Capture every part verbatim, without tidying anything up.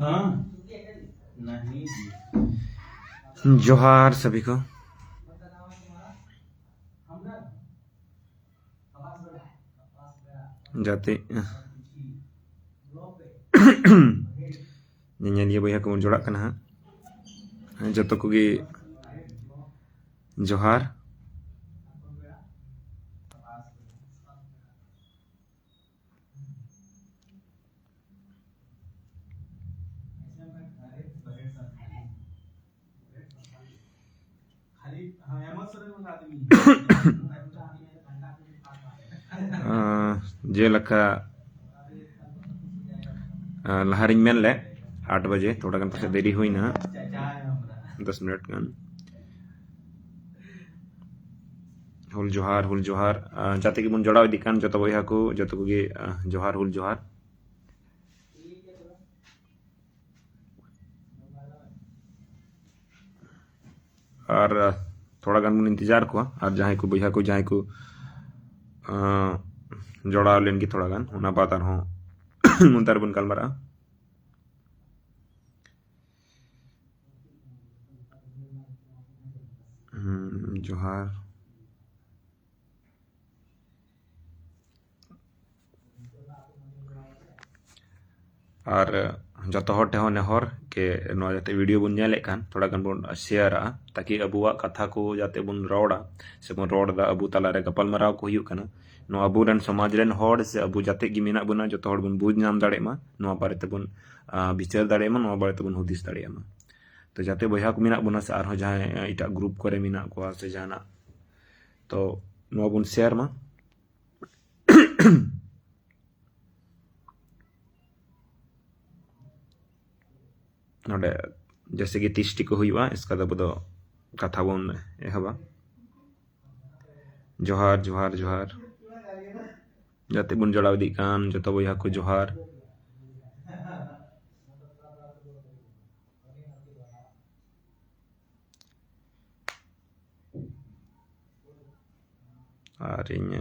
हाँ, नहीं जी। जोहार सभी को। ᱡᱟᱛᱮ ᱧᱮᱧᱮᱞᱤᱭᱟᱹ ᱵᱚᱭᱦᱟ ᱠᱚᱵᱚᱱ ᱡᱚᱲᱟᱜ ᱠᱟᱱᱟ ᱦᱟᱸᱜ, ᱡᱚᱛᱚ ᱠᱚᱜᱮ ᱡᱚᱦᱟᱨ᱾ ᱟᱸ, ᱡᱮᱞᱮᱠᱟ, ᱟᱸ, ᱞᱟᱦᱟᱨᱤᱧ ᱢᱮᱱ ᱞᱮᱫ, ᱟᱴ ᱵᱟᱡᱮ, ᱛᱷᱚᱲᱟ ᱜᱟᱱ ᱯᱟᱥᱮᱡ ᱫᱮᱨᱤ ᱦᱩᱭᱱᱟ, ᱫᱚᱥ ᱢᱤᱱᱤᱴ ᱜᱟᱱ᱾ ᱦᱩᱞ ᱡᱚᱦᱟᱨ, ᱦᱩᱞ ᱡᱚᱦᱟᱨ᱾ ᱟᱸ, ᱡᱟᱛᱮ ᱜᱮᱵᱚᱱ ᱡᱚᱲᱟᱣ ᱤᱫᱤᱜ ᱠᱟᱱ ᱡᱚᱛᱚ ᱵᱚᱭᱦᱟ ᱠᱚ, ᱡᱚᱛᱚ ᱠᱚᱜᱮ, ᱟᱸ, ᱡᱚᱦᱟᱨ, ᱦᱩᱞ ᱡᱚᱦᱟᱨ᱾ ᱟᱨ, ᱟᱸ, ᱛᱷᱚᱲᱟ ᱜᱟᱱ ᱵᱚᱱ ᱤᱱᱛᱮᱡᱟᱨ ᱠᱚᱣᱟ, ᱟᱨ ᱡᱟᱦᱟᱸᱭ ᱠᱚ ᱵᱚᱭᱦᱟ ᱠᱚ, ᱡᱟᱦᱟᱸᱭ ᱠᱚ, ᱟᱸ, ᱡᱚᱲᱟᱣ ᱞᱮᱱ ᱜᱮ ᱛᱷᱚᱲᱟ ᱜᱟᱱ, ᱚᱱᱟ ᱵᱟᱫ ᱟᱨᱦᱚᱸ ᱱᱚᱱᱛᱮ ᱨᱮᱵᱚᱱ ᱜᱟᱞᱢᱟᱨᱟᱜᱼᱟ᱾ ᱦᱩᱸ, ᱡᱚᱦᱟᱨ᱾ ᱟᱨ ᱡᱚᱛᱚ ᱦᱚᱲ ᱴᱷᱮᱱ ᱦᱚᱸ ᱱᱮᱦᱚᱨ ᱠᱮ ᱱᱚᱣᱟ ᱡᱟᱛᱮ video ᱵᱚᱱ ᱧᱮᱞᱮᱫ ᱠᱟᱱ, ᱛᱷᱚᱲᱟ ᱜᱟᱱ ᱵᱚᱱ ᱥᱮᱭᱟᱨᱟᱜᱼᱟ, ᱛᱟᱠᱤ ᱟᱵᱚᱣᱟᱜ ᱠᱟᱛᱷᱟ ᱠᱚ ᱡᱟᱛᱮ ᱵᱚᱱ ᱨᱚᱲᱟ, ᱥᱮᱵᱚᱱ ᱨᱚᱲ ᱮᱫᱟ, ᱟᱵᱚ ᱛᱟᱞᱟᱨᱮ ᱜᱟᱯᱟᱞᱢᱟᱨᱟᱣ ᱠᱚ ᱦᱩᱭᱩᱜ ᱠᱟᱱᱟ, ᱱᱚᱣᱟ ᱟᱵᱚᱨᱮᱱ ᱥᱚᱢᱟᱡᱽ ᱨᱮᱱ ᱦᱚᱲ ᱥᱮ ᱟᱵᱚ ᱡᱟᱛᱮ ᱜᱮ ᱢᱮᱱᱟᱜ ᱵᱚᱱᱟ, ᱡᱚᱛᱚ ᱦᱚᱲ ᱵᱚᱱ ᱵᱩᱡᱽ ᱧᱟᱢ ᱫᱟᱲᱮᱭᱟᱜ ᱢᱟ, ᱱᱚᱣᱟ ᱵᱟᱨᱮ ᱛᱮᱵᱚᱱ, ᱟᱸ, ᱵᱤᱪᱟᱹᱨ ᱫᱟᱲᱮᱭᱟᱜ ᱢᱟ, ᱱᱚᱣᱟ ᱵᱟᱨᱮ ᱛᱮᱵᱚᱱ ᱦᱩᱫᱤᱥ ᱫᱟᱲᱮᱭᱟᱜ ᱢᱟ᱾ ᱛᱚ ᱡᱟᱛᱮ ᱵᱚᱭᱦᱟ ᱠᱚ ᱢᱮᱱᱟᱜ ᱵᱚᱱᱟ ᱥᱮ ᱟᱨᱦᱚᱸ ᱡᱟᱦᱟᱸᱭ ᱮᱴᱟᱜ group ᱠᱚᱨᱮ ᱢᱮᱱᱟᱜ ᱠᱚᱣᱟ ᱥᱮ ᱡᱟᱦᱟᱱᱟᱜ, ᱛᱚ ᱱᱚᱣᱟ ᱵᱚᱱ share ᱢᱟ᱾ ᱱᱚᱰᱮ ᱡᱮᱭᱥᱮ ᱠᱤ ᱛᱤᱥᱴᱤ ᱠᱚ ᱦᱩᱭᱩᱜᱼᱟ, ᱤᱥᱠᱟ ᱫᱚ ᱟᱵᱚ ᱫᱚ ᱠᱟᱛᱷᱟ ᱵᱚᱱ ᱮᱦᱚᱵᱟ᱾ ᱡᱚᱦᱟᱨ, ᱡᱚᱦᱟᱨ, ᱡᱚᱦᱟᱨ᱾ ᱡᱟᱛᱮ ᱵᱚᱱ ᱡᱚᱲᱟᱣ ᱤᱫᱤᱜ ᱠᱟᱱ ᱡᱚᱛᱚ ᱵᱚᱭᱦᱟ ᱠᱚ ᱡᱚᱦᱟᱨ᱾ ᱟᱨ ᱤᱧ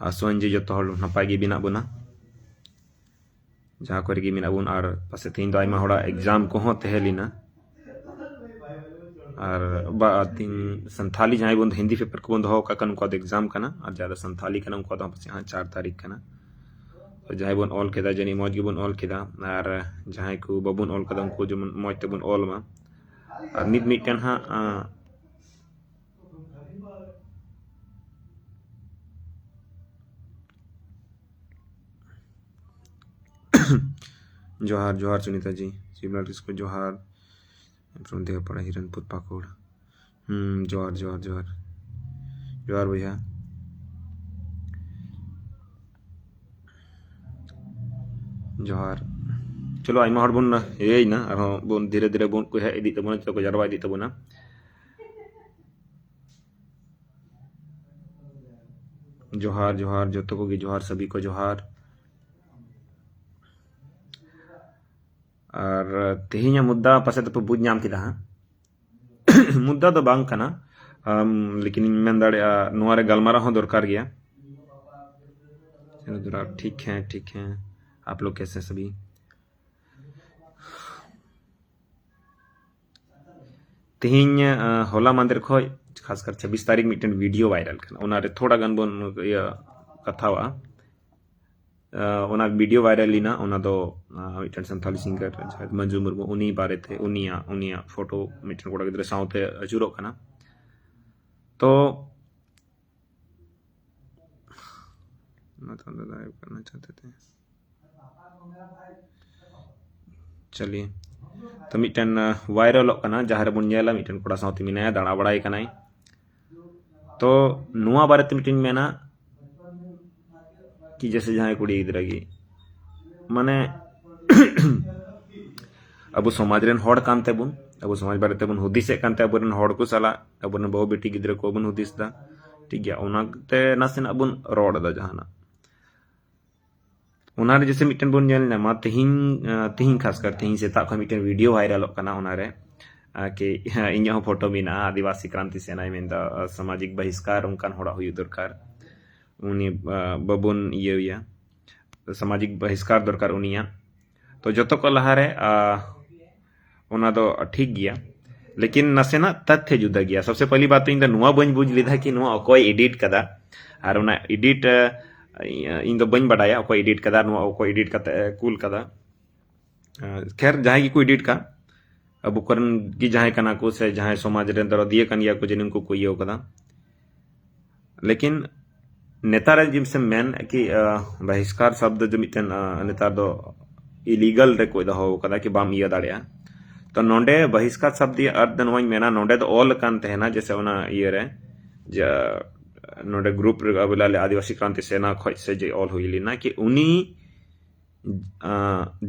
ᱟᱥᱚᱜ ᱟᱹᱧ ᱡᱮ ᱡᱚᱛᱚ ᱦᱚᱲ ᱱᱟᱯᱟᱭ ᱜᱮ ᱢᱮᱱᱟᱜ ᱵᱚᱱᱟ, ᱡᱟᱦᱟᱸ ᱠᱚᱨᱮ ᱜᱮ ᱢᱮᱱᱟᱜ ᱵᱚᱱ, ᱟᱨ ᱯᱟᱥᱮᱡ ᱛᱮᱦᱮᱧ ᱫᱚ ᱟᱭᱢᱟ ᱦᱚᱲᱟᱜ exam ᱠᱚᱦᱚᱸ ᱛᱟᱦᱮᱸ ᱞᱮᱱᱟ᱾ ᱟᱨ ᱵᱟ, ᱛᱤᱦᱤᱧ ᱥᱟᱱᱛᱷᱟᱞᱤ ᱡᱟᱦᱟᱸᱭ ᱵᱚᱱ ᱦᱤᱱᱫᱤ paper ᱠᱚᱵᱚᱱ ᱫᱚᱦᱚ ᱠᱟᱜ ᱠᱟᱱ, ᱩᱱᱠᱩᱣᱟᱜ ᱫᱚ exam ᱠᱟᱱᱟ, ᱟᱨ ᱡᱟᱦᱟᱸ ᱫᱚ ᱥᱟᱱᱛᱷᱟᱞᱤ ᱠᱟᱱᱟ, ᱩᱱᱠᱩᱣᱟᱜ ᱫᱚ ᱯᱟᱥᱮᱡ ᱦᱟᱸᱜ ᱪᱟᱨ ᱛᱟᱹᱨᱤᱠᱷ ᱠᱟᱱᱟ᱾ ᱛᱚ ᱡᱟᱦᱟᱸᱭ ᱵᱚᱱ ᱚᱞ ᱠᱮᱫᱟ, ᱡᱟᱹᱱᱤᱡ ᱢᱚᱡᱽ ᱜᱮᱵᱚᱱ ᱚᱞ ᱠᱮᱫᱟ, ᱟᱨ ᱡᱟᱦᱟᱸᱭ ᱠᱚ ᱵᱟᱵᱚᱱ ᱚᱞ ᱠᱟᱫᱟ, ᱩᱱᱠᱩ ᱡᱮᱢᱚᱱ ᱢᱚᱡᱽ ᱛᱮᱵᱚᱱ ᱚᱞ ᱢᱟ᱾ ᱟᱨ ᱱᱤᱛ ᱢᱤᱫᱴᱮᱱ ᱦᱟᱸᱜ, ᱟᱸ, ᱡᱚᱦᱟᱨ, ᱡᱚᱦᱟᱨ ᱥᱩᱱᱤᱛᱟ ᱡᱤ, ᱥᱤᱵᱞᱟᱞ ᱠᱤᱥᱠᱩ ᱡᱚᱦᱟᱨ, from ᱫᱮᱣᱯᱟᱲᱟ, ᱦᱤᱨᱚᱱᱯᱩᱨ, ᱯᱟᱹᱠᱩᱲ᱾ ᱦᱩᱸ, ᱡᱚᱦᱟᱨ, ᱡᱚᱦᱟᱨ, ᱡᱚᱦᱟᱨ᱾ ᱡᱚᱦᱟᱨ ᱵᱚᱭᱦᱟ᱾ ᱡᱚᱦᱟᱨ᱾ ᱪᱚᱞᱚ, ᱟᱭᱢᱟ ᱦᱚᱲ ᱵᱚᱱ ᱤᱭᱟᱹᱭᱮᱱᱟ, ᱟᱨᱦᱚᱸ ᱵᱚᱱ ᱫᱷᱤᱨᱮ ᱫᱷᱤᱨᱮ ᱵᱚᱱ ᱠᱚ ᱦᱮᱡ ᱤᱫᱤᱜ ᱛᱟᱵᱚᱱᱟ, ᱡᱚᱛᱚ ᱠᱚ ᱡᱟᱨᱣᱟ ᱤᱫᱤᱜ ᱛᱟᱵᱚᱱᱟ᱾ ᱡᱚᱦᱟᱨ, ᱡᱚᱦᱟᱨ, ᱡᱚᱛᱚ ᱠᱚᱜᱮ ᱡᱚᱦᱟᱨ, ᱥᱟᱹᱵᱤ ᱠᱚ ᱡᱚᱦᱟᱨ᱾ ᱟᱨ ᱛᱮᱦᱮᱧᱟᱜ ᱢᱩᱫᱽᱫᱟ ᱯᱟᱥᱮᱡ ᱫᱚᱯᱮ ᱵᱩᱡᱽ ᱧᱟᱢ ᱠᱮᱫᱟ ᱦᱟᱸᱜ᱾ ᱢᱩᱫᱽᱫᱟ ᱫᱚ ᱵᱟᱝ ᱠᱟᱱᱟ, ᱟᱢ, ᱞᱮᱠᱤᱱ ᱤᱧ ᱢᱮᱱ ᱫᱟᱲᱮᱭᱟᱜᱼᱟ, ᱱᱚᱣᱟ ᱨᱮ ᱜᱟᱞᱢᱟᱨᱟᱣ ᱦᱚᱸ ᱫᱚᱨᱠᱟᱨ ᱜᱮᱭᱟ᱾ ᱴᱷᱤᱠ ᱦᱮᱸ, ᱴᱷᱤᱠ ᱦᱮᱸ, ᱟᱯ ᱞᱳᱜ ᱠᱮᱥᱮ ᱥᱟᱵᱷᱤ? ᱛᱮᱦᱮᱧ, ᱟᱸ, ᱦᱚᱞᱟ ᱢᱟᱸᱫᱮᱨ ᱠᱷᱚᱡ, ᱠᱷᱟᱥᱠᱟᱨ ᱪᱷᱟᱵᱵᱤᱥ ᱛᱟᱹᱨᱤᱠᱷ ᱢᱤᱫᱴᱮᱱ video viral ᱠᱟᱱᱟ, ᱚᱱᱟᱨᱮ ᱛᱷᱚᱲᱟ ᱜᱟᱱ ᱵᱚᱱ, ᱤᱭᱟᱹ, ᱠᱟᱛᱷᱟᱣᱟ᱾ ᱟᱸ, ᱚᱱᱟ video viral ᱞᱮᱱᱟ, ᱚᱱᱟ ᱫᱚ, ᱟᱸ, ᱢᱤᱫᱴᱮᱱ ᱥᱟᱱᱛᱟᱞᱤ singer ᱡᱟᱦᱟᱸᱭ ᱢᱟᱹᱱᱡᱩ ᱢᱩᱨᱢᱩ, ᱩᱱᱤ ᱵᱟᱨᱮᱛᱮ, ᱩᱱᱤᱭᱟᱜ, ᱩᱱᱤᱭᱟᱜ photo ᱢᱤᱫᱴᱮᱱ ᱠᱚᱲᱟ ᱜᱤᱫᱽᱨᱟᱹ ᱥᱟᱶᱛᱮ ᱟᱹᱪᱩᱨᱚᱜ ᱠᱟᱱᱟ᱾ ᱛᱚ, ᱚᱱᱟ ᱫᱚ ᱫᱟᱫᱟ ᱦᱩᱭᱩᱜ ᱠᱟᱱᱟ ᱪᱟᱹᱛᱮ ᱛᱮ᱾ ᱪᱟᱞᱤᱭᱮ᱾ ᱛᱚ ᱢᱤᱫᱴᱮᱱ, ᱟᱸ, viralᱚᱜ ᱠᱟᱱᱟ, ᱡᱟᱦᱟᱸ ᱨᱮᱵᱚᱱ ᱧᱮᱞᱟ ᱢᱤᱫᱴᱮᱱ ᱠᱚᱲᱟ ᱥᱟᱶᱛᱮ ᱢᱮᱱᱟᱭᱟ, ᱫᱟᱬᱟ ᱵᱟᱲᱟᱭ ᱠᱟᱱᱟᱭ᱾ ᱛᱚ ᱱᱚᱣᱟ ᱵᱟᱨᱮᱛᱮ ᱢᱤᱫᱴᱮᱱ ᱢᱮᱱᱟ ᱠᱤ ᱡᱮᱥᱮ ᱡᱟᱦᱟᱸᱭ ᱠᱩᱲᱤ ᱜᱤᱫᱽᱨᱟᱹ ᱜᱮ, ᱢᱟᱱᱮ, ᱟᱵᱚ ᱥᱚᱢᱟᱡᱽ ᱨᱮᱱ ᱦᱚᱲ ᱠᱟᱱ ᱛᱮᱵᱚᱱ, ᱟᱵᱚ ᱥᱚᱢᱟᱡᱽ ᱵᱟᱨᱮ ᱛᱮᱵᱚᱱ ᱦᱩᱫᱤᱥᱮᱫ ᱠᱟᱱᱛᱮ ᱟᱵᱚᱨᱮᱱ ᱦᱚᱲ ᱠᱚ ᱥᱟᱞᱟᱜ, ᱟᱵᱚᱨᱮᱱ ᱵᱟᱹᱦᱩ ᱵᱤᱴᱤ ᱜᱤᱫᱽᱨᱟᱹ ᱠᱚ ᱵᱟᱵᱚᱱ ᱦᱩᱫᱤᱥ ᱮᱫᱟ, ᱴᱷᱤᱠ ᱜᱮᱭᱟ? ᱚᱱᱟᱛᱮ ᱱᱟᱥᱮᱱᱟᱜ ᱵᱚᱱ ᱨᱚᱲ ᱮᱫᱟ ᱡᱟᱦᱟᱱᱟᱜ᱾ ᱚᱱᱟᱨᱮ ᱡᱮᱥᱮ ᱢᱤᱫᱴᱮᱱ ᱵᱚᱱ ᱧᱮᱞ ᱧᱟᱢᱟ, ᱛᱮᱦᱤᱧ, ᱟᱸ, ᱛᱮᱦᱤᱧ ᱠᱷᱟᱥᱠᱟᱨ ᱛᱮᱦᱤᱧ ᱥᱮᱛᱟᱜ ᱠᱷᱚᱱ ᱢᱤᱫᱴᱮᱱ video viralᱚᱜ ᱠᱟᱱᱟ, ᱚᱱᱟᱨᱮ, ᱟᱸ, ᱠᱤ, ᱤᱧᱟᱹᱜ ᱦᱚᱸ photo ᱢᱮᱱᱟᱜᱼᱟ, ᱟᱹᱫᱤᱵᱟᱹᱥᱤ ᱠᱨᱟᱱᱛᱤ ᱥᱮᱱᱟᱭ ᱢᱮᱱᱫᱟ, ᱟᱸ, ᱥᱟᱢᱟᱡᱤᱠ ᱵᱟᱦᱤᱥᱠᱟᱨ ᱚᱱᱠᱟᱱ ᱦᱚᱲᱟᱜ ᱦᱩᱭᱩᱜ ᱫᱚᱨᱠᱟᱨ, ᱩᱱᱤ, ᱟᱸ, ᱵᱟᱵᱚᱱ ᱤᱭᱟᱹᱭᱟ, ᱥᱟᱢᱟᱡᱤᱠ ᱵᱟᱦᱤᱥᱠᱟᱨ ᱫᱚᱨᱠᱟᱨ ᱩᱱᱤᱭᱟᱜ᱾ ᱛᱚ ᱡᱚᱛᱚ ᱠᱚ ᱞᱟᱦᱟᱨᱮ ᱚᱱᱟ ᱫᱚ ᱴᱷᱤᱠ ᱜᱮᱭᱟ, ᱞᱮᱠᱤᱱ ᱱᱟᱥᱮᱱᱟᱜ ᱛᱟᱛᱛᱷᱭᱚ ᱡᱩᱫᱟᱹ ᱜᱮᱭᱟ᱾ ᱥᱚᱵᱥᱮ ᱯᱟᱦᱞᱤ ᱵᱟᱛ ᱤᱧ ᱫᱚ ᱱᱚᱣᱟ ᱵᱟᱹᱧ ᱵᱩᱡᱽ ᱞᱮᱫᱟ ᱠᱤ ᱱᱚᱣᱟ ᱚᱠᱚᱭ ᱮᱰᱤᱴ ᱠᱟᱫᱟ, ᱟᱨ ᱚᱱᱟ ᱮᱰᱤᱴ ᱤᱧ ᱫᱚ ᱵᱟᱹᱧ ᱵᱟᱰᱟᱭᱟ ᱚᱠᱚᱭ ᱮᱰᱤᱴ ᱠᱟᱫᱟ, ᱱᱚᱣᱟ ᱚᱠᱚᱭ ᱮᱰᱤᱴ ᱠᱟᱛᱮ ᱠᱩᱞ ᱠᱟᱫᱟ᱾ ᱠᱷᱮᱨ, ᱡᱟᱦᱟᱸᱭ ᱜᱮᱠᱚ ᱮᱰᱤᱴ ᱠᱟᱜ, ᱟᱵᱚ ᱠᱚᱨᱮᱱ ᱜᱮ ᱡᱟᱦᱟᱸᱭ ᱠᱟᱱᱟ ᱠᱚ ᱥᱮ ᱡᱟᱦᱟᱸᱭ ᱥᱚᱢᱟᱡᱽ ᱨᱮᱱ ᱫᱚᱨᱚᱫᱤᱭᱟᱹ ᱠᱟᱱ ᱜᱮᱭᱟ ᱠᱚ, ᱡᱮ ᱱᱩᱠᱩ ᱠᱚ ᱤᱭᱟᱹ ᱠᱟᱫᱟ᱾ ᱞᱮᱠᱤᱱ ᱱᱮᱛᱟᱨ ᱡᱤᱱᱤᱥ ᱮᱢ ᱢᱮᱱ ᱠᱤ ᱵᱟᱦᱤᱥᱠᱟᱨ ᱥᱚᱵᱫ ᱡᱮ ᱢᱤᱫᱴᱮᱱ ᱱᱮᱛᱟᱨ ᱫᱚ ᱤᱞᱤᱜᱟᱞ ᱨᱮᱠᱚ ᱫᱚᱦᱚ ᱠᱟᱫᱟ ᱠᱤ ᱵᱟᱢ ᱤᱭᱟᱹ ᱫᱟᱲᱮᱭᱟᱜᱼᱟ᱾ ᱛᱚ ᱱᱚᱰᱮ ᱵᱟᱦᱤᱥᱠᱟᱨ ᱥᱚᱵᱫ ᱨᱮᱭᱟᱜ ᱟᱨᱛᱷ ᱫᱚ ᱱᱚᱣᱟᱧ ᱢᱮᱱᱟ, ᱱᱚᱰᱮ ᱫᱚ ᱚᱞ ᱟᱠᱟᱱ ᱛᱟᱦᱮᱱᱟ ᱡᱮᱥᱮ ᱚᱱᱟ ᱤᱭᱟᱹᱨᱮ, ᱡᱮ ᱱᱚᱰᱮ ᱜᱨᱩᱯ ᱨᱮ ᱟᱵᱚ ᱞᱟᱞᱮ ᱟᱹᱫᱤᱵᱟᱹᱥᱤ ᱠᱨᱟᱱᱛᱤ ᱥᱮᱱᱟ ᱠᱷᱚᱡ ᱥᱮ ᱡᱮ ᱚᱞ ᱦᱩᱭ ᱞᱮᱱᱟ ᱠᱤ ᱩᱱᱤ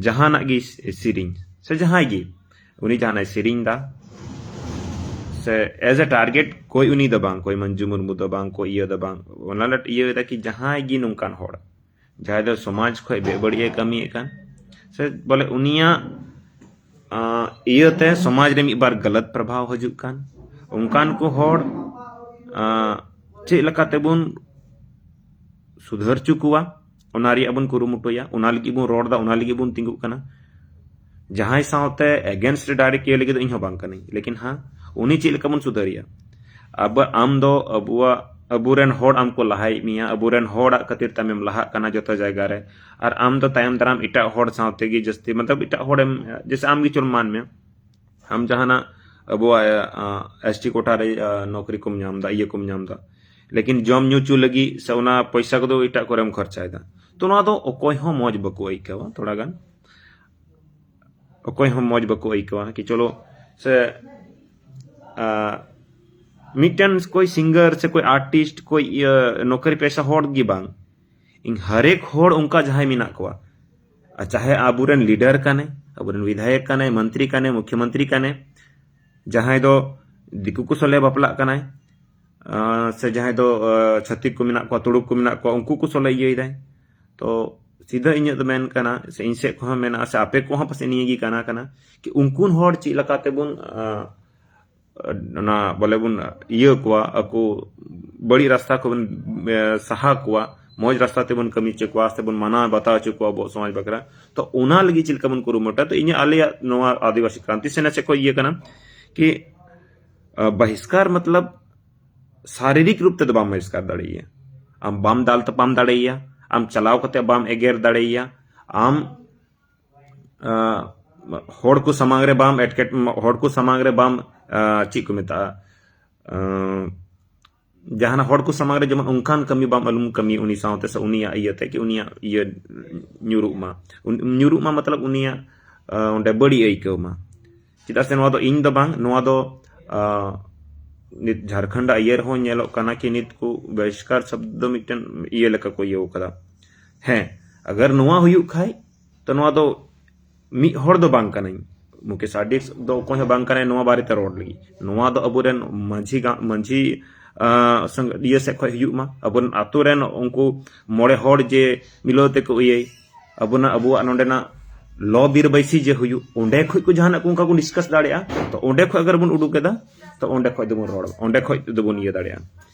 ᱡᱟᱦᱟᱱᱟᱜ ᱜᱮ ᱥᱮᱨᱮᱧ ᱥᱮ ᱡᱟᱦᱟᱸᱭ ᱜᱮ ᱩᱱᱤ ᱡᱟᱦᱟᱱᱟᱜ ᱥᱮᱨᱮᱧ ᱫᱟ ᱥᱮ as a target ᱠᱚᱭ ᱩᱱᱤ ᱫᱚ ᱵᱟᱝ, ᱠᱚᱭ ᱢᱚᱧᱡᱩ ᱢᱩᱨᱢᱩ ᱫᱚ ᱵᱟᱝ, ᱠᱚᱭ ᱤᱭᱟᱹ ᱫᱚ ᱵᱟᱝ, ᱚᱱᱟ ᱞᱮ ᱤᱭᱟᱹ ᱮᱫᱟ ᱠᱤ ᱡᱟᱦᱟᱸᱭ ᱜᱮ ᱱᱚᱝᱠᱟᱱ ᱦᱚᱲ ᱡᱟᱦᱟᱸᱭ ᱫᱚ ᱥᱚᱢᱟᱡᱽ ᱠᱷᱚᱡ ᱵᱮᱵᱟᱹᱲᱤᱡ ᱮ ᱠᱟᱹᱢᱤᱭᱮᱫ ᱠᱟᱱ ᱥᱮ ᱵᱚᱞᱮ ᱩᱱᱤᱭᱟᱜ ᱤᱭᱟᱹᱛᱮ ᱥᱚᱢᱟᱡᱽ ᱨᱮ ᱢᱤᱫ ᱵᱟᱨ ᱜᱟᱞᱟᱛ ᱯᱨᱚᱵᱷᱟᱣ ᱦᱤᱡᱩᱜ ᱠᱟᱱ, ᱚᱱᱠᱟᱱ ᱠᱚ ᱦᱚᱲ ᱪᱮᱫ ᱞᱮᱠᱟ ᱛᱮᱵᱚᱱ ᱥᱩᱫᱷᱟᱹᱨ ᱦᱚᱪᱚ ᱠᱚᱣᱟ, ᱚᱱᱟ ᱨᱮᱭᱟᱜ ᱵᱚᱱ ᱠᱩᱨᱩᱢᱩᱴᱩᱭᱟ, ᱚᱱᱟ ᱞᱟᱹᱜᱤᱫ ᱵᱚᱱ ᱨᱚᱲ ᱮᱫᱟ, ᱚᱱᱟ ᱞᱟᱹᱜᱤᱫ ᱵᱚᱱ ᱛᱤᱸᱜᱩᱜ ᱠᱟᱱᱟ᱾ ᱡᱟᱦᱟᱸᱭ ᱥᱟᱶᱛᱮ against ᱨᱮ direct ᱤᱭᱟᱹ ᱞᱟᱹᱜᱤᱫ ᱫᱚ ᱤᱧ ᱦᱚᱸ ᱵᱟᱝ ᱠᱟᱹᱱᱟᱹᱧ, ᱞᱮᱠᱤᱱ ᱦᱮᱸ, ᱩᱱᱤ ᱪᱮᱫ ᱞᱮᱠᱟ ᱵᱚᱱ ᱥᱩᱫᱷᱟᱹᱨᱮᱭᱟ? ᱟᱵᱚ, ᱟᱢ ᱫᱚ ᱟᱵᱚᱣᱟᱜ, ᱟᱵᱚᱨᱮᱱ ᱦᱚᱲ ᱟᱢ ᱠᱚ ᱞᱟᱦᱟᱭᱮᱫ ᱢᱮᱭᱟ, ᱟᱵᱚᱨᱮᱱ ᱦᱚᱲᱟᱜ ᱠᱷᱟᱹᱛᱤᱨ ᱛᱮ ᱟᱢᱮᱢ ᱞᱟᱦᱟᱜ ᱠᱟᱱᱟ ᱡᱚᱛᱚ ᱡᱟᱭᱜᱟ ᱨᱮ, ᱟᱨ ᱟᱢ ᱫᱚ ᱛᱟᱭᱚᱢ ᱫᱟᱨᱟᱢ ᱮᱴᱟᱜ ᱦᱚᱲ ᱥᱟᱶᱛᱮ ᱜᱮ ᱡᱟᱹᱥᱛᱤ, ᱢᱚᱛᱞᱚᱵ ᱮᱴᱟᱜ ᱦᱚᱲᱮᱢ, ᱡᱮᱥᱮ ᱟᱢ ᱜᱮ ᱪᱚᱞ ᱢᱟᱱ ᱢᱮ, ᱟᱢ ᱡᱟᱦᱟᱱᱟᱜ ᱟᱵᱚᱣᱟᱜ ᱮᱥ ᱴᱤ ᱠᱳᱴᱟ ᱨᱮ ᱱᱚᱠᱨᱤ ᱠᱚᱢ ᱧᱟᱢ ᱮᱫᱟ, ᱤᱭᱟᱹ ᱠᱚᱢ ᱧᱟᱢ ᱮᱫᱟ, ᱞᱮᱠᱤᱱ ᱡᱚᱢ ᱧᱩ ᱪᱚ ᱞᱟᱹᱜᱤᱫ ᱥᱮ ᱚᱱᱟ ᱯᱚᱭᱥᱟ ᱠᱚᱫᱚ ᱮᱴᱟᱜ ᱠᱚᱨᱮᱢ ᱠᱷᱚᱨᱪᱟᱭᱮᱫᱟ᱾ ᱛᱚ ᱱᱚᱣᱟ ᱫᱚ ᱚᱠᱚᱭ ᱦᱚᱸ ᱢᱚᱡᱽ ᱵᱟᱠᱚ ᱟᱹᱭᱠᱟᱹᱣᱟ, ᱛᱷᱚᱲᱟ ᱜᱟᱱ ᱚᱠᱚᱭ ᱦᱚᱸ ᱢᱚᱡᱽ ᱵᱟᱠᱚ ᱟᱹᱭᱠᱟᱹᱣᱟ ᱠᱤ ᱪᱚᱞᱚ ᱥᱮ ᱢᱤᱫᱴᱮᱱ ᱠᱚᱭ ᱥᱤᱝᱜᱟᱨ ᱥᱮ ᱠᱚᱭ ᱟᱨᱴᱤᱥᱴ ᱠᱚᱭ ᱤᱭᱟᱹ ᱱᱚᱠᱨᱤ ᱯᱮᱥᱟ ᱦᱚᱲ ᱜᱮ ᱵᱟᱝ, ᱤᱧ ᱦᱟᱨᱮᱠ ᱦᱚᱲ ᱚᱱᱠᱟ ᱡᱟᱦᱟᱸᱭ ᱢᱮᱱᱟᱜ ᱠᱚᱣᱟ, ᱟᱨ ᱪᱟᱦᱮ ᱟᱵᱚᱨᱮᱱ ᱞᱤᱰᱟᱨ ᱠᱟᱱᱮ, ᱟᱵᱚᱨᱮᱱ ᱵᱤᱫᱷᱟᱭᱚᱠ ᱠᱟᱱᱮ, ᱢᱚᱱᱛᱨᱤ ᱠᱟᱱᱮ, ᱢᱩᱠᱷᱭᱚᱢᱚᱱᱛᱨᱤ ᱠᱟᱱᱮ, ᱡᱟᱦᱟᱸᱭ ᱫᱚ ᱫᱤᱠᱩ ᱠᱚ ᱥᱚᱞᱮ ᱵᱟᱯᱞᱟᱜ ᱠᱟᱱᱟᱭ, ᱥᱮ ᱡᱟᱦᱟᱸᱭ ᱫᱚ ᱪᱷᱟᱹᱛᱤᱠ ᱠᱚ ᱢᱮᱱᱟᱜ ᱠᱚᱣᱟ, ᱛᱩᱲᱩᱠ ᱠᱚ ᱢᱮᱱᱟᱜ ᱠᱚᱣᱟ, ᱩᱱᱠᱩ ᱠᱚ ᱥᱚᱞᱮ ᱤᱭᱟᱹᱭᱮᱫᱟᱭ᱾ ᱛᱚ ᱥᱤᱫᱷᱟᱹ ᱤᱧᱟᱹᱜ ᱫᱚ ᱢᱮᱱ ᱠᱟᱱᱟ ᱥᱮ ᱤᱧ ᱥᱮᱫ ᱠᱚᱦᱚᱸ ᱢᱮᱱᱟᱜᱼᱟ ᱥᱮ ᱟᱯᱮ ᱠᱚᱦᱚᱸ ᱯᱟᱥᱮᱡ ᱱᱤᱭᱟᱹ ᱜᱮ ᱠᱟᱱᱟ ᱠᱟᱱᱟ ᱠᱤ ᱩᱱᱠᱩ ᱦᱚᱲ ᱪᱮᱫ ᱞᱮᱠᱟ ᱛᱮᱵᱚᱱ ᱚᱱᱟ ᱵᱚᱞᱮ ᱵᱚᱱ ᱤᱭᱟᱹ ᱠᱚᱣᱟ, ᱟᱠᱚ ᱵᱟᱹᱲᱤᱡ ᱨᱟᱥᱛᱟ ᱠᱷᱚᱱ ᱵᱚᱱ ᱥᱟᱦᱟ ᱠᱚᱣᱟ, ᱢᱚᱡᱽ ᱨᱟᱥᱛᱟ ᱛᱮᱵᱚᱱ ᱠᱟᱹᱢᱤ ᱦᱚᱪᱚ ᱠᱚᱣᱟ, ᱥᱮᱵᱚᱱ ᱢᱟᱱᱟᱣ ᱵᱟᱛᱟᱣ ᱦᱚᱪᱚ ᱠᱚᱣᱟ ᱟᱵᱚᱣᱟᱜ ᱥᱚᱢᱟᱡᱽ ᱵᱟᱠᱷᱨᱟ᱾ ᱛᱚ ᱚᱱᱟ ᱞᱟᱹᱜᱤᱫ ᱪᱮᱫ ᱞᱮᱠᱟ ᱵᱚᱱ ᱠᱩᱨᱩᱢᱩᱴᱩᱭᱟ? ᱛᱚ ᱤᱧᱟᱹᱜ ᱟᱞᱮᱭᱟᱜ ᱱᱚᱣᱟ ᱟᱹᱫᱤᱵᱟᱹᱥᱤ ᱠᱨᱟᱱᱛᱤ ᱥᱮᱱᱟ ᱥᱮᱫ ᱠᱷᱚᱱ ᱤᱭᱟᱹ ᱠᱟᱱᱟ ᱠᱤ ᱵᱟᱦᱤᱥᱠᱟᱨ ᱢᱚᱛᱞᱚᱵ ᱥᱟᱨᱤᱨᱤᱠ ᱨᱩᱯ ᱛᱮᱫᱚ ᱵᱟᱢ ᱵᱟᱦᱤᱥᱠᱟᱨ ᱫᱟᱲᱮᱭᱟᱭᱟ, ᱟᱢ ᱵᱟᱢ ᱫᱟᱞ ᱛᱟᱯᱟᱢ ᱫᱟᱲᱮᱭᱟᱭᱟ, ᱟᱢ ᱪᱟᱞᱟᱣ ᱠᱟᱛᱮ ᱵᱟᱢ ᱮᱜᱮᱨ ᱫᱟᱲᱮᱭᱟᱭᱟ, ᱟᱢ ᱦᱚᱲ ᱠᱚ ᱥᱟᱢᱟᱝ ᱨᱮ ᱵᱟᱢ ᱮᱴᱠᱮᱴ ᱦᱚᱲ ᱠᱚ ᱥᱟᱢᱟᱝ ᱨᱮ ᱵᱟᱢ ᱪᱮᱫ ᱠᱚ ᱢᱮᱛᱟᱜᱼᱟ, ᱡᱟᱦᱟᱱᱟᱜ ᱦᱚᱲ ᱠᱚ ᱥᱟᱢᱟᱝ ᱨᱮ ᱡᱮᱢᱚᱱ ᱚᱱᱠᱟᱱ ᱠᱟᱹᱢᱤ ᱵᱟᱢ ᱟᱞᱚᱢ ᱠᱟᱹᱢᱤ ᱩᱱᱤ ᱥᱟᱶᱛᱮ ᱥᱮ ᱩᱱᱤᱭᱟᱜ ᱤᱭᱟᱹᱛᱮ ᱠᱤ ᱩᱱᱤᱭᱟᱜ ᱤᱭᱟᱹ ᱧᱩᱨᱩᱜ ᱢᱟ, ᱧᱩᱨᱩᱜ ᱢᱟ ᱢᱚᱛᱞᱚᱵ ᱩᱱᱤᱭᱟᱜ ᱚᱸᱰᱮ ᱵᱟᱹᱲᱤᱡ ᱟᱹᱭᱠᱟᱹᱣ ᱢᱟ᱾ ᱪᱮᱫᱟᱜ ᱥᱮ ᱱᱚᱣᱟ ᱫᱚ ᱤᱧ ᱫᱚ ᱵᱟᱝ, ᱱᱚᱣᱟ ᱫᱚ ᱱᱤᱛ ᱡᱷᱟᱲᱠᱷᱚᱸᱰ ᱤᱭᱟᱹ ᱨᱮᱦᱚᱸ ᱧᱮᱞᱚᱜ ᱠᱟᱱᱟ ᱠᱤ ᱱᱤᱛ ᱠᱚ ᱵᱚᱦᱤᱥᱠᱟᱨ ᱥᱚᱵᱫᱚ ᱢᱤᱫᱴᱮᱱ ᱤᱭᱟᱹ ᱞᱮᱠᱟ ᱠᱚ ᱤᱭᱟᱹᱣ ᱠᱟᱫᱟ᱾ ᱦᱮᱸ, ᱟᱜᱟᱨ ᱱᱚᱣᱟ ᱦᱩᱭᱩᱜ ᱠᱷᱟᱡ ᱛᱚ ᱱᱚᱣᱟ ᱫᱚ ᱢᱤᱫ ᱦᱚᱲ ᱫᱚ ᱵᱟᱝ ᱠᱟᱹᱱᱟᱹᱧ, ᱢᱩᱠᱮᱥ ᱟᱨᱰᱤ ᱫᱚ ᱚᱠᱚᱭ ᱦᱚᱸ ᱵᱟᱝ ᱠᱟᱱᱟᱭ ᱱᱚᱣᱟ ᱵᱟᱨᱮᱛᱮ ᱨᱚᱲ ᱞᱟᱹᱜᱤᱫ᱾ ᱱᱚᱣᱟ ᱫᱚ ᱟᱵᱚᱨᱮᱱ ᱢᱟᱹᱡᱷᱤ ᱜᱟ- ᱢᱟᱹᱡᱷᱤ ᱤᱭᱟᱹ ᱥᱮᱫ ᱠᱷᱚᱱ ᱦᱩᱭᱩᱜ ᱢᱟ, ᱟᱵᱚᱨᱮᱱ ᱟᱛᱳ ᱨᱮᱱ ᱩᱱᱠᱩ ᱢᱚᱬᱮ ᱦᱚᱲ ᱡᱮ ᱢᱤᱞᱟᱹᱣ ᱛᱮᱠᱚ ᱤᱭᱟᱹᱭ, ᱟᱵᱚᱱᱟᱜ ᱟᱵᱚᱣᱟᱜ ᱱᱚᱰᱮᱱᱟᱜ ᱞᱚ ᱵᱤᱨ ᱵᱟᱹᱭᱥᱤ ᱡᱮ ᱦᱩᱭᱩᱜ, ᱚᱸᱰᱮ ᱠᱷᱚᱱ ᱠᱚ ᱡᱟᱦᱟᱱᱟᱜ ᱠᱚ ᱚᱱᱠᱟ ᱠᱚ ᱰᱤᱥᱠᱟᱥ ᱫᱟᱲᱮᱭᱟᱜᱼᱟ᱾ ᱛᱚ ᱚᱸᱰᱮ ᱠᱷᱚᱱ ᱟᱜᱟᱨ ᱵᱚᱱ ᱩᱰᱩᱠ ᱮᱫᱟ, ᱛᱚ ᱚᱸᱰᱮ ᱠᱷᱚᱱ ᱫᱚᱵᱚᱱ ᱨᱚᱲ, ᱚᱸᱰᱮ ᱠᱷᱚᱱ ᱫᱚᱵᱚᱱ ᱤᱭᱟᱹ ᱫᱟᱲᱮᱭᱟᱜᱼᱟ᱾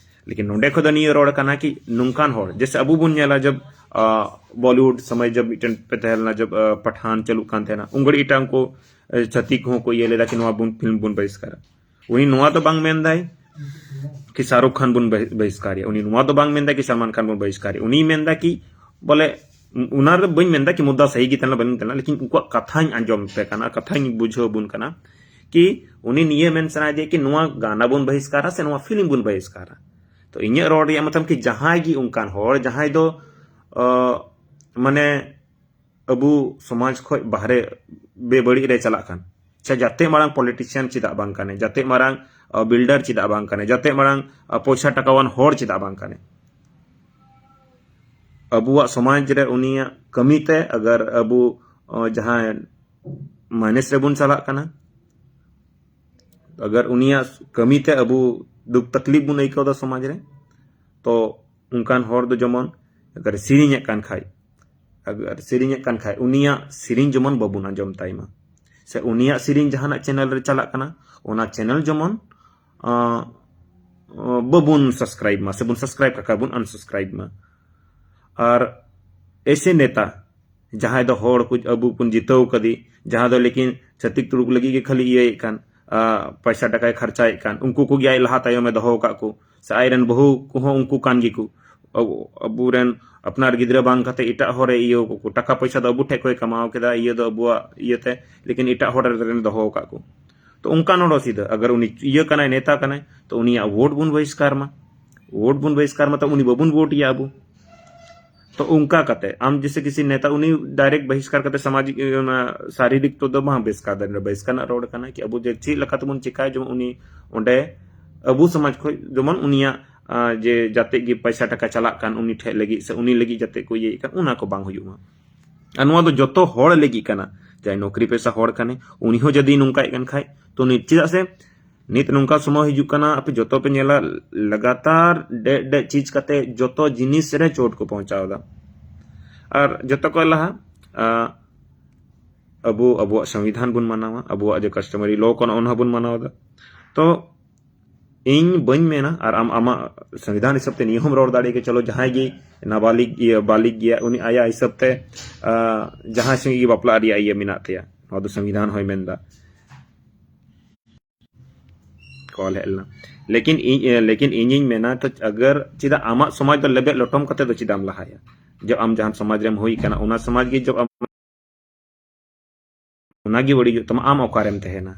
ᱞᱮᱠᱤᱱ ᱱᱚᱸᱰᱮ ᱠᱷᱚᱱ ᱫᱚ ᱱᱤᱭᱟᱹ ᱨᱚᱲ ᱠᱟᱱᱟ ᱠᱤ ᱱᱚᱝᱠᱟᱱ ᱦᱚᱲ, ᱡᱮᱥᱮ ᱟᱵᱚ ᱵᱚᱱ ᱧᱮᱞᱟ ᱡᱟᱵ ᱵᱚᱞᱤᱣᱩᱰ ᱥᱚᱢᱚᱭ ᱡᱟᱵ ᱢᱤᱫᱴᱮᱱ ᱯᱮ ᱛᱟᱦᱮᱸ ᱞᱮᱱᱟ, ᱡᱟᱵ ᱯᱟᱴᱷᱟᱱ ᱪᱟᱹᱞᱩᱜ ᱠᱟᱱ ᱛᱟᱦᱮᱱᱟ, ᱩᱱ ᱜᱷᱟᱹᱲᱤᱡ ᱮᱴᱟᱜ ᱩᱱᱠᱩ ᱪᱷᱟᱹᱛᱤᱠ ᱠᱚᱦᱚᱸ ᱠᱚ ᱤᱭᱟᱹ ᱞᱮᱫᱟ ᱠᱤ ᱱᱚᱣᱟ ᱵᱚᱱ ᱯᱷᱤᱞᱢ ᱵᱚᱱ ᱵᱟᱦᱤᱥᱠᱟᱨᱟ᱾ ᱩᱱᱤ ᱱᱚᱣᱟ ᱫᱚ ᱵᱟᱝ ᱢᱮᱱᱫᱟᱭ ᱠᱤ ᱥᱟᱦᱨᱩᱠ ᱠᱷᱟᱱ ᱵᱚᱱ ᱵᱟᱦᱤᱥᱠᱟᱨᱮᱭᱟ, ᱩᱱᱤ ᱱᱚᱣᱟ ᱫᱚ ᱵᱟᱝ ᱢᱮᱱᱫᱟᱭ ᱠᱤ ᱥᱟᱞᱢᱟᱱ ᱠᱷᱟᱱ ᱵᱚᱱ ᱵᱟᱦᱤᱥᱠᱟᱨᱮᱭᱟ᱾ ᱩᱱᱤᱭ ᱢᱮᱱᱫᱟ ᱠᱤ ᱵᱚᱞᱮ ᱚᱱᱟ ᱨᱮ ᱵᱟᱹᱧ ᱢᱮᱱᱫᱟ ᱠᱤ ᱢᱩᱫᱽᱫᱟ ᱥᱟᱹᱦᱤ ᱜᱮ ᱛᱟᱦᱮᱱᱟ, ᱵᱟᱹᱧ ᱛᱟᱦᱮᱱᱟ, ᱞᱮᱠᱤᱱ ᱩᱱᱠᱩᱣᱟᱜ ᱠᱟᱛᱷᱟᱧ ᱟᱸᱡᱚᱢ ᱯᱮ ᱠᱟᱱᱟ, ᱠᱟᱛᱷᱟᱧ ᱵᱩᱡᱷᱟᱹᱣ ᱵᱚᱱ ᱠᱟᱱᱟ ᱠᱤ ᱩᱱᱤ ᱱᱤᱭᱟᱹ ᱢᱮᱱ ᱥᱟᱱᱟᱭᱮᱫᱮᱭᱟ ᱠᱤ ᱱᱚᱣᱟ ᱜᱟᱱᱟ ᱵᱚᱱ ᱵᱟᱦᱤᱥᱠᱟᱨᱟ ᱥᱮ ᱱᱚᱣᱟ ᱯᱷᱤᱞᱢ ᱵᱚᱱ ᱵᱟᱦᱤᱥᱠᱟᱨᱟ᱾ ᱛᱚ ᱤᱧᱟᱹᱜ ᱨᱚᱲ ᱨᱮᱭᱟᱜ ᱢᱚᱛᱞᱚᱵ ᱠᱤ ᱡᱟᱦᱟᱸᱭ ᱜᱮ ᱚᱱᱠᱟᱱ ᱦᱚᱲ ᱡᱟᱦᱟᱸᱭ ᱫᱚ ᱢᱟᱱᱮ ᱟᱵᱚ ᱥᱚᱢᱟᱡᱽ ᱠᱷᱚᱱ ᱵᱟᱦᱨᱮ ᱵᱮᱵᱟᱹᱲᱤᱡ ᱨᱮ ᱪᱟᱞᱟᱜ ᱠᱟᱱ, ᱥᱮ ᱡᱟᱛᱮ ᱢᱟᱨᱟᱝ ᱯᱚᱞᱤᱴᱤᱥᱤᱭᱟᱱ ᱪᱮᱫᱟᱜ ᱵᱟᱝ ᱠᱟᱱᱮ, ᱡᱟᱛᱮ ᱢᱟᱨᱟᱝ ᱵᱤᱞᱰᱟᱨ ᱪᱮᱫᱟᱜ ᱵᱟᱝ ᱠᱟᱱᱮ, ᱡᱟᱛᱮ ᱢᱟᱨᱟᱝ ᱯᱚᱭᱥᱟ ᱴᱟᱠᱟᱣᱟᱱ ᱦᱚᱲ ᱪᱮᱫᱟᱜ ᱵᱟᱝ ᱠᱟᱱᱮ, ᱟᱵᱚᱣᱟᱜ ᱥᱚᱢᱟᱡᱽ ᱨᱮ ᱩᱱᱤᱭᱟᱜ ᱠᱟᱹᱢᱤᱛᱮ ᱟᱜᱟᱨ ᱟᱵᱚ ᱡᱟᱦᱟᱸ ᱢᱟᱭᱱᱟᱥ ᱨᱮᱵᱚᱱ ᱪᱟᱞᱟᱜ ᱠᱟᱱᱟ, ᱟᱜᱟᱨ ᱩᱱᱤᱭᱟᱜ ᱠᱟᱹᱢᱤᱛᱮ ᱟᱵᱚ ᱫᱩᱠ ᱛᱟᱠᱞᱤᱯ ᱵᱚᱱ ᱟᱹᱭᱠᱟᱹᱣ ᱮᱫᱟ ᱥᱚᱢᱟᱡᱽ ᱨᱮ, ᱛᱚ ᱚᱱᱠᱟᱱ ᱦᱚᱲ ᱫᱚ ᱡᱮᱢᱚᱱ ᱟᱜᱟᱨ ᱥᱮᱨᱮᱧᱮᱫ ᱠᱟᱱ ᱠᱷᱟᱡ, ᱟᱜᱟᱨ ᱥᱮᱨᱮᱧᱮᱫ ᱠᱟᱱ ᱠᱷᱟᱡ ᱩᱱᱤᱭᱟᱜ ᱥᱮᱨᱮᱧ ᱡᱮᱢᱚᱱ ᱵᱟᱵᱚᱱ ᱟᱸᱡᱚᱢ ᱛᱟᱭ ᱢᱟ, ᱥᱮ ᱩᱱᱤᱭᱟᱜ ᱥᱮᱨᱮᱧ ᱡᱟᱦᱟᱱᱟᱜ ᱪᱮᱱᱮᱞ ᱨᱮ ᱪᱟᱞᱟᱜ ᱠᱟᱱᱟ ᱚᱱᱟ ᱪᱮᱱᱮᱞ ᱡᱮᱢᱚᱱ ᱵᱟᱵᱚᱱ ᱥᱟᱵᱥᱠᱨᱟᱭᱤᱵ ᱢᱟ, ᱥᱮᱵᱚᱱ ᱥᱟᱵᱥᱠᱨᱟᱭᱤᱵ ᱠᱟᱜ ᱠᱷᱟᱡ ᱵᱚᱱ ᱟᱱᱥᱟᱵᱥᱠᱨᱟᱭᱤᱵ ᱢᱟ᱾ ᱟᱨ ᱮᱥᱮ ᱱᱮᱛᱟ ᱡᱟᱦᱟᱸᱭ ᱫᱚ ᱦᱚᱲ ᱠᱚ ᱟᱵᱚ ᱵᱚᱱ ᱡᱤᱛᱟᱹᱣ ᱠᱟᱫᱮ, ᱡᱟᱦᱟᱸ ᱫᱚ ᱞᱮᱠᱤᱱ ᱪᱷᱟᱹᱛᱤᱠ ᱛᱩᱲᱩᱠ ᱞᱟᱹᱜᱤᱫ ᱜᱮ ᱠᱷᱟᱹᱞᱤ ᱤᱭᱟᱹᱭᱮᱫ ᱠᱟᱱ, ᱟ, ᱯᱚᱭᱥᱟ ᱴᱟᱠᱟᱭ ᱠᱷᱚᱨᱪᱟᱭᱮᱫ ᱠᱟᱱ, ᱩᱱᱠᱩ ᱠᱚᱜᱮ ᱟᱡ ᱞᱟᱦᱟ ᱛᱟᱭᱚᱢᱮ ᱫᱚᱦᱚ ᱟᱠᱟᱫ ᱠᱚ, ᱥᱮ ᱟᱡᱨᱮᱱ ᱵᱟᱹᱦᱩ ᱠᱚᱦᱚᱸ ᱩᱱᱠᱩ ᱠᱟᱱ ᱜᱮᱠᱚ᱾ ᱟᱵᱚ, ᱟᱵᱚᱨᱮᱱ ᱟᱯᱱᱟᱨ ᱜᱤᱫᱽᱨᱟᱹ ᱵᱟᱝ ᱠᱟᱛᱮ ᱮᱴᱟᱜ ᱦᱚᱲ ᱮ ᱤᱭᱟᱹ ᱟᱠᱚ ᱠᱚ᱾ ᱴᱟᱠᱟ ᱯᱚᱭᱥᱟ ᱫᱚ ᱟᱵᱚ ᱴᱷᱮᱡ ᱠᱷᱚᱡ ᱠᱟᱢᱟᱣ ᱠᱮᱫᱟ, ᱤᱭᱟᱹ ᱫᱚ ᱟᱵᱚᱣᱟᱜ ᱤᱭᱟᱹᱛᱮ, ᱞᱮᱠᱤᱱ ᱮᱴᱟᱜ ᱦᱚᱲ ᱨᱮᱱ ᱫᱚᱦᱚ ᱟᱠᱟᱫ ᱠᱚ᱾ ᱛᱚ ᱚᱱᱠᱟᱱ ᱦᱚᱲ ᱥᱤᱫᱷᱟᱹ, ᱟᱜᱟᱨ ᱩᱱᱤ ᱤᱭᱟᱹ ᱠᱟᱱᱟᱭ, ᱱᱮᱛᱟ ᱠᱟᱱᱟᱭ, ᱛᱚ ᱩᱱᱤᱭᱟᱜ ᱵᱷᱳᱴ ᱵᱚᱱ ᱵᱚᱦᱤᱥᱠᱟᱨ ᱢᱟ᱾ ᱵᱷᱳᱴ ᱵᱚᱱ ᱵᱚᱦᱤᱥᱠᱟᱨ ᱢᱟ, ᱛᱚ ᱩᱱᱤ ᱵᱟᱵᱚᱱ ᱵᱷᱳᱴ ᱮᱭᱟ ᱟᱵᱚ᱾ ᱛᱚ ᱚᱱᱠᱟ ᱠᱟᱛᱮ ᱟᱢ ᱡᱮᱥᱮ ᱠᱤᱥᱤ ᱱᱮᱛᱟ, ᱩᱱᱤ ᱰᱟᱭᱨᱮᱠᱴ ᱵᱚᱦᱤᱥᱠᱟᱨ ᱠᱟᱛᱮ ᱥᱟᱢᱟᱡᱤᱠ, ᱚᱱᱟ ᱥᱟᱨᱤᱨᱤᱠ ᱛᱚ ᱫᱚ ᱵᱟᱝ ᱵᱚᱦᱤᱥᱠᱟᱨ ᱫᱟᱲᱮᱭᱟᱜᱼᱟ, ᱵᱚᱦᱤᱥᱠᱟᱨ ᱨᱮᱱᱟᱜ ᱨᱚᱲ ᱠᱟᱱᱟ ᱠᱤ ᱟᱵᱚ ᱡᱮ ᱪᱮᱫ ᱞᱮᱠᱟ ᱛᱮᱵᱚᱱ ᱪᱮᱠᱟᱭᱟ ᱡᱮᱢᱚᱱ ᱩᱱᱤ ᱚᱸᱰᱮ ᱟᱵᱚ ᱥᱚᱢᱟᱡᱽ ᱠᱷᱚᱡ ᱡᱮᱢᱚᱱ ᱩᱱᱤᱭᱟᱜ, ᱟ, ᱡᱮ ᱡᱟᱛᱮ ᱜᱮ ᱯᱚᱭᱥᱟ ᱴᱟᱠᱟ ᱪᱟᱞᱟᱜ ᱠᱟᱱ ᱩᱱᱤ ᱴᱷᱮᱡ ᱞᱟᱹᱜᱤᱫ ᱥᱮ ᱩᱱᱤ ᱞᱟᱹᱜᱤᱫ ᱡᱟᱛᱮ ᱠᱚ ᱤᱭᱟᱹᱭᱮᱫ ᱠᱟᱱ, ᱚᱱᱟ ᱠᱚ ᱵᱟᱝ ᱦᱩᱭᱩᱜ ᱢᱟ᱾ ᱟᱨ ᱱᱚᱣᱟ ᱫᱚ ᱡᱚᱛᱚ ᱦᱚᱲ ᱞᱟᱹᱜᱤᱫ ᱠᱟᱱᱟ, ᱡᱟᱦᱟᱸᱭ ᱱᱚᱠᱨᱤ ᱯᱮᱥᱟ ᱦᱚᱲ ᱠᱟᱱᱟᱭ, ᱩᱱᱤ ᱦᱚᱸ ᱡᱩᱫᱤ ᱱᱚᱝᱠᱟᱭᱮᱫ ᱠᱟᱱ ᱠᱷᱟᱡ, ᱛᱚ ᱩᱱᱤ, ᱪᱮᱫᱟᱜ ᱥᱮ ᱱᱤᱛ ᱱᱚᱝᱠᱟ ᱥᱚᱢᱚᱭ ᱦᱤᱡᱩᱜ ᱠᱟᱱᱟ, ᱟᱯᱮ ᱡᱚᱛᱚ ᱯᱮ ᱧᱮᱞᱟ, ᱞᱟᱜᱟᱛᱟᱨ ᱰᱮᱡ ᱰᱮᱡ ᱪᱤᱡᱽ ᱠᱟᱛᱮ ᱡᱚᱛᱚ ᱡᱤᱱᱤᱥ ᱨᱮ ᱪᱳᱴ ᱠᱚ ᱯᱚᱦᱚᱸᱪᱟᱣ ᱮᱫᱟ᱾ ᱟᱨ ᱡᱚᱛᱚ ᱠᱷᱚᱱ ᱞᱟᱦᱟ, ᱟ, ᱟᱵᱚ ᱟᱵᱚᱣᱟᱜ ᱥᱚᱝᱵᱤᱫᱷᱟᱱ ᱵᱚᱱ ᱢᱟᱱᱟᱣᱟ, ᱟᱵᱚᱣᱟᱜ ᱡᱮ customary law ᱠᱟᱱᱟ ᱚᱱᱟ ᱦᱚᱸᱵᱚᱱ ᱢᱟᱱᱟᱣ ᱮᱫᱟ᱾ ᱛᱚ ᱤᱧ ᱵᱟᱹᱧ ᱢᱮᱱᱟ, ᱟᱨ ᱟᱢ ᱟᱢᱟᱜ ᱥᱚᱝᱵᱤᱫᱷᱟᱱ ᱦᱤᱥᱟᱹᱵ ᱛᱮ ᱱᱤᱭᱟᱹ ᱦᱚᱸᱢ ᱨᱚᱲ ᱫᱟᱲᱮᱭᱟᱜ ᱜᱮᱭᱟ, ᱪᱚᱞᱚ ᱡᱟᱦᱟᱸᱭ ᱜᱮ ᱱᱟᱵᱟᱞᱤᱜ ᱤᱭᱟᱹ ᱵᱟᱞᱤᱜ ᱜᱮᱭᱟ, ᱩᱱᱤ ᱟᱭᱟᱜ ᱦᱤᱥᱟᱹᱵ ᱛᱮ, ᱟ, ᱡᱟᱦᱟᱸᱭ ᱥᱚᱸᱜᱮ ᱜᱮ ᱵᱟᱯᱞᱟᱜ ᱨᱮᱭᱟᱜ ᱤᱭᱟᱹ ᱢᱮᱱᱟᱜ ᱛᱟᱭᱟ, ᱱᱚᱣᱟ ᱫᱚ ᱥᱚᱝᱵᱤᱫᱷᱟᱱ ᱦᱚᱸᱭ ᱢᱮᱱᱫᱟ᱾ ᱠᱚᱞ ᱦᱮᱡ ᱞᱮᱱᱟ᱾ ᱞᱮᱠᱤᱱ ᱤᱧ, ᱮ, ᱞᱮᱠᱤᱱ ᱤᱧᱤᱧ ᱢᱮᱱᱟ, ᱛᱚ ᱟᱜᱟᱨ ᱪᱮᱫᱟᱜ ᱟᱢᱟᱜ ᱥᱚᱢᱟᱡᱽ ᱫᱚ ᱞᱮᱵᱮᱫ ᱞᱚᱴᱚᱢ ᱠᱟᱛᱮ ᱫᱚ ᱪᱮᱫᱟᱜ ᱮᱢ ᱞᱟᱦᱟᱭᱟ? ᱡᱚᱵ ᱟᱢ ᱡᱟᱦᱟᱸ ᱥᱚᱢᱟᱡᱽ ᱨᱮᱢ ᱦᱩᱭ ᱠᱟᱱᱟ, ᱚᱱᱟ ᱥᱚᱢᱟᱡᱽ ᱜᱮ ᱡᱚᱵ ᱟᱢ, ᱚᱱᱟ ᱜᱮ ᱵᱟᱹᱲᱤᱡᱚᱜ ᱛᱟᱢᱟ, ᱟᱢ ᱚᱠᱟᱨᱮᱢ ᱛᱟᱦᱮᱱᱟ?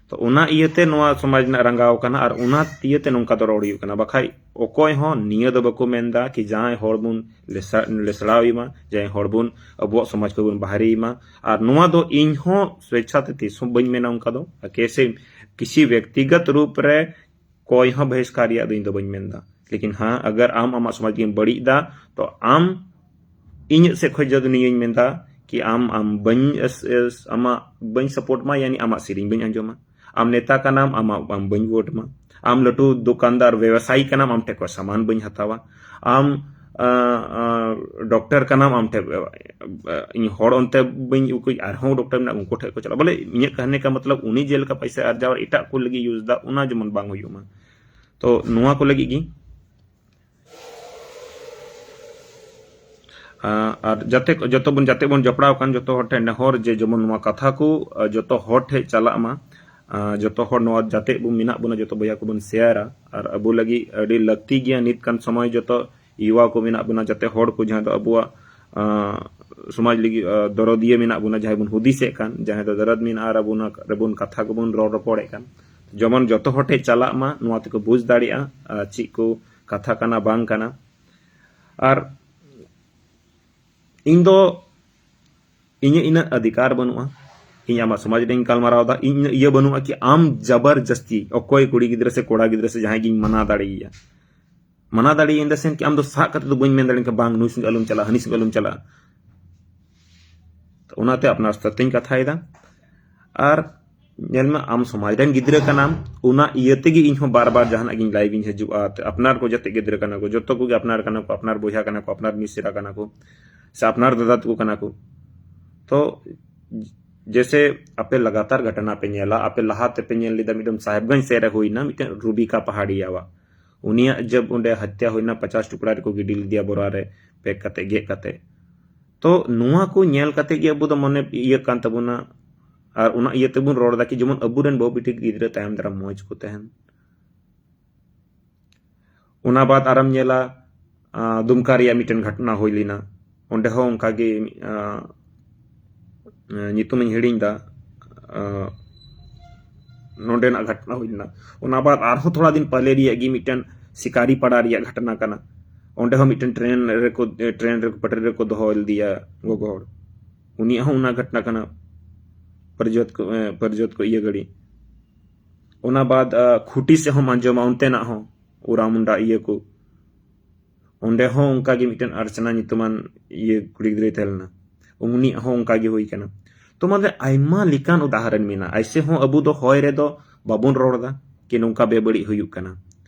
ᱛᱚ ᱚᱱᱟ ᱤᱭᱟᱹᱛᱮ ᱱᱚᱣᱟ ᱥᱚᱢᱟᱡᱽ ᱨᱮᱱᱟᱜ ᱨᱟᱸᱜᱟᱣ ᱠᱟᱱᱟ, ᱟᱨ ᱚᱱᱟ ᱤᱭᱟᱹᱛᱮ ᱱᱚᱝᱠᱟ ᱫᱚ ᱨᱚᱲ ᱦᱩᱭᱩᱜ ᱠᱟᱱᱟ᱾ ᱵᱟᱠᱷᱟᱡ ᱚᱠᱚᱭ ᱦᱚᱸ ᱱᱤᱭᱟᱹ ᱫᱚ ᱵᱟᱠᱚ ᱢᱮᱱᱫᱟ ᱠᱤ ᱡᱟᱦᱟᱸᱭ ᱦᱚᱲ ᱵᱚᱱ ᱞᱮᱥᱟ-, ᱞᱮᱥᱲᱟᱣ ᱮᱢᱟ, ᱡᱟᱦᱟᱸᱭ ᱦᱚᱲ ᱵᱚᱱ ᱟᱵᱚᱣᱟᱜ ᱥᱚᱢᱟᱡᱽ ᱠᱷᱚᱱ ᱵᱚᱱ ᱵᱟᱦᱨᱮ ᱮᱢᱟ᱾ ᱟᱨ ᱱᱚᱣᱟ ᱫᱚ ᱤᱧ ᱦᱚᱸ ᱥᱣᱮᱪᱪᱷᱟ ᱛᱮ ᱛᱤᱥ ᱦᱚᱸ ᱵᱟᱹᱧ ᱢᱮᱱᱟ ᱚᱱᱠᱟ ᱫᱚ᱾ ᱟᱨ ᱠᱮᱥᱮ ᱠᱤᱥᱤ ᱵᱮᱠᱛᱤᱜᱚᱛ ᱨᱩᱯ ᱨᱮ ᱠᱚᱭ ᱦᱚᱸ ᱵᱚᱦᱤᱥᱠᱟᱨ ᱨᱮᱭᱟᱜ ᱫᱚ ᱤᱧ ᱫᱚ ᱵᱟᱹᱧ ᱢᱮᱱᱫᱟ᱾ ᱞᱮᱠᱤᱱ ᱦᱮᱸ, ᱟᱜᱟᱨ ᱟᱢ ᱟᱢᱟᱜ ᱥᱚᱢᱟᱡᱽ ᱜᱮᱢ ᱵᱟᱹᱲᱤᱡ ᱮᱫᱟ, ᱛᱚ ᱟᱢ, ᱤᱧᱟᱹᱜ ᱥᱮᱫ ᱠᱷᱚᱱ ᱡᱚᱫᱤ ᱱᱤᱭᱟᱹᱧ ᱢᱮᱱᱫᱟ ᱠᱤ ᱟᱢ, ᱟᱢ ᱵᱟᱹᱧ ᱮᱥ-, ᱮᱥ-, ᱟᱢᱟᱜ ᱵᱟᱹᱧ support ᱢᱟ, ᱭᱟᱱᱤ ᱟᱢᱟᱜ ᱥᱮᱨᱮᱧ ᱵᱟᱹᱧ ᱟᱸᱡᱚᱢᱟ᱾ ᱟᱢ ᱱᱮᱛᱟ ᱠᱟᱱᱟᱢ, ᱟᱢᱟᱜ, ᱟᱢ ᱵᱟᱹᱧ vote ᱢᱟ᱾ ᱟᱢ ᱞᱟᱹᱴᱩ ᱫᱚᱠᱟᱱᱫᱟᱨ ᱵᱮᱵᱥᱟᱭᱤ ᱠᱟᱱᱟᱢ, ᱟᱢ ᱴᱷᱮᱱ ᱠᱷᱚᱱ ᱥᱟᱢᱟᱱ ᱵᱟᱹᱧ ᱦᱟᱛᱟᱣᱟ᱾ ᱟᱢ, ᱟ, ᱟ, ᱰᱚᱠᱴᱚᱨ ᱠᱟᱱᱟᱢ, ᱟᱢ ᱴᱷᱮᱱ, ᱟ, ᱤᱧ ᱦᱚᱲ ᱚᱱᱛᱮ ᱵᱟᱹᱧ ᱩᱠᱩᱡ, ᱟᱨᱦᱚᱸ ᱰᱚᱠᱴᱚᱨ ᱢᱮᱱᱟᱜ ᱩᱱᱠᱩ ᱴᱷᱮᱱ ᱠᱚ ᱪᱟᱞᱟᱜᱼᱟ᱾ ᱵᱚᱞᱮ ᱤᱧᱟᱹᱜ ᱠᱟᱹᱦᱱᱤ ᱠᱟ ᱢᱚᱛᱞᱚᱵ ᱩᱱᱤ ᱡᱮᱞᱮᱠᱟ ᱯᱚᱭᱥᱟᱭ ᱟᱨᱡᱟᱣᱟ ᱮᱴᱟᱜ ᱠᱚ ᱞᱟᱹᱜᱤᱫ use ᱫᱟ, ᱚᱱᱟ ᱡᱮᱢᱚᱱ ᱵᱟᱝ ᱦᱩᱭᱩᱜ ᱢᱟ᱾ ᱛᱚ ᱱᱚᱣᱟ ᱠᱚ ᱞᱟᱹᱜᱤᱫ ᱜᱮ ᱟᱨ ᱡᱟᱛᱮ ᱡᱚᱛᱚ ᱵᱚᱱ ᱡᱟᱛᱮ ᱵᱚᱱ ᱡᱚᱯᱲᱟᱣ ᱠᱟᱱ ᱡᱚᱛᱚ ᱦᱚᱲ ᱴᱷᱮᱱ ᱱᱮᱦᱚᱨ ᱡᱮ ᱡᱮᱢᱚᱱ ᱱᱚᱣᱟ ᱠᱟᱛᱷᱟ ᱠᱚ ᱡᱚᱛᱚ ᱦᱚᱲ ᱴᱷᱮᱱ ᱪᱟᱞᱟᱜ ᱢᱟ᱾ ᱡᱚᱛᱚ ᱦᱚᱲ ᱱᱚᱣᱟ ᱡᱟᱛᱮ ᱵᱚᱱ ᱢᱮᱱᱟᱜ ᱵᱚᱱᱟ ᱡᱚᱛᱚ ᱵᱚᱭᱦᱟ ᱠᱚᱵᱚᱱ ᱥᱮᱭᱟᱨᱟ᱾ ᱟᱨ ᱟᱵᱚ ᱞᱟᱹᱜᱤᱫ ᱟᱹᱰᱤ ᱞᱟᱹᱠᱛᱤ ᱜᱮᱭᱟ ᱱᱤᱛ ᱠᱟᱱ ᱥᱚᱢᱚᱭ ᱡᱚᱛᱚ ᱭᱩᱣᱟ ᱠᱚ ᱢᱮᱱᱟᱜ ᱵᱚᱱᱟ ᱡᱟᱛᱮ ᱦᱚᱲ ᱠᱚ ᱡᱟᱦᱟᱸ ᱫᱚ ᱟᱵᱚᱣᱟᱜ ᱥᱚᱢᱟᱡᱽ ᱞᱟᱹᱜᱤᱫ ᱫᱚᱨᱚᱫᱤᱭᱟᱹ ᱢᱮᱱᱟᱜ ᱵᱚᱱᱟ, ᱡᱟᱦᱟᱸᱭ ᱵᱚᱱ ᱦᱩᱫᱤᱥᱮᱫ ᱠᱟᱱ, ᱡᱟᱦᱟᱸᱭ ᱫᱚ ᱫᱚᱨᱚᱫ ᱢᱮᱱᱟᱜᱼᱟ ᱟᱨ ᱟᱵᱚ ᱨᱮᱵᱚᱱ ᱠᱟᱛᱷᱟ ᱠᱚᱵᱚᱱ ᱨᱚᱲ ᱨᱚᱯᱚᱲᱮᱫ ᱠᱟᱱ, ᱡᱮᱢᱚᱱ ᱡᱚᱛᱚ ᱦᱚᱲ ᱴᱷᱮᱱ ᱪᱟᱞᱟᱜ ᱢᱟ, ᱱᱚᱣᱟ ᱛᱮᱠᱚ ᱵᱩᱡᱽ ᱫᱟᱲᱮᱭᱟᱜᱼᱟ ᱪᱮᱫ ᱠᱚ ᱠᱟᱛᱷᱟ ᱠᱟᱱᱟ ᱵᱟᱝ ᱠᱟᱱᱟ᱾ ᱟᱨ ᱤᱧ ᱫᱚ ᱤᱧᱟᱹᱜ ᱤᱱᱟᱹᱜ ᱚᱫᱷᱤᱠᱟᱨ ᱵᱟᱹᱱᱩᱜᱼᱟ, ᱤᱧ ᱟᱢᱟᱜ ᱥᱚᱢᱟᱡᱽ ᱨᱮᱧ ᱜᱟᱞᱢᱟᱨᱟᱣ ᱮᱫᱟ, ᱤᱧ ᱤᱱᱟᱹᱜ ᱤᱭᱟᱹ ᱵᱟᱹᱱᱩᱜᱼᱟ ᱠᱤ ᱟᱢ ᱡᱟᱵᱟᱨ ᱡᱟᱹᱥᱛᱤ ᱚᱠᱚᱭ ᱠᱩᱲᱤ ᱜᱤᱫᱽᱨᱟᱹ ᱥᱮ ᱠᱚᱲᱟ ᱜᱤᱫᱽᱨᱟᱹ ᱥᱮ ᱡᱟᱦᱟᱸᱭ ᱜᱤᱧ ᱢᱟᱱᱟ ᱫᱟᱲᱮᱭᱟᱭᱟ᱾ ᱢᱟᱱᱟ ᱫᱟᱲᱮᱭᱟᱭᱟ in the sense ᱠᱤ ᱟᱢ ᱫᱚ ᱥᱟᱵ ᱠᱟᱛᱮ ᱫᱚ ᱵᱟᱹᱧ ᱢᱮᱱ ᱫᱟᱲᱮᱭᱟᱜ ᱠᱟᱱᱟ ᱵᱟᱝ ᱱᱩᱭ ᱥᱚᱸᱜᱮ ᱟᱞᱚᱢ ᱪᱟᱞᱟᱜᱼᱟ, ᱦᱟᱹᱱᱤ ᱥᱚᱸᱜᱮ ᱟᱞᱚᱢ ᱪᱟᱞᱟᱜᱼᱟ᱾ ᱛᱚ ᱚᱱᱟᱛᱮ ᱟᱯᱱᱟᱨ ᱥᱟᱛᱮᱧ ᱠᱟᱛᱷᱟᱭᱮᱫᱟ᱾ ᱟᱨ ᱧᱮᱞ ᱢᱮ, ᱟᱢ ᱥᱚᱢᱟᱡᱽ ᱨᱮᱱ ᱜᱤᱫᱽᱨᱟᱹ ᱠᱟᱱᱟᱢ, ᱚᱱᱟ ᱤᱭᱟᱹ ᱛᱮᱜᱮ ᱤᱧ ᱦᱚᱸ ᱵᱟᱨ ᱵᱟᱨ ᱡᱟᱦᱟᱱᱟᱜ ᱜᱤᱧ ᱞᱟᱭᱤᱵᱷ ᱤᱧ ᱦᱤᱡᱩᱜᱼᱟ᱾ ᱟᱯᱱᱟᱨ ᱠᱚ ᱡᱟᱛᱮ ᱜᱤᱫᱽᱨᱟᱹ ᱠᱟᱱᱟ ᱠᱚ, ᱡᱚᱛᱚ ᱠᱚᱜᱮ ᱟᱯᱱᱟᱨ ᱠᱟᱱᱟ ᱠᱚ, ᱟᱯᱱᱟᱨ ᱵᱚᱭᱦᱟ ᱠᱟᱱᱟ ᱠᱚ, ᱟᱯᱱᱟᱨ ᱢᱤᱥᱨᱟ ᱠᱟᱱᱟ ᱠᱚ, ᱥᱮ ᱟᱯᱱᱟᱨ ᱫᱟᱫᱟ ᱛᱟᱠᱚ ᱠᱟᱱᱟ ᱠᱚ᱾ ᱛᱚ ᱡᱮᱥᱮ ᱟᱯᱮ ᱞᱟᱜᱟᱛᱟᱨ ᱜᱷᱚᱴᱚᱱᱟ ᱯᱮ ᱧᱮᱞᱟ, ᱟᱯᱮ ᱞᱟᱦᱟ ᱛᱮᱯᱮ ᱧᱮᱞ ᱞᱮᱫᱟ ᱢᱤᱫᱴᱮᱱ ᱥᱟᱦᱮᱵᱽᱜᱚᱸᱡᱽ ᱥᱮᱫ ᱨᱮ ᱦᱩᱭᱱᱟ ᱢᱤᱫᱴᱮᱱ ᱨᱩᱵᱤᱠᱟ ᱯᱟᱦᱟᱲᱤᱭᱟᱣᱟᱜ, ᱩᱱᱤᱭᱟᱜ ᱡᱟᱵ ᱚᱸᱰᱮ ᱦᱚᱛᱭᱟ ᱦᱩᱭᱱᱟ, ᱯᱚᱪᱟᱥ ᱴᱩᱠᱲᱟ ᱨᱮᱠᱚ ᱜᱤᱰᱤ ᱞᱮᱫᱮᱭᱟ ᱵᱚᱨᱟ ᱨᱮ ᱯᱮᱠ ᱠᱟᱛᱮ, ᱜᱮᱫ ᱠᱟᱛᱮ᱾ ᱛᱚ ᱱᱚᱣᱟ ᱠᱚ ᱧᱮᱞ ᱠᱟᱛᱮ ᱜᱮ ᱟᱵᱚ ᱫᱚ ᱢᱚᱱᱮ ᱤᱭᱟᱹᱜ ᱠᱟᱱ ᱛᱟᱵᱚᱱᱟ᱾ ᱟᱨ ᱚᱱᱟ ᱤᱭᱟᱹ ᱛᱮᱵᱚᱱ ᱨᱚᱲ ᱮᱫᱟ ᱠᱤ ᱡᱮᱢᱚᱱ ᱟᱵᱚᱨᱮᱱ ᱵᱟᱹᱵᱩ ᱵᱤᱴᱤ ᱜᱤᱫᱽᱨᱟᱹ ᱛᱟᱭᱚᱢ ᱫᱟᱨᱟᱢ ᱢᱚᱡᱽ ᱠᱚ ᱛᱟᱦᱮᱱ᱾ ᱚᱱᱟ ᱵᱟᱫ ᱟᱨᱮᱢ ᱧᱮᱞᱟ, ᱟᱸ, ᱫᱩᱢᱠᱟ ᱨᱮᱭᱟᱜ ᱢᱤᱫᱴᱮᱱ ᱜᱷᱚᱴᱚᱱᱟ ᱦᱩᱭ ᱞᱮᱱᱟ᱾ ᱚᱸᱰᱮ ᱦᱚᱸ ᱚᱱᱠᱟᱜᱮ, ᱟᱸ, ᱧᱩᱛᱩᱢᱤᱧ ᱦᱤᱲᱤᱧ ᱮᱫᱟ, ᱟᱸ, ᱱᱚᱸᱰᱮᱱᱟᱜ ᱜᱷᱚᱴᱚᱱᱟ ᱦᱩᱭ ᱞᱮᱱᱟ᱾ ᱚᱱᱟ ᱵᱟᱫ ᱟᱨᱦᱚᱸ ᱛᱷᱚᱲᱟ ᱫᱤᱱ ᱯᱟᱦᱞᱮ ᱨᱮᱭᱟᱜ ᱜᱮ ᱢᱤᱫᱴᱮᱱ ᱥᱤᱠᱟᱨᱤ ᱯᱟᱲᱟ ᱨᱮᱭᱟᱜ ᱜᱷᱚᱴᱚᱱᱟ ᱠᱟᱱᱟ᱾ ᱚᱸᱰᱮ ᱦᱚᱸ ᱢᱤᱫᱴᱮᱱ ᱴᱨᱮᱱ ᱨᱮᱠᱚ, ᱴᱨᱮᱱ ᱨᱮᱠᱚ ᱯᱟᱴᱨᱤ ᱨᱮᱠᱚ ᱫᱚᱦᱚ ᱞᱮᱫᱮᱭᱟ ᱜᱚᱜᱚ ᱦᱚᱲ᱾ ᱩᱱᱤᱭᱟᱜ ᱦᱚᱸ ᱚᱱᱟ ᱜᱷᱚᱴᱚᱱᱟ ᱠᱟᱱᱟ, ᱯᱟᱨᱡᱚᱛ ᱠᱚ, ᱮ, ᱯᱟᱨᱡᱚᱛ ᱠᱚ ᱤᱭᱟᱹ ᱜᱟᱹᱲᱤ᱾ ᱚᱱᱟ ᱵᱟᱫ, ᱟ, ᱠᱷᱩᱴᱤ ᱥᱮᱫ ᱦᱚᱸᱢ ᱟᱸᱡᱚᱢᱟ ᱚᱱᱛᱮᱱᱟᱜ ᱦᱚᱸ, ᱳᱨᱟᱢᱩᱱᱰᱟ ᱤᱭᱟᱹ ᱠᱚ᱾ ᱚᱸᱰᱮ ᱦᱚᱸ ᱚᱱᱠᱟ ᱜᱮ ᱢᱤᱫᱴᱮᱱ ᱟᱨᱪᱟᱱᱟ ᱧᱩᱛᱩᱢᱟᱱ ᱤᱭᱟᱹ ᱠᱩᱲᱤ ᱜᱤᱫᱽᱨᱟᱹᱭ ᱛᱟᱦᱮᱸ ᱞᱮᱱᱟ, ᱩᱱᱤᱭᱟᱜ ᱦᱚᱸ ᱚᱱᱠᱟ ᱜᱮ ᱦᱩᱭ ᱠᱟᱱᱟ᱾ ᱛᱚ ᱢᱟᱱᱮ ᱟᱭᱢᱟ ᱞᱮᱠᱟᱱ ᱩᱫᱟᱦᱚᱨᱚᱱ ᱢᱮᱱᱟᱜᱼᱟ᱾ ᱟᱭᱥᱮ ᱦᱚᱸ ᱟᱵᱚ ᱫᱚ ᱦᱚᱭ ᱨᱮᱫᱚ ᱵᱟᱵᱚᱱ ᱨᱚᱲ ᱮᱫᱟ ᱠᱤ ᱱᱚᱝᱠᱟ ᱵᱮᱵᱟᱹᱲᱤᱡ ᱦᱩᱭᱩᱜ ᱠᱟᱱᱟ᱾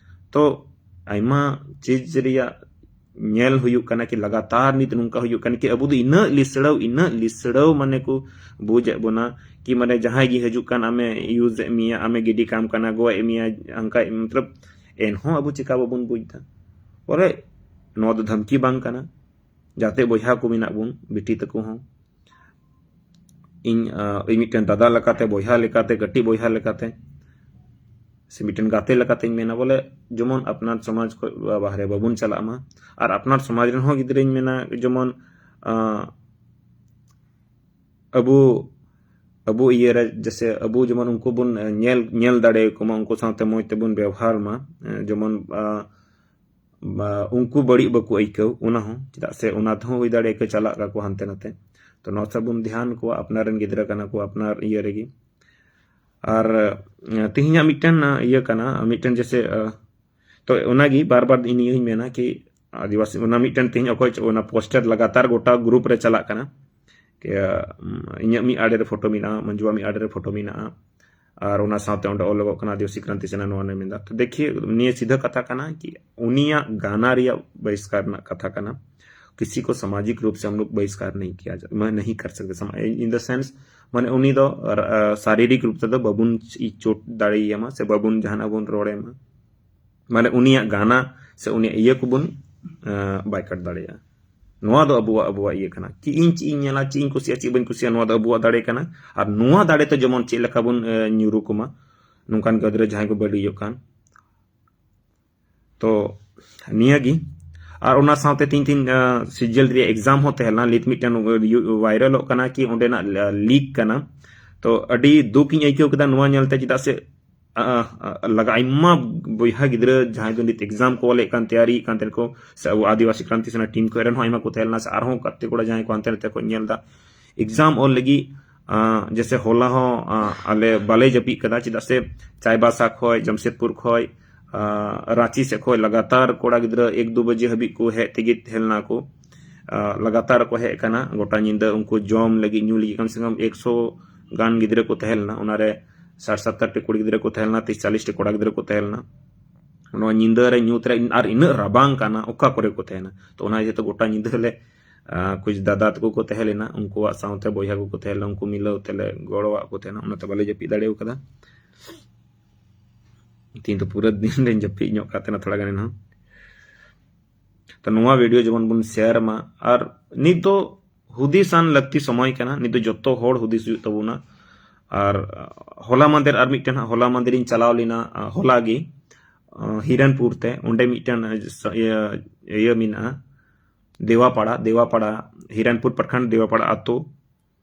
ᱛᱚ ᱟᱭᱢᱟ ᱪᱤᱡᱽ ᱨᱮᱭᱟᱜ ᱧᱮᱞ ᱦᱩᱭᱩᱜ ᱠᱟᱱᱟ ᱠᱤ ᱞᱟᱜᱟᱛᱟᱨ ᱱᱤᱛ ᱱᱚᱝᱠᱟ ᱦᱩᱭᱩᱜ ᱠᱟᱱᱟ ᱠᱤ ᱟᱵᱚ ᱫᱚ ᱤᱱᱟᱹᱜ ᱞᱤᱥᱲᱟᱹᱣ, ᱤᱱᱟᱹᱜ ᱞᱤᱥᱲᱟᱹᱣ ᱢᱟᱱᱮ ᱠᱚ ᱵᱩᱡᱮᱫ ᱵᱚᱱᱟ ᱠᱤ ᱢᱟᱱᱮ ᱡᱟᱦᱟᱸᱭ ᱜᱮ ᱦᱤᱡᱩᱜ ᱠᱟᱱ ᱟᱢᱮ use ᱮᱫ ᱢᱮᱭᱟ, ᱟᱢᱮ ᱜᱤᱰᱤ ᱠᱟᱢ ᱠᱟᱱᱟ, ᱜᱚᱡ ᱮᱫ ᱢᱮᱭᱟ, ᱚᱱᱠᱟ ᱢᱚᱛᱞᱚᱵ ᱮᱱᱦᱚᱸ ᱟᱵᱚ ᱪᱮᱠᱟ ᱵᱟᱵᱚᱱ ᱵᱩᱡᱽ ᱮᱫᱟ? ᱵᱚᱞᱮ ᱱᱚᱣᱟ ᱫᱚ ᱫᱷᱟᱢᱠᱤ ᱵᱟᱝ ᱠᱟᱱᱟ᱾ ᱡᱟᱛᱮ ᱵᱚᱭᱦᱟ ᱠᱚ ᱢᱮᱱᱟᱜ ᱵᱚᱱ, ᱵᱤᱴᱤ ᱛᱟᱠᱚ ᱦᱚᱸ, ᱤᱧ ᱟᱸ, ᱤᱧ ᱢᱤᱫᱴᱮᱱ ᱫᱟᱫᱟ ᱞᱮᱠᱟᱛᱮ, ᱵᱚᱭᱦᱟ ᱞᱮᱠᱟᱛᱮ, ᱠᱟᱹᱴᱤᱡ ᱵᱚᱭᱦᱟ ᱞᱮᱠᱟᱛᱮ, ᱥᱮ ᱢᱤᱫᱴᱮᱱ ᱜᱟᱛᱮ ᱞᱮᱠᱟᱛᱮᱧ ᱢᱮᱱᱟ ᱵᱚᱞᱮ, ᱡᱮᱢᱚᱱ ᱟᱯᱱᱟᱨ ᱥᱚᱢᱟᱡᱽ ᱠᱷᱚᱱ ᱵᱟᱦᱨᱮ ᱵᱟᱵᱚᱱ ᱪᱟᱞᱟᱜ ᱢᱟ᱾ ᱟᱨ ᱟᱯᱱᱟᱨ ᱥᱚᱢᱟᱡᱽ ᱨᱮᱱ ᱦᱚᱸ ᱜᱤᱫᱽᱨᱟᱹᱧ ᱢᱮᱱᱟ, ᱡᱮᱢᱚᱱ ᱟᱸ, ᱟᱵᱚ ᱟᱵᱚ ᱤᱭᱟᱹ ᱨᱮ ᱡᱮᱥᱮ ᱟᱵᱚ ᱡᱮᱢᱚᱱ ᱩᱱᱠᱩ ᱵᱚᱱ ᱧᱮᱞ ᱧᱮᱞ ᱫᱟᱲᱮᱭᱟᱠᱚ ᱢᱟ, ᱩᱱᱠᱩ ᱥᱟᱶᱛᱮ ᱢᱚᱡᱽ ᱛᱮᱵᱚᱱ ᱵᱮᱣᱦᱟᱨ ᱢᱟ, ᱡᱮᱢᱚᱱ ᱟᱸ, ᱵᱟ, ᱩᱱᱠᱩ ᱵᱟᱹᱲᱤᱡ ᱵᱟᱠᱚ ᱟᱹᱭᱠᱟᱹᱣ, ᱚᱱᱟ ᱦᱚᱸ᱾ ᱪᱮᱫᱟᱜ ᱥᱮ ᱚᱱᱟ ᱛᱮᱦᱚᱸ ᱦᱩᱭ ᱫᱟᱲᱮᱭᱟᱜᱼᱟ ᱠᱚ ᱪᱟᱞᱟᱜ ᱠᱟᱠᱚ ᱦᱟᱱᱛᱮ ᱱᱟᱛᱮ᱾ ᱛᱚ ᱱᱚᱣᱟ ᱥᱟᱶ ᱵᱚᱱ ᱫᱷᱮᱭᱟᱱ ᱠᱚᱣᱟ, ᱟᱯᱱᱟᱨ ᱨᱮᱱ ᱜᱤᱫᱽᱨᱟᱹ ᱠᱟᱱᱟ ᱠᱚ, ᱟᱯᱱᱟᱨ ᱤᱭᱟᱹ ᱨᱮᱜᱮ᱾ ᱟᱨ ᱟᱸ, ᱛᱮᱦᱮᱧᱟᱜ ᱢᱤᱫᱴᱮᱱ ᱟᱸ, ᱤᱭᱟᱹ ᱠᱟᱱᱟ, ᱢᱤᱫᱴᱮᱱ ᱡᱮᱥᱮ ᱟᱸ, ᱛᱚ ᱚᱱᱟᱜᱮ ᱵᱟᱨ ᱵᱟᱨ ᱤᱧ ᱱᱤᱭᱟᱹᱧ ᱢᱮᱱᱟ ᱠᱤ ᱟᱹᱫᱤᱵᱟᱹᱥᱤ ᱚᱱᱟ ᱢᱤᱫᱴᱮᱱ ᱛᱮᱦᱮᱧ ᱚᱠᱚᱭ ᱪᱚ ᱚᱱᱟ ᱯᱳᱥᱴᱟᱨ ᱞᱟᱜᱟᱛᱟᱨ ᱜᱚᱴᱟ ᱜᱨᱩᱯ ᱨᱮ ᱪᱟᱞᱟᱜ ᱠᱟᱱᱟ ᱠᱤ, ᱟᱸ, ᱤᱧᱟᱹᱜ ᱢᱤᱫ ᱟᱲᱮ ᱨᱮ ᱯᱷᱳᱴᱳ ᱢᱮᱱᱟᱜᱼᱟ, ᱢᱟᱹᱡᱷᱩᱣᱟᱜ ᱢᱤᱫ ᱟᱲᱮ ᱨᱮ ᱯᱷᱳᱴᱳ ᱢᱮᱱᱟᱜᱼᱟ, ᱟᱨ ᱚᱱᱟ ᱥᱟᱶᱛᱮ ᱚᱸᱰᱮ ᱚᱞᱚᱜᱚᱜ ᱠᱟᱱᱟ ᱟᱹᱫᱤᱵᱟᱹᱥᱤ ᱠᱨᱟᱱᱛᱤ ᱥᱮᱱᱟ ᱱᱚᱣᱟ ᱱᱮ ᱢᱮᱱᱫᱟ᱾ ᱛᱚ ᱫᱮᱠᱷᱤᱭᱮ, ᱱᱤᱭᱟᱹ ᱥᱤᱫᱷᱟᱹ ᱠᱟᱛᱷᱟ ᱠᱟᱱᱟ ᱠᱤ ᱩᱱᱤᱭᱟᱜ ᱜᱟᱱᱟ ᱨᱮᱭᱟᱜ ᱵᱚᱦᱤᱥᱠᱟᱨ ᱨᱮᱱᱟᱜ ᱠᱟᱛᱷᱟ ᱠᱟᱱᱟ, ᱠᱤᱥᱤ ᱠᱚ ᱥᱟᱢᱟᱡᱤᱠ ᱨᱩᱯ ᱥᱮ ᱦᱟᱢ ᱞᱳᱜ ᱵᱚᱦᱤᱥᱠᱟᱨ ᱱᱟᱦᱤ ᱠᱤᱭᱟ ᱡᱟ, ᱢᱟᱱᱮ ᱱᱟᱦᱤ ᱠᱟᱨ ᱥᱟᱠᱛᱮ, ᱥᱟᱢᱟ-, in the sense, ᱢᱟᱱᱮ ᱩᱱᱤ ᱫᱚ ᱟᱨ, ᱟ, ᱥᱟᱨᱤᱨᱤᱠ ᱨᱩᱯ ᱛᱮᱫᱚ ᱵᱟᱵᱚᱱ ᱪ-, ᱪᱳᱴ ᱫᱟᱲᱮᱭᱟᱭᱟ ᱢᱟ ᱥᱮ ᱵᱟᱵᱚᱱ ᱡᱟᱦᱟᱱᱟᱜ ᱵᱚᱱ ᱨᱚᱲ ᱟᱭᱟ ᱢᱟ᱾ ᱢᱟᱱᱮ ᱩᱱᱤᱭᱟᱜ ᱜᱟᱱᱟ ᱥᱮ ᱩᱱᱤᱭᱟᱜ ᱤᱭᱟᱹ ᱠᱚᱵᱚᱱ, ᱟ, ᱵᱟᱭᱠᱟᱴ ᱫᱟᱲᱮᱭᱟᱜᱼᱟ᱾ ᱱᱚᱣᱟ ᱫᱚ ᱟᱵᱚᱣᱟᱜ, ᱟᱵᱚᱣᱟᱜ ᱤᱭᱟᱹ ᱠᱟᱱᱟ᱾ ᱪᱮᱫ ᱤᱧ, ᱪᱮᱫ ᱤᱧ ᱧᱮᱞᱟ, ᱪᱮᱫ ᱤᱧ ᱠᱩᱥᱤᱭᱟᱜᱼᱟ, ᱪᱮᱫ ᱵᱟᱹᱧ ᱠᱩᱥᱤᱭᱟᱜᱼᱟ, ᱱᱚᱣᱟ ᱫᱚ ᱟᱵᱚᱣᱟᱜ ᱫᱟᱲᱮ ᱠᱟᱱᱟ᱾ ᱟᱨ ᱱᱚᱣᱟ ᱫᱟᱲᱮ ᱛᱮ ᱡᱮᱢᱚᱱ ᱪᱮᱫ ᱞᱮᱠᱟ ᱵᱚᱱ, ᱮ, ᱧᱩᱨᱩ ᱠᱚᱢᱟ ᱱᱚᱝᱠᱟᱱ ᱜᱤᱫᱽᱨᱟᱹ ᱡᱟᱦᱟᱸᱭ ᱠᱚ ᱵᱟᱹᱲᱤᱡᱚᱜ ᱠᱟᱱ᱾ ᱛᱚ ᱱᱤᱭᱟᱹᱜᱮ᱾ ᱟᱨ ᱚᱱᱟ ᱥᱟᱶᱛᱮ ᱛᱤᱦᱤᱧ, ᱛᱤᱦᱤᱧ, ᱟ, ᱥᱤᱡᱮᱞ ᱨᱮᱭᱟᱜ ᱮᱠᱡᱟᱢ ᱦᱚᱸ ᱛᱟᱦᱮᱸ ᱞᱮᱱᱟ, ᱞᱤᱛ ᱢᱤᱫᱴᱮᱱ ᱵᱷᱟᱭᱨᱟᱞᱚᱜ ᱠᱟᱱᱟ ᱠᱤ ᱚᱸᱰᱮᱱᱟᱜ ᱞᱤᱠ ᱠᱟᱱᱟ᱾ ᱛᱚ ᱟᱹᱰᱤ ᱫᱩᱠ ᱤᱧ ᱟᱹᱭᱠᱟᱹᱣ ᱠᱮᱫᱟ ᱱᱚᱣᱟ ᱧᱮᱞᱛᱮ, ᱪᱮᱫᱟᱜ ᱥᱮ, ᱟ, ᱟ, ᱞᱟᱜᱟ ᱟᱭᱢᱟ ᱵᱚᱭᱦᱟ ᱜᱤᱫᱽᱨᱟᱹ ᱡᱟᱦᱟᱸᱭ ᱫᱚ ᱱᱤᱛ ᱮᱠᱡᱟᱢ ᱠᱚ ᱚᱞᱮᱫ ᱠᱟᱱ, ᱛᱮᱭᱟᱨᱤᱭᱮᱫ ᱠᱟᱱ ᱛᱟᱦᱮᱸ ᱠᱚ, ᱥᱮ ᱟᱵᱚ ᱟᱹᱫᱤᱵᱟᱹᱥᱤ ᱠᱨᱟᱱᱛᱤ ᱥᱮᱱᱟ ᱴᱤᱢ ᱠᱚ ᱨᱮᱱ ᱦᱚᱸ ᱟᱭᱢᱟ ᱠᱚ ᱛᱟᱦᱮᱸ ᱞᱮᱱᱟ, ᱥᱮ ᱟᱨᱦᱚᱸ ᱜᱟᱛᱮ ᱠᱚᱲᱟ ᱡᱟᱦᱟᱸᱭ ᱠᱚ ᱦᱟᱱᱛᱮ ᱱᱟᱛᱮ ᱠᱚ ᱧᱮᱞ ᱮᱫᱟ ᱮᱠᱡᱟᱢ ᱚᱞ ᱞᱟᱹᱜᱤᱫ, ᱟ, ᱡᱮᱥᱮ ᱦᱚᱞᱟ ᱦᱚᱸ, ᱟ, ᱟᱞᱮ ᱵᱟᱞᱮ ᱡᱟᱹᱯᱤᱫ ᱠᱟᱫᱟ, ᱪᱮᱫᱟᱜ ᱥᱮ ᱪᱟᱭᱵᱟᱥᱟ ᱠᱷᱚᱡ, ᱡᱟᱢᱥᱮᱫᱽᱯᱩᱨ ᱠᱷᱚᱡ, ᱟ, ᱨᱟᱸᱪᱤ ᱥᱮᱫ ᱠᱷᱚᱡ ᱞᱟᱜᱟᱛᱟᱨ ᱠᱚᱲᱟ ᱜᱤᱫᱽᱨᱟᱹ ᱮᱠ ᱫᱩ ᱵᱟᱡᱮ ᱦᱟᱹᱵᱤᱡ ᱠᱚ ᱦᱮᱡ ᱛᱮᱜᱮ ᱛᱟᱦᱮᱸ ᱞᱮᱱᱟ ᱠᱚ᱾ ᱟ, ᱞᱟᱜᱟᱛᱟᱨ ᱠᱚ ᱦᱮᱡ ᱠᱟᱱᱟ ᱜᱚᱴᱟ ᱧᱤᱫᱟᱹ, ᱩᱱᱠᱩ ᱡᱚᱢ ᱞᱟᱹᱜᱤᱫ, ᱧᱩ ᱞᱟᱹᱜᱤᱫ ᱠᱚᱢ ᱥᱮ ᱠᱚᱢ ᱮᱠᱥᱚ ᱜᱟᱱ ᱜᱤᱫᱽᱨᱟᱹ ᱠᱚ ᱛᱟᱦᱮᱸ ᱞᱮᱱᱟ᱾ ᱚᱱᱟᱨᱮ ᱥᱟᱴ ᱥᱟᱛᱛᱟᱨ ᱴᱤ ᱠᱩᱲᱤ ᱜᱤᱫᱽᱨᱟᱹ ᱠᱚ ᱛᱟᱦᱮᱸ ᱞᱮᱱᱟ, ᱛᱤᱥ ᱪᱟᱞᱤᱥ ᱴᱤ ᱠᱚᱲᱟ ᱜᱤᱫᱽᱨᱟᱹ ᱠᱚ ᱛᱟᱦᱮᱸ ᱞᱮᱱᱟ᱾ ᱱᱚᱣᱟ ᱧᱤᱫᱟᱹ ᱨᱮ ᱧᱩᱛ ᱨᱮ ᱟᱨ ᱤᱱᱟᱹᱜ ᱨᱟᱵᱟᱝ ᱠᱟᱱᱟ, ᱚᱠᱟ ᱠᱚᱨᱮ ᱠᱚ ᱛᱟᱦᱮᱱᱟ? ᱛᱚ ᱚᱱᱟ ᱤᱭᱟᱹᱛᱮ ᱜᱚᱴᱟ ᱧᱤᱫᱟᱹ ᱞᱮ, ᱟ, ᱠᱩᱪ ᱫᱟᱫᱟ ᱛᱟᱠᱚ ᱠᱚ ᱛᱟᱦᱮᱸ ᱞᱮᱱᱟ, ᱩᱱᱠᱩᱣᱟᱜ ᱥᱟᱶᱛᱮ ᱵᱚᱭᱦᱟ ᱠᱚᱠᱚ ᱛᱟᱦᱮᱸ ᱞᱮᱱᱟ, ᱩᱱᱠᱩ ᱢᱤᱞᱟᱹᱣ ᱛᱮᱞᱮ ᱜᱚᱲᱚᱣᱟᱜ ᱠᱚ ᱛᱟᱦᱮᱱᱟ, ᱚᱱᱟᱛᱮ ᱵᱟᱞᱮ ᱡᱟᱹᱯᱤᱫ ᱫᱟᱲᱮ ᱟᱠᱟᱫᱟ᱾ ᱛᱤᱦᱤᱧ ᱫᱚ ᱯᱩᱨᱟᱹ ᱫᱤᱱ ᱨᱮᱧ ᱡᱟᱹᱯᱤᱫ ᱧᱚᱜ ᱠᱟᱜ ᱛᱟᱦᱮᱱᱟ ᱛᱷᱚᱲᱟ ᱜᱟᱱ ᱮᱱᱦᱚᱸ᱾ ᱛᱚ ᱱᱚᱣᱟ video ᱡᱮᱢᱚᱱ ᱵᱚᱱ share ᱢᱟ᱾ ᱟᱨ ᱱᱤᱛ ᱫᱚ ᱦᱩᱫᱤᱥᱟᱱ ᱞᱟᱹᱠᱛᱤ ᱥᱚᱢᱚᱭ ᱠᱟᱱᱟ, ᱱᱤᱛ ᱫᱚ ᱡᱚᱛᱚ ᱦᱚᱲ ᱦᱩᱫᱤᱥ ᱦᱩᱭᱩᱜ ᱛᱟᱵᱚᱱᱟ᱾ ᱟᱨ ᱦᱚᱞᱟ ᱢᱟᱫᱷᱮᱨ ᱟᱨ ᱢᱤᱫᱴᱮᱱ ᱦᱟᱸᱜ, ᱦᱚᱞᱟ ᱢᱟᱫᱷᱮᱨᱤᱧ ᱪᱟᱞᱟᱣ ᱞᱮᱱᱟ, ᱦᱚᱞᱟ ᱜᱮ ᱦᱤᱨᱚᱱᱯᱩᱨ ᱛᱮ᱾ ᱚᱸᱰᱮ ᱢᱤᱫᱴᱮᱱ ᱤᱭᱟᱹ ᱤᱭᱟᱹ ᱢᱮᱱᱟᱜᱼᱟ, ᱫᱮᱣᱟᱯᱟᱲᱟ, ᱫᱮᱣᱟᱯᱟᱲᱟ, ᱦᱤᱨᱚᱱᱯᱩᱨ ᱯᱨᱚᱠᱷᱚᱸᱰ, ᱫᱮᱣᱟᱯᱟᱲᱟ ᱟᱛᱳ᱾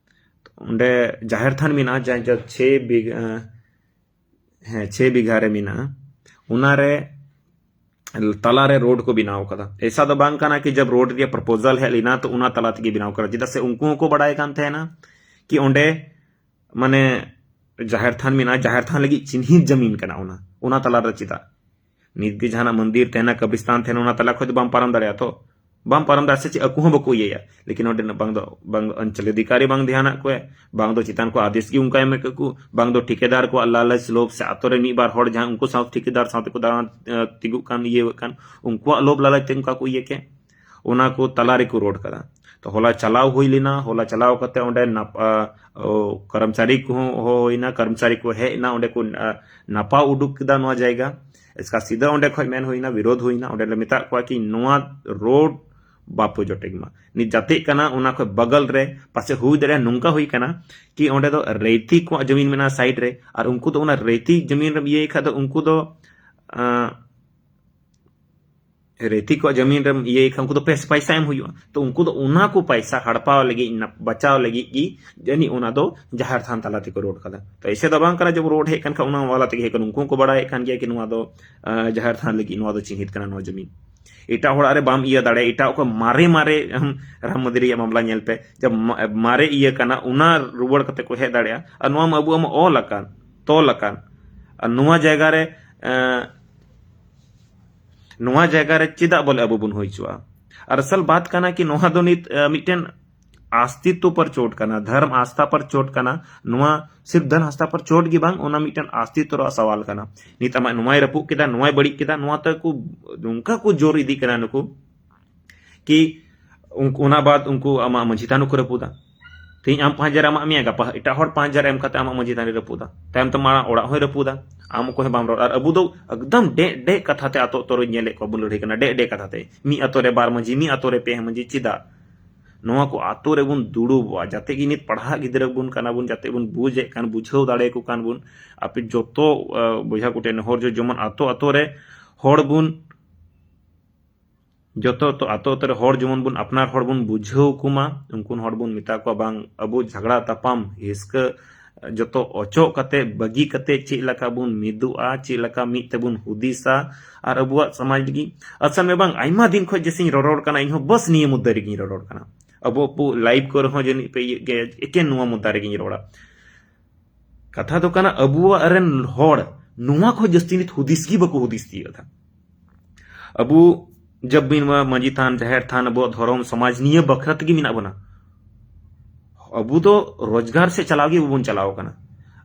ᱚᱸᱰᱮ ᱡᱟᱦᱮᱨ ᱛᱷᱟᱱ ᱢᱮᱱᱟᱜᱼᱟ, ᱡᱟᱦᱟᱸ ᱡᱟᱦᱟᱸ ᱪᱷᱮ ᱵᱤᱜᱷᱟᱹ, ᱦᱮᱸ, ᱪᱷᱮ ᱵᱤᱜᱷᱟᱹ ᱨᱮ ᱢᱮᱱᱟᱜᱼᱟ᱾ ᱚᱱᱟᱨᱮ ᱛᱟᱞᱟᱨᱮ road ᱠᱚ ᱵᱮᱱᱟᱣ ᱠᱟᱫᱟ᱾ ᱮᱥᱟ ᱫᱚ ᱵᱟᱝ ᱠᱟᱱᱟ ᱠᱤ ᱡᱟᱵ road ᱨᱮᱭᱟᱜ proposal ᱦᱮᱡ ᱞᱮᱱᱟ ᱛᱚ ᱚᱱᱟ ᱛᱟᱞᱟ ᱛᱮᱜᱮ ᱵᱮᱱᱟᱣ ᱠᱟᱫᱟ, ᱪᱮᱫᱟᱜ ᱥᱮ ᱩᱱᱠᱩ ᱦᱚᱸᱠᱚ ᱵᱟᱲᱟᱭ ᱠᱟᱱ ᱛᱟᱦᱮᱱᱟ ᱠᱤ ᱚᱸᱰᱮ ᱢᱟᱱᱮ ᱡᱟᱦᱮᱨ ᱛᱷᱟᱱ ᱢᱮᱱᱟᱜᱼᱟ, ᱡᱟᱦᱮᱨ ᱛᱷᱟᱱ ᱞᱟᱹᱜᱤᱫ ᱪᱤᱱᱦᱤᱛ ᱡᱟᱢᱤᱱ ᱠᱟᱱᱟ ᱚᱱᱟ, ᱚᱱᱟ ᱛᱟᱞᱟ ᱨᱮ ᱪᱮᱫᱟᱜ? ᱱᱤᱛ ᱜᱮ ᱡᱟᱦᱟᱱᱟᱜ ᱢᱚᱱᱫᱤᱨ ᱛᱟᱦᱮᱱᱟ, ᱠᱟᱵᱨᱤᱥᱛᱟᱱ ᱛᱟᱦᱮᱱᱟ, ᱚᱱᱟ ᱛᱟᱞᱟ ᱠᱷᱚᱡ ᱫᱚ ᱵᱟᱢ ᱯᱟᱨᱚᱢ ᱫᱟᱲᱮᱭᱟᱜᱼᱟ ᱛᱚ, ᱵᱟᱢ ᱯᱟᱨᱚᱢ ᱫᱟᱲᱮᱭᱟᱜᱼᱟ᱾ ᱥᱮ ᱪᱮᱫ ᱟᱠᱚ ᱦᱚᱸ ᱵᱟᱠᱚ ᱤᱭᱟᱹᱭᱟ? ᱞᱮᱠᱤᱱ ᱚᱸᱰᱮ ᱵᱟᱝ ᱫᱚ, ᱵᱟᱝ ᱫᱚ ᱚᱧᱪᱚᱞ ᱚᱫᱷᱤᱠᱟᱨᱤ ᱵᱟᱝ ᱫᱷᱮᱭᱟᱱᱟᱜ ᱠᱚᱣᱟ, ᱵᱟᱝ ᱫᱚ ᱪᱮᱛᱟᱱ ᱠᱚ ᱟᱫᱮᱥ ᱜᱮ ᱚᱱᱠᱟ ᱮᱢ ᱠᱟᱜ ᱠᱚ, ᱵᱟᱝ ᱫᱚ ᱴᱷᱤᱠᱟᱹᱫᱟᱨ ᱠᱚᱣᱟᱜ ᱞᱟᱞᱚᱪ ᱞᱳᱵᱷ ᱥᱮ ᱟᱛᱳ ᱨᱮ ᱢᱤᱫ ᱵᱟᱨ ᱦᱚᱲ ᱡᱟᱦᱟᱸ ᱩᱱᱠᱩ ᱥᱟᱶ ᱴᱷᱤᱠᱟᱹᱫᱟᱨ ᱥᱟᱶ ᱛᱮᱠᱚ ᱫᱟᱬᱟᱱ, ᱮ, ᱛᱤᱸᱜᱩᱜ ᱠᱟᱱ, ᱤᱭᱟᱹ ᱠᱟᱱ, ᱩᱱᱠᱩᱣᱟᱜ ᱞᱳᱵᱷ ᱞᱟᱞᱚᱪ ᱛᱮ ᱚᱱᱠᱟ ᱠᱚ ᱤᱭᱟᱹ ᱠᱮᱫ, ᱚᱱᱟ ᱠᱚ ᱛᱟᱞᱟ ᱨᱮᱠᱚ road ᱠᱟᱫᱟ᱾ ᱛᱚ ᱦᱚᱞᱟ ᱪᱟᱞᱟᱣ ᱦᱩᱭ ᱞᱮᱱᱟ, ᱦᱚᱞᱟ ᱪᱟᱞᱟᱣ ᱠᱟᱛᱮ ᱚᱸᱰᱮ ᱱᱟᱯ-, ᱟ, ᱚ, ᱠᱚᱨᱢᱪᱟᱨᱤ ᱠᱚᱦᱚᱸ ᱦᱚᱦᱚ ᱦᱩᱭᱱᱟ, ᱠᱚᱨᱢᱪᱟᱨᱤ ᱠᱚ ᱦᱮᱡ ᱮᱱᱟ, ᱚᱸᱰᱮ ᱠᱚ, ᱟ, ᱱᱟᱯᱟᱣ ᱩᱰᱩᱠ ᱠᱮᱫᱟ ᱱᱚᱣᱟ ᱡᱟᱭᱜᱟ᱾ ᱮᱥᱠᱟ ᱥᱤᱫᱷᱟᱹ ᱚᱸᱰᱮ ᱠᱷᱚᱡ ᱢᱮᱱ ᱦᱩᱭᱱᱟ, ᱵᱤᱨᱳᱫᱷ ᱦᱩᱭᱱᱟ, ᱚᱸᱰᱮ ᱞᱮ ᱢᱮᱛᱟᱜ ᱠᱚᱣᱟ ᱠᱤ ᱱᱚᱣᱟ road ᱵᱟᱯᱮ ᱡᱚᱴᱮᱫ ᱢᱟ᱾ ᱱᱤᱛ ᱡᱟᱛᱮᱜ ᱠᱟᱱᱟ ᱚᱱᱟ ᱠᱷᱚᱡ ᱵᱟᱜᱟᱞ ᱨᱮ ᱯᱟᱥᱮ ᱦᱩᱭ ᱫᱟᱲᱮᱭᱟᱜᱼᱟ ᱱᱚᱝᱠᱟ ᱦᱩᱭ ᱠᱟᱱᱟ ᱠᱤ ᱚᱸᱰᱮ ᱫᱚ ᱨᱮᱭᱛᱤ ᱠᱚᱣᱟᱜ ᱡᱚᱢᱤᱱ ᱢᱮᱱᱟᱜᱼᱟ side ᱨᱮ, ᱟᱨ ᱩᱱᱠᱩ ᱫᱚ ᱚᱱᱟ ᱨᱮᱭᱛᱤ ᱡᱚᱢᱤᱱ ᱨᱮᱢ ᱤᱭᱟᱹᱭ ᱠᱷᱟᱡ ᱫᱚ ᱩᱱᱠᱩ ᱫᱚ, ᱟ, ᱨᱮᱭᱛᱤ ᱠᱚᱣᱟᱜ ᱡᱚᱢᱤᱱ ᱨᱮᱢ ᱤᱭᱟᱹᱭ ᱠᱷᱟᱱ ᱩᱱᱠᱩ ᱫᱚ ᱯᱮᱥ-, ᱯᱟᱭᱥᱟ ᱮᱢ ᱦᱩᱭᱩᱜᱼᱟ᱾ ᱛᱚ ᱩᱱᱠᱩ ᱫᱚ ᱚᱱᱟ ᱠᱚ ᱯᱟᱭᱥᱟ ᱦᱟᱲᱯᱟᱣ ᱞᱟᱹᱜᱤᱫ, ᱱᱟᱯ-, ᱵᱟᱪᱟᱣ ᱞᱟᱹᱜᱤᱫ ᱜᱮ ᱡᱟᱹᱱᱤᱡ ᱚᱱᱟ ᱫᱚ ᱡᱟᱦᱮᱨ ᱛᱷᱟᱱ ᱛᱟᱞᱟ ᱛᱮᱠᱚ road ᱠᱟᱫᱟ᱾ ᱛᱚ ᱮᱭᱥᱮ ᱫᱚ ᱵᱟᱝ ᱠᱟᱱᱟ ᱡᱮ road ᱦᱮᱡ ᱠᱟᱱ ᱠᱷᱟᱱ ᱚᱱᱟ ᱣᱟᱞᱟ ᱛᱮᱜᱮ ᱦᱮᱡ ᱠᱟᱱᱟ᱾ ᱩᱱᱠᱩ ᱦᱚᱸᱠᱚ ᱵᱟᱲᱟᱭᱮᱫ ᱠᱟᱱ ᱜᱮᱭᱟ ᱠᱤ ᱱᱚᱣᱟ ᱫᱚ, ᱟ, ᱡᱟᱦᱮᱨ ᱛᱷᱟᱱ ᱞᱟᱹᱜᱤᱫ ᱱᱚᱣᱟ ᱫᱚ ᱪᱤᱱᱦᱤᱛ ᱠᱟᱱᱟ ᱱᱚᱣᱟ ᱡᱚᱢᱤᱱ᱾ ᱮᱴᱟᱜ ᱦᱚᱲᱟᱜ ᱨᱮ ᱵᱟᱢ ᱤᱭᱟᱹ ᱫᱟᱲᱮᱭᱟᱜᱼᱟ᱾ ᱮᱴᱟᱜ ᱚᱠᱚᱭ ᱢᱟᱨᱮ, ᱢᱟᱨᱮ, ᱟᱢ, ᱨᱟᱢ ᱢᱚᱱᱫᱤᱨ ᱨᱮᱭᱟᱜ ᱢᱟᱢᱞᱟ ᱧᱮᱞ ᱯᱮ, ᱡᱟᱵ ᱢᱟ-, ᱢᱟᱨᱮ ᱤᱭᱟᱹ ᱠᱟᱱᱟ, ᱚᱱᱟ ᱨᱩᱣᱟᱹᱲ ᱠᱟᱛᱮ ᱠᱚ ᱦᱮᱡ ᱫᱟᱲᱮᱭᱟᱜᱼᱟ᱾ ᱟᱨ ᱱᱚᱣᱟ ᱢᱟ ᱟᱵᱚᱣᱟᱜ ᱢᱟ ᱚᱞ ᱟᱠᱟᱱ, ᱛᱚᱞ ᱟᱠᱟᱱ᱾ ᱟᱨ ᱱᱚᱣᱟ ᱡᱟᱭᱜᱟ ᱨᱮ, ᱮᱸ, ᱱᱚᱣᱟ ᱡᱟᱭᱜᱟ ᱨᱮ ᱪᱮᱫᱟᱜ ᱵᱚᱞᱮ ᱟᱵᱚ ᱵᱚᱱ ᱦᱩᱭ ᱦᱚᱪᱚᱣᱟᱜᱼᱟ? ᱟᱨ ᱟᱥᱚᱞ ᱵᱟᱛ ᱠᱟᱱᱟ ᱠᱤ ᱱᱚᱣᱟ ᱫᱚ ᱱᱤᱛ, ᱮ, ᱢᱤᱫᱴᱮᱱ ᱟᱥᱛᱤᱛᱛᱚ ᱯᱚᱨ ᱪᱳᱴ ᱠᱟᱱᱟ, ᱫᱷᱚᱨᱢ ᱟᱥᱛᱷᱟ ᱯᱚᱨ ᱪᱳᱴ ᱠᱟᱱᱟ᱾ ᱱᱚᱣᱟ ᱥᱤᱨᱯ ᱫᱷᱚᱨᱢ ᱟᱥᱛᱷᱟ ᱯᱚᱨ ᱪᱳᱴ ᱜᱮ ᱵᱟᱝ, ᱚᱱᱟ ᱢᱤᱫᱴᱮᱱ ᱟᱥᱛᱤᱛᱛᱚ ᱨᱮᱭᱟᱜ ᱥᱟᱣᱟᱞ ᱠᱟᱱᱟ᱾ ᱱᱤᱛ ᱟᱢᱟᱜ ᱱᱚᱣᱟᱭ ᱨᱟᱹᱯᱩᱫ ᱠᱮᱫᱟ, ᱱᱚᱣᱟᱭ ᱵᱟᱹᱲᱤᱡ ᱠᱮᱫᱟ, ᱱᱚᱣᱟ ᱛᱮ ᱠᱚ ᱱᱚᱝᱠᱟ ᱠᱚ ᱡᱳᱨ ᱤᱫᱤ ᱠᱟᱱᱟ ᱱᱩᱠᱩ ᱠᱤ ᱩᱱᱠᱩ, ᱚᱱᱟ ᱵᱟᱫ ᱩᱱᱠᱩ ᱟᱢᱟᱜ ᱢᱟᱹᱡᱷᱤ ᱛᱷᱟᱱ ᱦᱚᱸᱠᱚ ᱨᱟᱹᱯᱩᱫᱟ᱾ ᱛᱮᱦᱮᱧ ᱟᱢ ᱯᱟᱸᱪ ᱦᱟᱡᱟᱨ ᱮ ᱮᱢᱟᱜ ᱢᱮᱭᱟ, ᱜᱟᱯᱟ ᱮᱴᱟᱜ ᱦᱚᱲ ᱯᱟᱸᱪ ᱦᱟᱡᱟᱨ ᱮᱢ ᱠᱟᱛᱮ ᱟᱢᱟᱜ ᱢᱟᱹᱡᱷᱤ ᱛᱷᱟᱱ ᱮ ᱨᱟᱹᱯᱩᱫᱟ, ᱛᱟᱭᱚᱢ ᱛᱮ ᱢᱟᱨᱟᱝ ᱚᱲᱟᱜ ᱦᱚᱸᱭ ᱨᱟᱹᱯᱩᱫᱟ, ᱟᱢ ᱚᱠᱚᱭ ᱦᱚᱸ ᱵᱟᱢ ᱨᱚᱲ᱾ ᱟᱨ ᱟᱵᱚ ᱫᱚ ᱮᱠᱫᱚᱢ ᱰᱮᱜ ᱰᱮᱜ ᱠᱟᱛᱷᱟ ᱛᱮ ᱟᱛᱳ ᱟᱛᱳ ᱨᱮ ᱧᱮᱞᱮᱫ ᱠᱚᱣᱟ ᱵᱚᱱ ᱞᱟᱹᱲᱦᱟᱹᱭ ᱠᱟᱱᱟ, ᱰᱮᱜ ᱰᱮᱜ ᱠᱟᱛᱷᱟ ᱛᱮ᱾ ᱢᱤᱫ ᱟᱛᱳ ᱨᱮ ᱵᱟᱨ ᱢᱟᱹᱡᱷᱤ, ᱢᱤᱫ ᱟᱛᱳ ᱨᱮ ᱯᱮ ᱢᱟᱹᱡᱷᱤ, ᱪᱮᱫᱟᱜ? ᱱᱚᱣᱟ ᱠᱚ ᱟᱛᱳ ᱨᱮᱵᱚᱱ ᱫᱩᱲᱩᱵᱚᱜᱼᱟ, ᱡᱟᱛᱮ ᱜᱮ ᱱᱤᱛ ᱯᱟᱲᱦᱟᱜ ᱜᱤᱫᱽᱨᱟᱹ ᱵᱚᱱ ᱠᱟᱱᱟ ᱵᱚᱱ, ᱡᱟᱛᱮ ᱵᱚᱱ ᱵᱩᱡᱮᱫ ᱠᱟᱱ, ᱵᱩᱡᱷᱟᱹᱣ ᱫᱟᱲᱮᱭᱟᱠᱚ ᱠᱟᱱ ᱵᱚᱱ᱾ ᱟᱯᱮ ᱡᱚᱛᱚ, ᱟ, ᱵᱚᱭᱦᱟ ᱠᱚᱴᱷᱮᱱ ᱱᱮᱦᱚᱨ ᱡᱚ, ᱡᱮᱢᱚᱱ ᱟᱛᱳ ᱟᱛᱳ ᱨᱮ ᱦᱚᱲ ᱵᱚᱱ, ᱡᱚᱛᱚ ᱟᱛᱳ, ᱟᱛᱳ ᱟᱛᱳ ᱨᱮ ᱦᱚᱲ ᱡᱮᱢᱚᱱ ᱵᱚᱱ, ᱟᱯᱱᱟᱨ ᱦᱚᱲ ᱵᱚᱱ ᱵᱩᱡᱷᱟᱹᱣ ᱠᱚᱢᱟ, ᱩᱱᱠᱩ ᱦᱚᱲ ᱵᱚᱱ ᱢᱮᱛᱟ ᱠᱚᱣᱟ, ᱵᱟᱝ, ᱟᱵᱚ ᱡᱷᱟᱜᱽᱲᱟ ᱛᱟᱯᱟᱢ ᱦᱤᱥᱠᱟᱹ ᱡᱚᱛᱚ ᱚᱪᱚᱜ ᱠᱟᱛᱮ, ᱵᱟᱹᱜᱤ ᱠᱟᱛᱮ, ᱪᱮᱫ ᱞᱮᱠᱟ ᱵᱚᱱ ᱢᱤᱫᱚᱜᱼᱟ, ᱪᱮᱫ ᱞᱮᱠᱟ ᱢᱤᱫ ᱛᱮᱵᱚᱱ ᱦᱩᱫᱤᱥᱟ ᱟᱨ ᱟᱵᱚᱣᱟᱜ ᱥᱚᱢᱟᱡᱽ ᱞᱟᱹᱜᱤᱫ᱾ ᱟᱪᱪᱷᱟ ᱢᱮ ᱵᱟᱝ, ᱟᱭᱢᱟ ᱫᱤᱱ ᱠᱷᱚᱱ ᱡᱮᱥᱮᱧ ᱨᱚᱨᱚᱲ ᱠᱟᱱᱟ, ᱤᱧᱦᱚᱸ ᱵᱟᱥ ᱱᱤᱭᱟᱹ ᱢᱩᱫᱽᱫᱟ ᱨᱮᱜᱮᱧ ᱨᱚᱨᱚᱲ ᱠᱟᱱᱟ᱾ ᱟᱵᱚ, ᱟᱵᱚ ᱞᱟᱭᱤᱵᱷ ᱠᱚᱨᱮ ᱦᱚᱸ ᱡᱟᱹᱱᱤᱡ ᱯᱮ ᱤᱭᱟᱹᱜ ᱜᱮᱭᱟ, ᱮᱠᱮᱱ ᱱᱚᱣᱟ ᱢᱩᱫᱽᱫᱟ ᱨᱮᱜᱮᱧ ᱨᱚᱲᱟ᱾ ᱠᱟᱛᱷᱟ ᱫᱚ ᱠᱟᱱᱟ, ᱟᱵᱚᱣᱟᱜ ᱨᱮᱱ ᱦᱚᱲ ᱱᱚᱣᱟ ᱠᱷᱚᱱ ᱡᱟᱹᱥᱛᱤ ᱱᱤᱛ ᱦᱩᱫᱤᱥ ᱜᱮ ᱵᱟᱠᱚ ᱦᱩᱫᱤᱥ ᱛᱤᱭᱳᱜ ᱮᱫᱟ᱾ ᱟᱵᱚ ᱡᱟᱵ ᱵᱤᱱ ᱢᱟ ᱢᱟᱹᱡᱷᱤ ᱛᱷᱟᱱ, ᱡᱟᱦᱮᱨ ᱛᱷᱟᱱ, ᱟᱵᱚᱣᱟᱜ ᱫᱷᱚᱨᱚᱢ ᱥᱚᱢᱟᱡᱽ ᱱᱤᱭᱟᱹ ᱵᱟᱠᱷᱨᱟ ᱛᱮᱜᱮ ᱢᱮᱱᱟᱜ ᱵᱚᱱᱟ᱾ ᱟᱵᱚ ᱫᱚ ᱨᱳᱡᱽᱜᱟᱨ ᱥᱮᱫ ᱪᱟᱞᱟᱣ ᱜᱮ ᱵᱟᱵᱚᱱ ᱪᱟᱞᱟᱣ ᱠᱟᱱᱟ᱾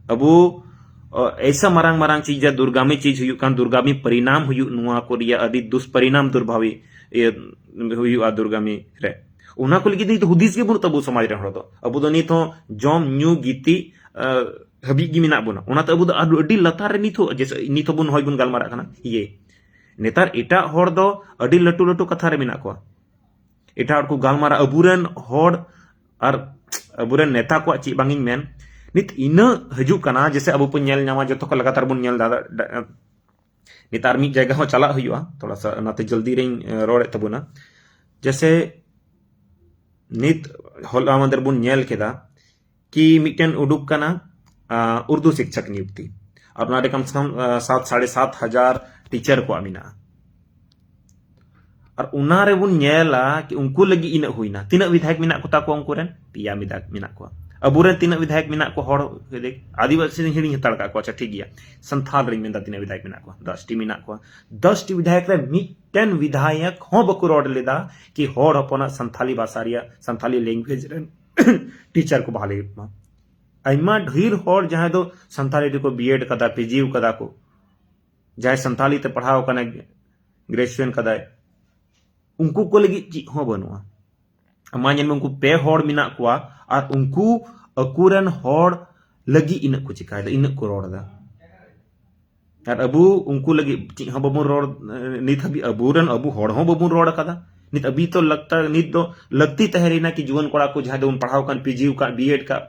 ᱟᱵᱚ, ᱚ, ᱮᱭᱥᱟ ᱢᱟᱨᱟᱝ ᱢᱟᱨᱟᱝ ᱪᱤᱡᱽ ᱡᱟ ᱫᱩᱨᱜᱟᱢᱤ ᱪᱤᱡᱽ ᱦᱩᱭᱩᱜ ᱠᱟᱱ, ᱫᱩᱨᱜᱟᱢᱤ ᱯᱚᱨᱤᱱᱟᱢ ᱦᱩᱭᱩᱜ, ᱱᱚᱣᱟ ᱠᱚ ᱨᱮᱭᱟᱜ ᱟᱹᱰᱤ ᱫᱩᱥᱯᱚᱨᱤᱱᱟᱢ ᱫᱩᱨᱵᱷᱟᱵᱤ, ᱤᱭᱟᱹ, ᱦᱩᱭᱩᱜᱼᱟ ᱫᱩᱨᱜᱟᱢᱤ ᱨᱮ᱾ ᱚᱱᱟ ᱠᱚ ᱞᱟᱹᱜᱤᱫ ᱫᱚ ᱱᱤᱛ ᱦᱩᱫᱤᱥ ᱜᱮ ᱵᱟᱹᱱᱩᱜ ᱛᱟᱵᱚ ᱥᱚᱢᱟᱡᱽ ᱨᱮᱱ ᱦᱚᱲ ᱫᱚ᱾ ᱟᱵᱚ ᱫᱚ ᱱᱤᱛ ᱦᱚᱸ ᱡᱚᱢ, ᱧᱩ, ᱜᱤᱛᱤᱡ, ᱟ, ᱦᱟᱹᱵᱤᱡ ᱜᱮ ᱢᱮᱱᱟᱜ ᱵᱚᱱᱟ᱾ ᱚᱱᱟᱛᱮ ᱟᱵᱚ ᱫᱚ ᱟᱹᱰᱤ, ᱟᱹᱰᱤ ᱞᱟᱛᱟᱨ ᱨᱮ ᱱᱤᱛ ᱦᱚᱸ, ᱡᱮᱥᱮ ᱱᱤᱛ ᱦᱚᱸᱵᱚᱱ ᱦᱚᱭ ᱵᱚᱱ ᱜᱟᱞᱢᱟᱨᱟᱜ ᱠᱟᱱᱟ᱾ ᱤᱭᱟᱹ, ᱱᱮᱛᱟᱨ ᱮᱴᱟᱜ ᱦᱚᱲ ᱫᱚ ᱟᱹᱰᱤ ᱞᱟᱹᱴᱩ ᱞᱟᱹᱴᱩ ᱠᱟᱛᱷᱟ ᱨᱮ ᱢᱮᱱᱟᱜ ᱠᱚᱣᱟ᱾ ᱮᱴᱟᱜ ᱦᱚᱲ ᱠᱚ ᱜᱟᱞᱢᱟᱨᱟᱜ, ᱟᱵᱚᱨᱮᱱ ᱦᱚᱲ ᱟᱨ ᱟᱵᱚᱨᱮᱱ ᱱᱮᱛᱟ ᱠᱚᱣᱟᱜ ᱪᱮᱫ ᱵᱟᱝ ᱤᱧ ᱢᱮᱱ, ᱱᱤᱛ ᱤᱱᱟᱹᱜ ᱦᱤᱡᱩᱜ ᱠᱟᱱᱟ, ᱡᱮᱥᱮ ᱟᱵᱚ ᱵᱚᱱ ᱧᱮᱞ ᱧᱟᱢᱟ, ᱡᱚᱛᱚ ᱠᱚ ᱞᱟᱜᱟᱛᱟᱨ ᱵᱚᱱ ᱧᱮᱞ ᱫᱟ, ᱫᱟ-, ᱱᱮᱛᱟᱨ ᱢᱤᱫ ᱡᱟᱭᱜᱟ ᱦᱚᱸ ᱪᱟᱞᱟᱜ ᱦᱩᱭᱩᱜᱼᱟ, ᱛᱷᱚᱲᱟ ᱥᱟ ᱚᱱᱟᱛᱮ ᱡᱚᱞᱫᱤ ᱨᱤᱧ, ᱮ, ᱨᱚᱲᱮᱫ ᱛᱟᱵᱚᱱᱟ᱾ ᱡᱮᱥᱮ ᱱᱤᱛ ᱦᱚᱞᱟ ᱢᱟᱫᱷᱮᱨ ᱵᱚᱱ ᱧᱮᱞ ᱠᱮᱫᱟ ᱠᱤ ᱢᱤᱫᱴᱮᱱ ᱩᱰᱩᱠ ᱠᱟᱱᱟ, ᱟ, ᱩᱨᱫᱩ ᱥᱤᱠᱪᱷᱚᱠ ᱱᱤᱭᱩᱠᱛᱤ, ᱟᱨ ᱚᱱᱟ ᱨᱮ ᱠᱚᱢ ᱥᱮ ᱠᱚᱢ, ᱟ, ᱥᱟᱛ, ᱥᱟᱲᱮ ᱥᱟᱛ ᱦᱟᱡᱟᱨ ᱴᱤᱪᱟᱨ ᱠᱚᱣᱟᱜ ᱢᱮᱱᱟᱜᱼᱟ᱾ ᱟᱨ ᱚᱱᱟ ᱨᱮᱵᱚᱱ ᱧᱮᱞᱟ ᱠᱤ ᱩᱱᱠᱩ ᱞᱟᱹᱜᱤᱫ ᱤᱱᱟᱹᱜ ᱦᱩᱭᱱᱟ, ᱛᱤᱱᱟᱹᱜ ᱵᱤᱫᱷᱟᱭᱚᱠ ᱢᱮᱱᱟᱜ ᱠᱚᱛᱟ ᱠᱚᱣᱟ ᱩᱱᱠᱩ ᱨᱮᱱ? ᱯᱮᱭᱟ ᱵᱤᱫᱷᱟᱭᱚᱠ ᱢᱮᱱᱟᱜ ᱠᱚᱣᱟ᱾ ᱟᱵᱚᱨᱮᱱ ᱛᱤᱱᱟᱹᱜ ᱵᱤᱫᱷᱟᱭᱚᱠ ᱢᱮᱱᱟᱜ ᱠᱚᱣᱟ ᱦᱚᱲ? ᱟᱹᱫᱤᱵᱟᱹᱥᱤ ᱫᱚᱧ ᱦᱤᱲᱤᱧ ᱦᱟᱛᱟᱲ ᱠᱟᱜ ᱠᱚᱣᱟ, ᱟᱪᱪᱷᱟ ᱴᱷᱤᱠ ᱜᱮᱭᱟ, ᱥᱟᱱᱛᱷᱟᱞ ᱨᱤᱧ ᱢᱮᱱᱫᱟ, ᱛᱤᱱᱟᱹᱜ ᱵᱤᱫᱷᱟᱭᱚᱠ ᱢᱮᱱᱟᱜ ᱠᱚᱣᱟ? ᱫᱚᱥ ᱴᱤ ᱢᱮᱱᱟᱜ ᱠᱚᱣᱟ᱾ ᱫᱚᱥ ᱴᱤ ᱵᱤᱫᱷᱟᱭᱚᱠ ᱨᱮ ᱢᱤᱫᱴᱮᱱ ᱵᱤᱫᱷᱟᱭᱚᱠ ᱦᱚᱸ ᱵᱟᱠᱚ ᱨᱚᱲ ᱞᱮᱫᱟ ᱠᱤ ᱦᱚᱲ ᱦᱚᱯᱚᱱᱟᱜ ᱥᱟᱱᱛᱷᱟᱞᱤ ᱵᱷᱟᱥᱟ ᱨᱮᱭᱟᱜ, ᱥᱟᱱᱛᱷᱟᱞᱤ ᱞᱮᱝᱜᱩᱭᱮᱡᱽ ᱨᱮᱱ ᱴᱤᱪᱟᱨ ᱠᱚ ᱵᱷᱟᱞᱮ ᱦᱩᱭᱩᱜ ᱢᱟ᱾ ᱟᱭᱢᱟ ᱰᱷᱮᱨ ᱦᱚᱲ ᱡᱟᱦᱟᱸᱭ ᱫᱚ ᱥᱟᱱᱛᱷᱟᱞᱤ ᱛᱮᱠᱚ ᱵᱤ ᱮᱰ ᱠᱟᱫᱟ, ᱯᱤ ᱡᱤ ᱠᱟᱫᱟ ᱠᱚ, ᱡᱟᱦᱟᱸᱭ ᱥᱟᱱᱛᱷᱟᱞᱤ ᱛᱮ ᱯᱟᱲᱦᱟᱣ ᱠᱟᱱᱟᱭ, ᱜᱨᱮᱡᱩᱭᱮᱥᱚᱱ ᱠᱟᱫᱟᱭ, ᱩᱱᱠᱩ ᱠᱚ ᱞᱟᱹᱜᱤᱫ ᱪᱮᱫ ᱦᱚᱸ ᱵᱟᱹᱱᱩᱜᱼᱟ᱾ ᱢᱟ ᱧᱮᱞ ᱢᱮ, ᱩᱱᱠᱩ ᱯᱮ ᱦᱚᱲ ᱢᱮᱱᱟᱜ ᱠᱚᱣᱟ, ᱟᱨ ᱩᱱᱠᱩ ᱟᱠᱚᱨᱮᱱ ᱦᱚᱲ ᱞᱟᱹᱜᱤᱫ ᱤᱱᱟᱹᱜ ᱠᱚ ᱪᱮᱠᱟᱭᱮᱫᱟ, ᱤᱱᱟᱹᱜ ᱠᱚ ᱨᱚᱲ ᱮᱫᱟ᱾ ᱟᱨ ᱟᱵᱚ ᱩᱱᱠᱩ ᱞᱟᱹᱜᱤᱫ ᱪᱮᱫ ᱦᱚᱸ ᱵᱟᱵᱚᱱ ᱨᱚᱲ, ᱱᱤᱛ ᱦᱟᱹᱵᱤᱡ ᱟᱵᱚᱨᱮᱱ, ᱟᱵᱚ ᱦᱚᱲ ᱦᱚᱸ ᱵᱟᱵᱚᱱ ᱨᱚᱲ ᱟᱠᱟᱫᱟ᱾ ᱱᱤᱛ ᱟᱹᱵᱤ ᱛᱚ ᱞᱟᱠᱛᱟ, ᱱᱤᱛ ᱫᱚ ᱞᱟᱹᱠᱛᱤ ᱛᱟᱦᱮᱸ ᱞᱮᱱᱟ ᱠᱤ ᱡᱩᱣᱟᱹᱱ ᱠᱚᱲᱟ ᱠᱚ ᱡᱟᱦᱟᱸᱭ ᱫᱚᱵᱚᱱ ᱯᱟᱲᱦᱟᱣ ᱠᱟᱱ, ᱯᱤᱡᱤ ᱠᱟᱜ, ᱵᱤᱮᱰ ᱠᱟᱜ,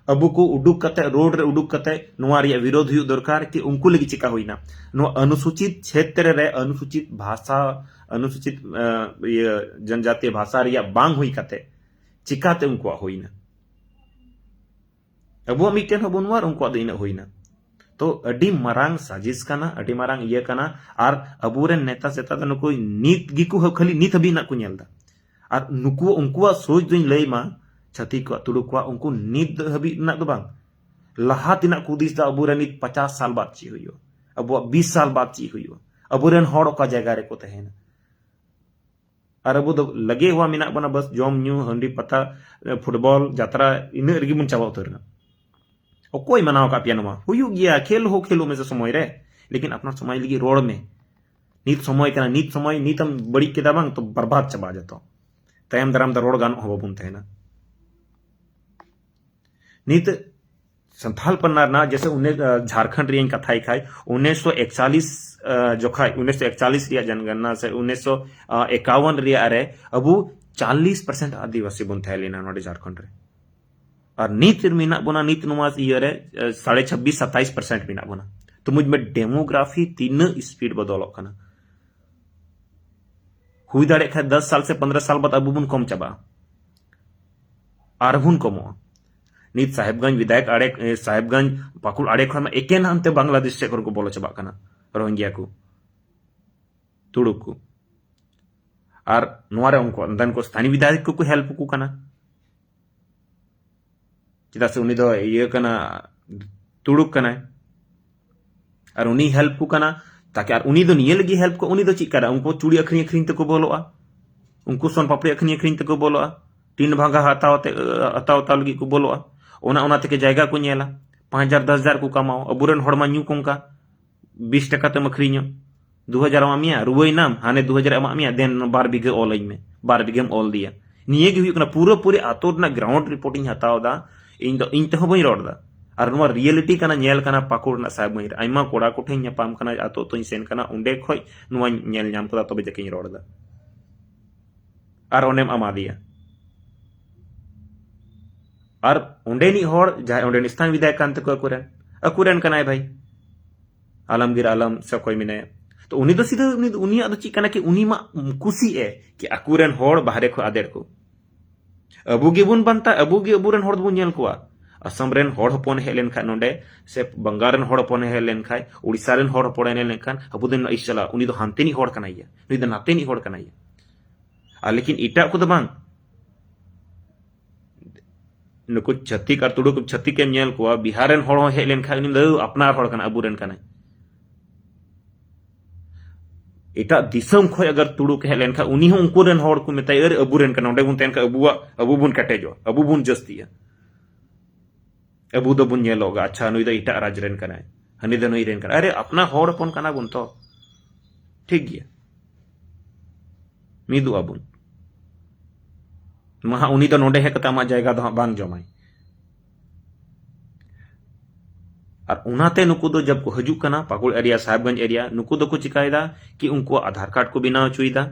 ᱟᱵᱚ ᱠᱚ ᱩᱰᱩᱠ ᱠᱟᱛᱮ, ᱨᱳᱰ ᱨᱮ ᱩᱰᱩᱠ ᱠᱟᱛᱮ ᱱᱚᱣᱟ ᱨᱮᱭᱟᱜ ᱵᱤᱨᱳᱫᱷ ᱦᱩᱭᱩᱜ ᱫᱚᱨᱠᱟᱨ ᱠᱤ ᱩᱱᱠᱩ ᱞᱟᱹᱜᱤᱫ ᱪᱮᱠᱟ ᱦᱩᱭᱱᱟ᱾ ᱱᱚᱣᱟ ᱚᱱᱩᱥᱩᱪᱤᱛ ᱪᱷᱮᱛᱨᱚ ᱨᱮ ᱚᱱᱩᱥᱩᱪᱤᱛ ᱵᱷᱟᱥᱟ, ᱚᱱᱩᱥᱩᱪᱤᱛ, ᱟᱸ, ᱤᱭᱟᱹ, ᱡᱚᱱᱡᱟᱛᱤᱭᱚ ᱵᱷᱟᱥᱟ ᱨᱮᱭᱟᱜ ᱵᱟᱝ ᱦᱩᱭ ᱠᱟᱛᱮ ᱪᱮᱠᱟᱛᱮ ᱩᱱᱠᱩᱣᱟᱜ ᱦᱩᱭᱱᱟ? ᱟᱵᱚᱣᱟᱜ ᱢᱤᱫᱴᱮᱱ ᱦᱚᱸ ᱵᱟᱹᱱᱩᱜᱼᱟ ᱟᱨ ᱩᱱᱠᱩᱣᱟᱜ ᱫᱚ ᱤᱱᱟᱹᱜ ᱦᱩᱭᱱᱟ᱾ ᱛᱚ ᱟᱹᱰᱤ ᱢᱟᱨᱟᱝ ᱥᱟᱡᱤᱥ ᱠᱟᱱᱟ, ᱟᱹᱰᱤ ᱢᱟᱨᱟᱝ ᱤᱭᱟᱹ ᱠᱟᱱᱟ᱾ ᱟᱨ ᱟᱵᱚᱨᱮᱱ ᱱᱮᱛᱟ ᱥᱮᱛᱟ ᱫᱚ ᱱᱩᱠᱩ ᱱᱤᱛ ᱜᱮᱠᱚ ᱦᱟᱹ-, ᱠᱷᱟᱹᱞᱤ ᱱᱤᱛ ᱦᱟᱹᱵᱤᱡ ᱱᱟᱜ ᱠᱚ ᱧᱮᱞ ᱮᱫᱟ᱾ ᱟᱨ ᱱᱩᱠᱩ, ᱩᱱᱠᱩᱣᱟᱜ ᱥᱳᱪ ᱫᱚᱧ ᱞᱟᱹᱭ ᱢᱟ, ᱪᱷᱟᱹᱛᱤᱠ ᱠᱚᱣᱟᱜ, ᱛᱩᱲᱩᱠ ᱠᱚᱣᱟᱜ, ᱩᱱᱠᱩ ᱱᱤᱛ ᱦᱟᱹᱵᱤᱡ ᱨᱮᱱᱟᱜ ᱫᱚ ᱵᱟᱝ, ᱞᱟᱦᱟ ᱛᱮᱱᱟᱜ ᱠᱚ ᱦᱩᱫᱤᱥ ᱫᱟ ᱟᱵᱚᱨᱮᱱ ᱱᱤᱛ ᱯᱚᱪᱟᱥ ᱥᱟᱞ ᱵᱟᱫ ᱪᱮᱫ ᱦᱩᱭᱩᱜᱼᱟ, ᱟᱵᱚᱣᱟᱜ ᱵᱤᱥ ᱥᱟᱞ ᱵᱟᱫ ᱪᱮᱫ ᱦᱩᱭᱩᱜᱼᱟ, ᱟᱵᱚᱨᱮᱱ ᱦᱚᱲ ᱚᱠᱟ ᱡᱟᱭᱜᱟ ᱨᱮᱠᱚ ᱛᱟᱦᱮᱱᱟ᱾ ᱟᱨ ᱟᱵᱚ ᱫᱚ ᱞᱟᱜᱮ ᱦᱩᱣᱟ ᱢᱮᱱᱟᱜ ᱵᱚᱱᱟ, ᱵᱟᱥ ᱡᱚᱢ ᱧᱩ, ᱦᱟᱺᱰᱤ ᱯᱟᱛᱟ, ᱯᱷᱩᱴᱵᱚᱞ, ᱡᱟᱛᱨᱟ, ᱤᱱᱟᱹᱜ ᱨᱮᱜᱮ ᱵᱚᱱ ᱪᱟᱵᱟ ᱩᱛᱟᱹᱨ ᱮᱱᱟ᱾ ᱚᱠᱚᱭ ᱢᱟᱱᱟᱣ ᱟᱠᱟᱫ ᱯᱮᱭᱟ ᱱᱚᱣᱟ? ᱦᱩᱭᱩᱜ ᱜᱮᱭᱟ, ᱠᱷᱮᱞ ᱦᱚᱸ ᱠᱷᱮᱞᱚᱜ ᱢᱮ ᱥᱮ ᱥᱚᱢᱚᱭ ᱨᱮ, ᱞᱮᱠᱤᱱ ᱟᱯᱱᱟᱨ ᱥᱚᱢᱟᱡᱽ ᱞᱟᱹᱜᱤᱫ ᱨᱚᱲ ᱢᱮ᱾ ᱱᱤᱛ ᱥᱚᱢᱚᱭ ᱠᱟᱱᱟ, ᱱᱤᱛ ᱥᱚᱢᱚᱭ, ᱱᱤᱛ ᱮᱢ ᱵᱟᱹᱲᱤᱡ ᱠᱮᱫᱟ ᱵᱟᱝ, ᱛᱚ ᱵᱟᱨᱵᱟᱫ ᱪᱟᱵᱟᱜᱼᱟ ᱡᱚᱛᱚ᱾ ᱛᱟᱭᱚᱢ ᱫᱟᱨᱟᱢ ᱫᱚ ᱨᱚᱲ ᱜᱟᱱᱚᱜ ᱦᱚᱸ ᱵᱟᱵᱚᱱ ᱛᱟᱦᱮᱱᱟ᱾ ᱱᱤᱛ ᱥᱟᱱᱛᱷᱟᱞ ᱯᱟᱨᱜᱟᱱᱟ ᱨᱮᱱᱟᱜ, ᱡᱮᱥᱮ ᱩᱱᱤ, ᱟᱸ, ᱡᱷᱟᱨᱠᱷᱚᱸᱰ ᱨᱮᱭᱟᱜ ᱠᱟᱛᱷᱟᱭ ᱠᱷᱟᱡ, ᱩᱱᱤᱥᱥᱚ ᱮᱠᱪᱟᱞᱤᱥ, ᱟᱸ, ᱡᱚᱠᱷᱟᱡ, ᱩᱱᱤᱥᱥᱚ ᱮᱠᱪᱟᱞᱤᱥ ᱨᱮᱭᱟᱜ ᱡᱚᱱᱜᱚᱱᱱᱟ ᱥᱮ ᱩᱱᱤᱥᱥᱚ ᱮᱠᱟᱣᱚᱱ ᱨᱮᱭᱟᱜ ᱨᱮ ᱟᱵᱚ ᱪᱟᱞᱤᱥ ᱯᱟᱨᱥᱮᱱᱴ ᱟᱹᱫᱤᱵᱟᱹᱥᱤ ᱵᱚᱱ ᱛᱟᱦᱮᱸ ᱞᱮᱱᱟ ᱱᱚᱰᱮ ᱡᱷᱟᱨᱠᱷᱚᱸᱰ ᱨᱮ᱾ ᱟᱨ ᱱᱤᱛ ᱨᱮ ᱢᱮᱱᱟᱜ ᱵᱚᱱᱟ, ᱱᱤᱛ ᱱᱚᱣᱟ ᱤᱭᱟᱹ ᱨᱮ, ᱟᱸ, ᱥᱟᱲᱮ ᱪᱷᱟᱵᱵᱤᱥ, ᱥᱟᱛᱟᱭᱤᱥ ᱯᱟᱨᱥᱮᱱᱴ ᱢᱮᱱᱟᱜ ᱵᱚᱱᱟ᱾ ᱛᱚ ᱵᱩᱡᱽ ᱢᱮ, demography ᱛᱤᱱᱟᱹᱜ speed ᱵᱚᱫᱚᱞᱚᱜ ᱠᱟᱱᱟ᱾ ᱦᱩᱭ ᱫᱟᱲᱮᱭᱟᱜ ᱠᱷᱟᱡ ᱫᱚᱥ ᱥᱟᱞ ᱥᱮ ᱯᱚᱱᱫᱽᱨᱚ ᱥᱟᱞ ᱵᱟᱫ ᱟᱵᱚ ᱵᱚᱱ ᱠᱚᱢ ᱪᱟᱵᱟᱜᱼᱟ᱾ ᱟᱨᱦᱚᱸ ᱵᱚᱱ ᱠᱚᱢᱚᱜᱼᱟ᱾ ᱱᱤᱛ ᱥᱟᱦᱮᱵᱽᱜᱚᱸᱡᱽ ᱵᱤᱫᱷᱟᱭᱚᱠ ᱟᱲᱮ, ᱮ, ᱥᱟᱦᱮᱵᱽᱜᱚᱸᱡᱽ ᱯᱟᱹᱠᱩᱲ ᱟᱲᱮ ᱠᱷᱚᱱ ᱢᱟ ᱮᱠᱮᱱ ᱦᱟᱱᱛᱮ ᱵᱟᱝᱞᱟᱫᱮᱥ ᱥᱮᱫ ᱠᱷᱚᱱ ᱠᱚ ᱵᱚᱞᱚ ᱪᱟᱵᱟᱜ ᱠᱟᱱᱟ, ᱨᱳᱦᱤᱝᱜᱤᱭᱟ ᱠᱚ, ᱛᱩᱲᱩᱠ ᱠᱚ᱾ ᱟᱨ ᱱᱚᱣᱟ ᱨᱮ ᱩᱱᱠᱩ, ᱚᱱᱛᱮᱱ ᱠᱚ ᱥᱛᱷᱟᱱᱤᱭ ᱵᱤᱫᱷᱟᱭᱚᱠ ᱠᱚᱠᱚ help ᱟᱠᱚ ᱠᱟᱱᱟ᱾ ᱪᱮᱫᱟᱜ ᱥᱮ ᱩᱱᱤ ᱫᱚ ᱤᱭᱟᱹ ᱠᱟᱱᱟ, ᱛᱩᱲᱩᱠ ᱠᱟᱱᱟᱭ᱾ ᱟᱨ ᱩᱱᱤ help ᱠᱚ ᱠᱟᱱᱟ, ᱛᱟᱠᱤ ᱟᱨ ᱩᱱᱤ ᱫᱚ ᱱᱤᱭᱟᱹ ᱞᱟᱹᱜᱤᱫ help ᱠᱚ, ᱩᱱᱤ ᱫᱚ ᱪᱮᱫ ᱠᱟᱱᱟ? ᱩᱱᱠᱩ ᱪᱩᱲᱤ ᱟᱹᱠᱷᱨᱤᱧ ᱟᱹᱠᱷᱨᱤᱧ ᱛᱮᱠᱚ ᱵᱚᱞᱚᱜᱼᱟ, ᱩᱱᱠᱩ ᱥᱚᱱ ᱯᱟᱯᱲᱤ ᱟᱹᱠᱷᱨᱤᱧ ᱟᱹᱠᱷᱨᱤᱧ ᱛᱮᱠᱚ ᱵᱚᱞᱚᱜᱼᱟ, ᱴᱤᱱ ᱵᱷᱟᱝᱜᱟ ᱦᱟᱛᱟᱣ ᱛᱮ, ᱦᱟᱛᱟᱣ ᱦᱟᱛᱟᱣ ᱞᱟᱹᱜᱤᱫ ᱠᱚ ᱵᱚᱞᱚᱜᱼᱟ᱾ ᱚᱱᱟ, ᱚᱱᱟ ᱛᱮᱜᱮ ᱡᱟᱭᱜᱟ ᱠᱚ ᱧᱮᱞᱟ᱾ ᱯᱟᱸᱪ ᱦᱟᱡᱟᱨ, ᱫᱚᱥ ᱦᱟᱡᱟᱨ ᱠᱚ ᱠᱟᱢᱟᱣᱟ᱾ ᱟᱵᱚᱨᱮᱱ ᱦᱚᱲ ᱢᱟ ᱧᱩ ᱠᱚᱝᱠᱟ, ᱵᱤᱥ ᱴᱟᱠᱟ ᱛᱮᱢ ᱟᱹᱠᱷᱨᱤᱧᱟ, ᱫᱩ ᱦᱟᱡᱟᱨ ᱮᱢᱟᱜ ᱢᱮᱭᱟ, ᱨᱩᱣᱟᱹᱭᱱᱟᱢ, ᱦᱟᱱᱮ ᱫᱩ ᱦᱟᱡᱟᱨ ᱮᱢᱟᱜ ᱢᱮᱭᱟ, ᱫᱮᱱ ᱵᱟᱨ ᱵᱤᱜᱷᱟᱹ ᱚᱞᱟᱹᱧ ᱢᱮ, ᱵᱟᱨ ᱵᱤᱜᱷᱟᱹᱢ ᱚᱞ ᱫᱤᱭᱟ᱾ ᱱᱤᱭᱟᱹ ᱜᱮ ᱦᱩᱭᱩᱜ ᱠᱟᱱᱟ, ᱯᱩᱨᱟᱹ ᱯᱩᱨᱤ ᱟᱛᱳ ᱨᱮᱱᱟᱜ ᱜᱨᱟᱣᱩᱱᱰ ᱨᱤᱯᱳᱨᱴ ᱤᱧ ᱦᱟᱛᱟᱣ ᱮᱫᱟ᱾ ᱤᱧ ᱫᱚ ᱤᱧ ᱛᱮᱦᱚᱸ ᱵᱟᱹᱧ ᱨᱚᱲ ᱮᱫᱟ᱾ ᱟᱨ ᱱᱚᱣᱟ ᱨᱤᱭᱮᱞᱤᱴᱤ ᱠᱟᱱᱟ, ᱧᱮᱞ ᱠᱟᱱᱟ ᱯᱟᱹᱠᱩᱲ ᱨᱮᱱᱟᱜ ᱥᱟᱦᱮᱵᱽᱜᱚᱸᱡᱽ ᱨᱮ, ᱟᱭᱢᱟ ᱠᱚᱲᱟ ᱠᱚᱴᱷᱮᱱ ᱧᱟᱯᱟᱢ ᱠᱟᱱᱟ, ᱟᱛᱳ ᱟᱛᱳᱧ ᱥᱮᱱ ᱠᱟᱱᱟ, ᱚᱸᱰᱮ ᱠᱷᱚᱡ ᱱᱚᱣᱟᱧ ᱧᱮᱞ ᱧᱟᱢ ᱠᱟᱫᱟ, ᱛᱚᱵᱮ ᱡᱟᱠᱤᱧ ᱨᱚᱲ ᱮᱫᱟ᱾ ᱟᱨ ᱚᱱᱮᱢ ᱟᱢᱟᱫᱮᱭᱟ᱾ ᱟᱨ ᱚᱸᱰᱮᱱᱤᱡ ᱦᱚᱲ, ᱡᱟᱦᱟᱸᱭ ᱚᱸᱰᱮᱱᱤᱡ ᱥᱛᱷᱟᱱ ᱵᱤᱫᱷᱟᱭᱚᱠ ᱠᱟᱱ ᱛᱟᱠᱚ ᱟᱠᱚᱨᱮᱱ, ᱟᱠᱚᱨᱮᱱ ᱠᱟᱱᱟᱭ ᱵᱷᱟᱭ, ᱟᱞᱟᱢᱜᱤᱨ ᱟᱞᱚᱢ ᱥᱮ ᱚᱠᱚᱭ ᱢᱮᱱᱟᱭᱟ᱾ ᱛᱚ ᱩᱱᱤ ᱫᱚ ᱥᱤᱫᱷᱟᱹ, ᱩᱱᱤ ᱫᱚ, ᱩᱱᱤᱭᱟᱜ ᱫᱚ ᱪᱮᱫ ᱠᱟᱱᱟ ᱠᱤ, ᱩᱱᱤ ᱢᱟ ᱠᱩᱥᱤᱜ ᱮ ᱠᱤ ᱟᱠᱚᱨᱮᱱ ᱦᱚᱲ ᱵᱟᱦᱨᱮ ᱠᱷᱚᱱ ᱟᱫᱮᱨ ᱠᱚ᱾ ᱟᱵᱚ ᱜᱮᱵᱚᱱ ᱵᱟᱱᱛᱟ, ᱟᱵᱚ ᱜᱮ ᱟᱵᱚᱨᱮᱱ ᱦᱚᱲ ᱫᱚᱵᱚᱱ ᱧᱮᱞ ᱠᱚᱣᱟ᱾ ᱟᱥᱟᱢ ᱨᱮᱱ ᱦᱚᱲ ᱦᱚᱯᱚᱱ ᱦᱮᱡ ᱞᱮᱱᱠᱷᱟᱱ ᱱᱚᱰᱮ, ᱥᱮ ᱵᱟᱝᱜᱟᱞ ᱨᱮᱱ ᱦᱚᱲ ᱦᱚᱯᱚᱱ ᱦᱮᱡ ᱞᱮᱱᱠᱷᱟᱱ, ᱩᱲᱤᱥᱥᱟ ᱨᱮᱱ ᱦᱚᱲ ᱦᱚᱯᱚᱱ ᱦᱮᱡ ᱞᱮᱱᱠᱷᱟᱱ, ᱟᱵᱚ ᱫᱚ ᱤᱥᱟᱞᱟ, ᱩᱱᱤ ᱫᱚ ᱦᱟᱱᱛᱮᱱᱤᱡ ᱦᱚᱲ ᱠᱟᱱᱟᱭ ᱭᱟ, ᱱᱩᱭ ᱫᱚ ᱱᱟᱛᱮᱱᱤᱡ ᱦᱚᱲ ᱠᱟᱱᱟᱭ ᱭᱟ᱾ ᱟᱨ ᱞᱮᱠᱤᱱ ᱮᱴᱟᱜ ᱠᱚᱫᱚ ᱵᱟᱝ᱾ ᱱᱩᱠᱩ ᱪᱷᱟᱹᱛᱤᱠ ᱟᱨ ᱛᱩᱲᱩᱠ, ᱪᱷᱟᱹᱛᱤᱠ ᱮᱢ ᱧᱮᱞ ᱠᱚᱣᱟ, ᱵᱤᱦᱟᱨ ᱨᱮᱱ ᱦᱚᱲ ᱦᱚᱸ ᱦᱮᱡ ᱞᱮᱱᱠᱷᱟᱱ ᱩᱱᱤ ᱫᱚ ᱟᱯᱱᱟᱨ ᱦᱚᱲ ᱠᱟᱱᱟ, ᱟᱵᱚᱨᱮᱱ ᱠᱟᱱᱟᱭ᱾ ᱮᱴᱟᱜ ᱫᱤᱥᱚᱢ ᱠᱷᱚᱱ ᱟᱜᱟᱨ ᱛᱩᱲᱩᱠ ᱦᱮᱡ ᱞᱮᱱᱠᱷᱟᱱ ᱩᱱᱤ ᱦᱚᱸ ᱩᱱᱠᱩ ᱨᱮᱱ ᱦᱚᱲ ᱠᱚ ᱢᱮᱛᱟᱭᱟ, "ᱟᱨᱮ ᱟᱵᱚᱨᱮᱱ ᱠᱟᱱᱟ", ᱚᱸᱰᱮ ᱵᱚᱱ ᱛᱟᱦᱮᱱ ᱠᱷᱟᱱ ᱟᱵᱚᱣᱟᱜ, ᱟᱵᱚ ᱵᱚᱱ ᱠᱮᱴᱮᱡᱚᱜᱼᱟ, ᱟᱵᱚ ᱵᱚᱱ ᱡᱟᱹᱥᱛᱤᱜᱼᱟ᱾ ᱟᱵᱚ ᱫᱚᱵᱚᱱ ᱧᱮᱞᱚᱜᱼᱟ, ᱟᱪᱪᱷᱟ, ᱱᱩᱭ ᱫᱚ ᱮᱴᱟᱜ ᱨᱟᱡᱽ ᱨᱮᱱ ᱠᱟᱱᱟᱭ, ᱦᱟᱹᱱᱤ ᱫᱚ ᱱᱩᱭ ᱨᱮᱱ ᱠᱟᱱᱟᱭ᱾ ᱟᱨᱮ, ᱟᱯᱱᱟᱨ ᱦᱚᱲ ᱦᱚᱯᱚᱱ ᱠᱟᱱᱟ ᱵᱚᱱ ᱛᱚ, ᱴᱷᱤᱠ ᱜᱮᱭᱟ, ᱢᱤᱫᱚᱜ ᱟᱵᱚᱱ᱾ ᱢᱟ ᱦᱟᱸᱜ, ᱩᱱᱤ ᱫᱚ ᱱᱚᱰᱮ ᱦᱮᱡ ᱠᱟᱛᱮ ᱟᱢᱟᱜ ᱡᱟᱭᱜᱟ ᱫᱚ ᱦᱟᱸᱜ ᱵᱟᱝ ᱡᱚᱢᱟᱭ᱾ ᱟᱨ ᱚᱱᱟᱛᱮ ᱱᱩᱠᱩ ᱫᱚ ᱡᱟᱵ ᱠᱚ ᱦᱤᱡᱩᱜ ᱠᱟᱱᱟ ᱯᱟᱹᱠᱩᱲ ᱮᱨᱤᱭᱟ, ᱥᱟᱦᱮᱵᱽᱜᱚᱸᱡᱽ ᱮᱨᱤᱭᱟ, ᱱᱩᱠᱩ ᱫᱚᱠᱚ ᱪᱤᱠᱟᱭᱮᱫᱟ ᱠᱤ ᱩᱱᱠᱩᱣᱟᱜ ᱟᱫᱷᱟᱨ ᱠᱟᱨᱰ ᱠᱚ ᱵᱮᱱᱟᱣ ᱦᱚᱪᱚᱭᱮᱫᱟ,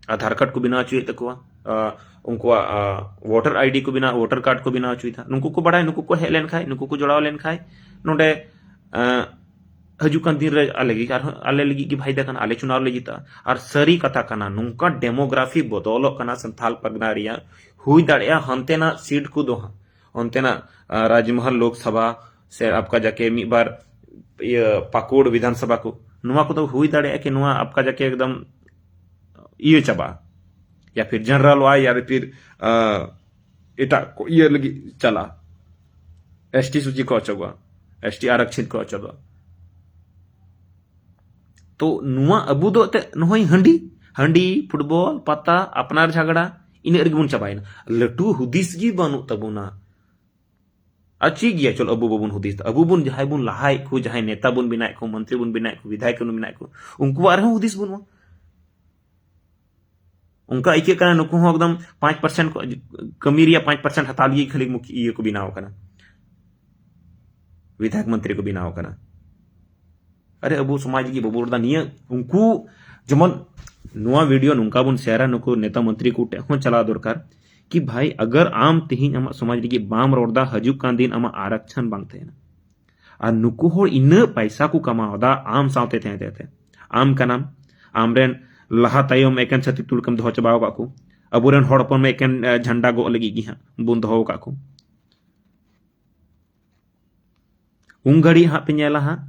ᱟᱫᱷᱟᱨ ᱠᱟᱨᱰ ᱠᱚ ᱵᱮᱱᱟᱣ ᱦᱚᱪᱚᱭᱮᱫ ᱛᱟᱠᱚᱣᱟ, ᱟᱸ, ᱩᱱᱠᱩᱣᱟᱜ, ᱟᱸ, ᱵᱷᱳᱴᱟᱨ ᱟᱭᱰᱤ ᱠᱚ ᱵᱮᱱᱟᱣ, ᱵᱷᱳᱴᱟᱨ ᱠᱟᱨᱰ ᱠᱚ ᱵᱮᱱᱟᱣ ᱦᱚᱪᱚᱭᱮᱫᱟ᱾ ᱱᱩᱠᱩ ᱠᱚ ᱵᱟᱲᱟᱭᱟ, ᱱᱩᱠᱩ ᱠᱚ ᱦᱮᱡ ᱞᱮᱱᱠᱷᱟᱡ, ᱱᱩᱠᱩ ᱠᱚ ᱡᱚᱲᱟᱣ ᱞᱮᱱᱠᱷᱟᱡ ᱱᱚᱰᱮ, ᱟᱸ, ᱦᱤᱡᱩᱜ ᱠᱟᱱ ᱫᱤᱱ ᱨᱮ ᱟᱞᱮ ᱜᱮ ᱟᱨᱦᱚᱸ ᱟᱞᱮ ᱞᱟᱹᱜᱤᱫ ᱜᱮ ᱯᱷᱟᱭᱫᱟ ᱠᱟᱱᱟ, ᱟᱞᱮ ᱪᱩᱱᱟᱣ ᱞᱮ ᱡᱤᱛᱟᱹᱜᱼᱟ᱾ ᱟᱨ ᱥᱟᱹᱨᱤ ᱠᱟᱛᱷᱟ ᱠᱟᱱᱟ, ᱱᱚᱝᱠᱟ ᱰᱮᱢᱳᱜᱨᱟᱯᱷᱤ ᱵᱚᱫᱚᱞᱚᱜ ᱠᱟᱱᱟ ᱥᱟᱱᱛᱟᱞ ᱯᱟᱨᱜᱟᱱᱟ ᱨᱮᱭᱟᱜ, ᱦᱩᱭ ᱫᱟᱲᱮᱭᱟᱜᱼᱟ ᱦᱟᱱᱛᱮᱱᱟᱜ ᱥᱤᱴ ᱠᱚᱫᱚ ᱦᱟᱸᱜ, ᱚᱱᱛᱮᱱᱟᱜ, ᱟᱸ, ᱨᱟᱡᱽᱢᱚᱦᱚᱞ ᱞᱳᱠᱥᱚᱵᱷᱟ ᱥᱮ ᱟᱯᱠᱟ ᱡᱟᱠᱮ ᱢᱤᱫ ᱵᱟᱨ ᱤᱭᱟᱹ ᱯᱟᱠᱩᱲ ᱵᱤᱫᱷᱟᱱ ᱥᱚᱵᱷᱟ ᱠᱚ, ᱱᱚᱣᱟ ᱠᱚᱫᱚ ᱦᱩᱭ ᱫᱟᱲᱮᱭᱟᱜᱼᱟ ᱠᱤ ᱱᱚᱣᱟ ᱟᱯᱠᱟ ᱡᱟᱠᱮ ᱮᱠᱫᱚᱢ ᱤᱭᱟᱹ ᱪᱟᱵᱟᱜᱼᱟ, ᱭᱟ ᱯᱷᱤᱨ ᱡᱮᱱᱟᱨᱮᱞᱚᱜᱼᱟ, ᱭᱟ ᱯᱷᱤᱨ, ᱟᱸ, ᱮᱴᱟᱜ ᱠᱚ ᱤᱭᱟᱹ ᱞᱟᱹᱜᱤᱫ ᱪᱟᱞᱟᱜᱼᱟ, ᱮᱥ ᱴᱤ ᱥᱩᱪᱤ ᱠᱚ ᱚᱪᱚᱜᱚᱜᱼᱟ, ᱮᱥ ᱴᱤ ᱟᱨᱚᱠᱥᱤᱛ ᱠᱚ ᱚᱪᱚᱜᱚᱜᱼᱟ᱾ ᱛᱚ ᱱᱚᱣᱟ ᱟᱵᱚ ᱫᱚ ᱮᱱᱛᱮᱫ ᱱᱚᱜᱼᱚᱭ ᱦᱟᱺᱰᱤ, ᱦᱟᱺᱰᱤ, ᱯᱷᱩᱴᱵᱚᱞ, ᱯᱟᱛᱟ, ᱟᱯᱱᱟᱨ ᱡᱷᱟᱜᱽᱲᱟ, ᱤᱱᱟᱹᱜ ᱨᱮᱜᱮ ᱵᱚᱱ ᱪᱟᱵᱟᱭᱮᱱᱟ᱾ ᱞᱟᱹᱴᱩ ᱦᱩᱫᱤᱥ ᱜᱮ ᱵᱟᱹᱱᱩᱜ ᱛᱟᱵᱚᱱᱟ᱾ ᱟᱨ ᱴᱷᱤᱠ ᱜᱮᱭᱟ, ᱪᱚᱞᱚ ᱟᱵᱚ ᱵᱟᱵᱚᱱ ᱦᱩᱫᱤᱥ ᱮᱫᱟ, ᱟᱵᱚ ᱵᱚᱱ ᱡᱟᱦᱟᱸᱭ ᱵᱚᱱ ᱞᱟᱦᱟᱭᱮᱫ ᱠᱚ, ᱡᱟᱦᱟᱸᱭ ᱱᱮᱛᱟ ᱵᱚᱱ ᱵᱮᱱᱟᱣᱮᱫ ᱠᱚ, ᱢᱚᱱᱛᱨᱤ ᱵᱚᱱ ᱵᱮᱱᱟᱣᱮᱫ ᱠᱚ, ᱵᱤᱫᱷᱟᱭᱚᱠ ᱵᱚᱱ ᱵᱮᱱᱟᱣᱮᱫ ᱠᱚ, ᱩᱱᱠᱩᱣᱟᱜ ᱨᱮᱦᱚᱸ ᱦᱩᱫᱤᱥ ᱵᱟᱹᱱᱩᱜᱼᱟ᱾ ᱚᱱᱠᱟ ᱟᱹᱭᱠᱟᱹᱜ ᱠᱟᱱᱟ ᱱᱩᱠᱩ ᱦᱚᱸ ᱮᱠᱫᱚᱢ ᱯᱟᱸᱪ ᱯᱟᱨᱥᱮᱱᱴ ᱠᱟᱹᱢᱤ ᱨᱮᱭᱟᱜ ᱯᱟᱸᱪ ᱯᱟᱨᱥᱮᱱᱴ ᱦᱟᱛᱟᱣ ᱞᱟᱹᱜᱤᱫ ᱠᱷᱟᱹᱞᱤ ᱢᱩᱠᱷ-, ᱤᱭᱟᱹ ᱠᱚ ᱵᱮᱱᱟᱣ ᱠᱟᱱᱟ, ᱵᱤᱫᱷᱟᱭᱚᱠ ᱢᱚᱱᱛᱨᱤ ᱠᱚ ᱵᱮᱱᱟᱣ ᱠᱟᱱᱟ᱾ ᱟᱨᱮ ᱟᱵᱚ ᱥᱚᱢᱟᱡᱽ ᱞᱟᱹᱜᱤᱫ ᱵᱟᱵᱚ ᱨᱚᱲ ᱮᱫᱟ ᱱᱤᱭᱟᱹ, ᱩᱱᱠᱩ ᱡᱮᱢᱚᱱ ᱱᱚᱣᱟ ᱵᱷᱤᱰᱤᱭᱳ ᱱᱚᱝᱠᱟ ᱵᱚᱱ ᱥᱮᱭᱟᱨᱟ, ᱱᱩᱠᱩ ᱱᱮᱛᱟ ᱢᱚᱱᱛᱨᱤ ᱠᱚ ᱴᱷᱮᱱ ᱦᱚᱸ ᱪᱟᱞᱟᱣ ᱫᱚᱨᱠᱟᱨ ᱠᱤ ᱵᱷᱟᱭ, ᱟᱜᱟᱨ ᱟᱢ ᱛᱮᱦᱮᱧ ᱟᱢᱟᱜ ᱥᱚᱢᱟᱡᱽ ᱞᱟᱹᱜᱤᱫ ᱵᱟᱢ ᱨᱚᱲ ᱮᱫᱟ, ᱦᱤᱡᱩᱜ ᱠᱟᱱ ᱫᱤᱱ ᱟᱢᱟᱜ ᱟᱨᱟᱠᱪᱷᱟᱱ ᱵᱟᱝ ᱛᱟᱦᱮᱱᱟ᱾ ᱟᱨ ᱱᱩᱠᱩ ᱦᱚᱲ ᱤᱱᱟᱹᱜ ᱯᱟᱭᱥᱟ ᱠᱚ ᱠᱟᱢᱟᱣ ᱮᱫᱟ ᱟᱢ ᱥᱟᱶᱛᱮ ᱛᱟᱦᱮᱸ ᱛᱟᱦᱮᱸ ᱛᱮ᱾ ᱟᱢ ᱠᱟᱱᱟᱢ, ᱟᱢᱨᱮᱱ ᱞᱟᱦᱟ ᱛᱟᱭᱚᱢ ᱮᱠᱮᱱ ᱪᱷᱟᱹᱛᱤᱠ ᱛᱩᱲᱩᱠ ᱮᱢ ᱫᱚᱦᱚ ᱪᱟᱵᱟ ᱟᱠᱟᱫ ᱠᱚ᱾ ᱟᱵᱚᱨᱮᱱ ᱦᱚᱲ ᱦᱚᱯᱚᱱ ᱢᱟ ᱮᱠᱮᱱ, ᱮ, ᱡᱷᱟᱱᱰᱟ ᱜᱚᱜ ᱞᱟᱹᱜᱤᱫ ᱜᱮ ᱦᱟᱸᱜ ᱵᱚᱱ ᱫᱚᱦᱚ ᱟᱠᱟᱫ ᱠᱚ᱾ ᱩᱱ ᱜᱷᱟᱹᱲᱤᱡ ᱦᱟᱸᱜ ᱯᱮ ᱧᱮᱞᱟ ᱦᱟᱸᱜ,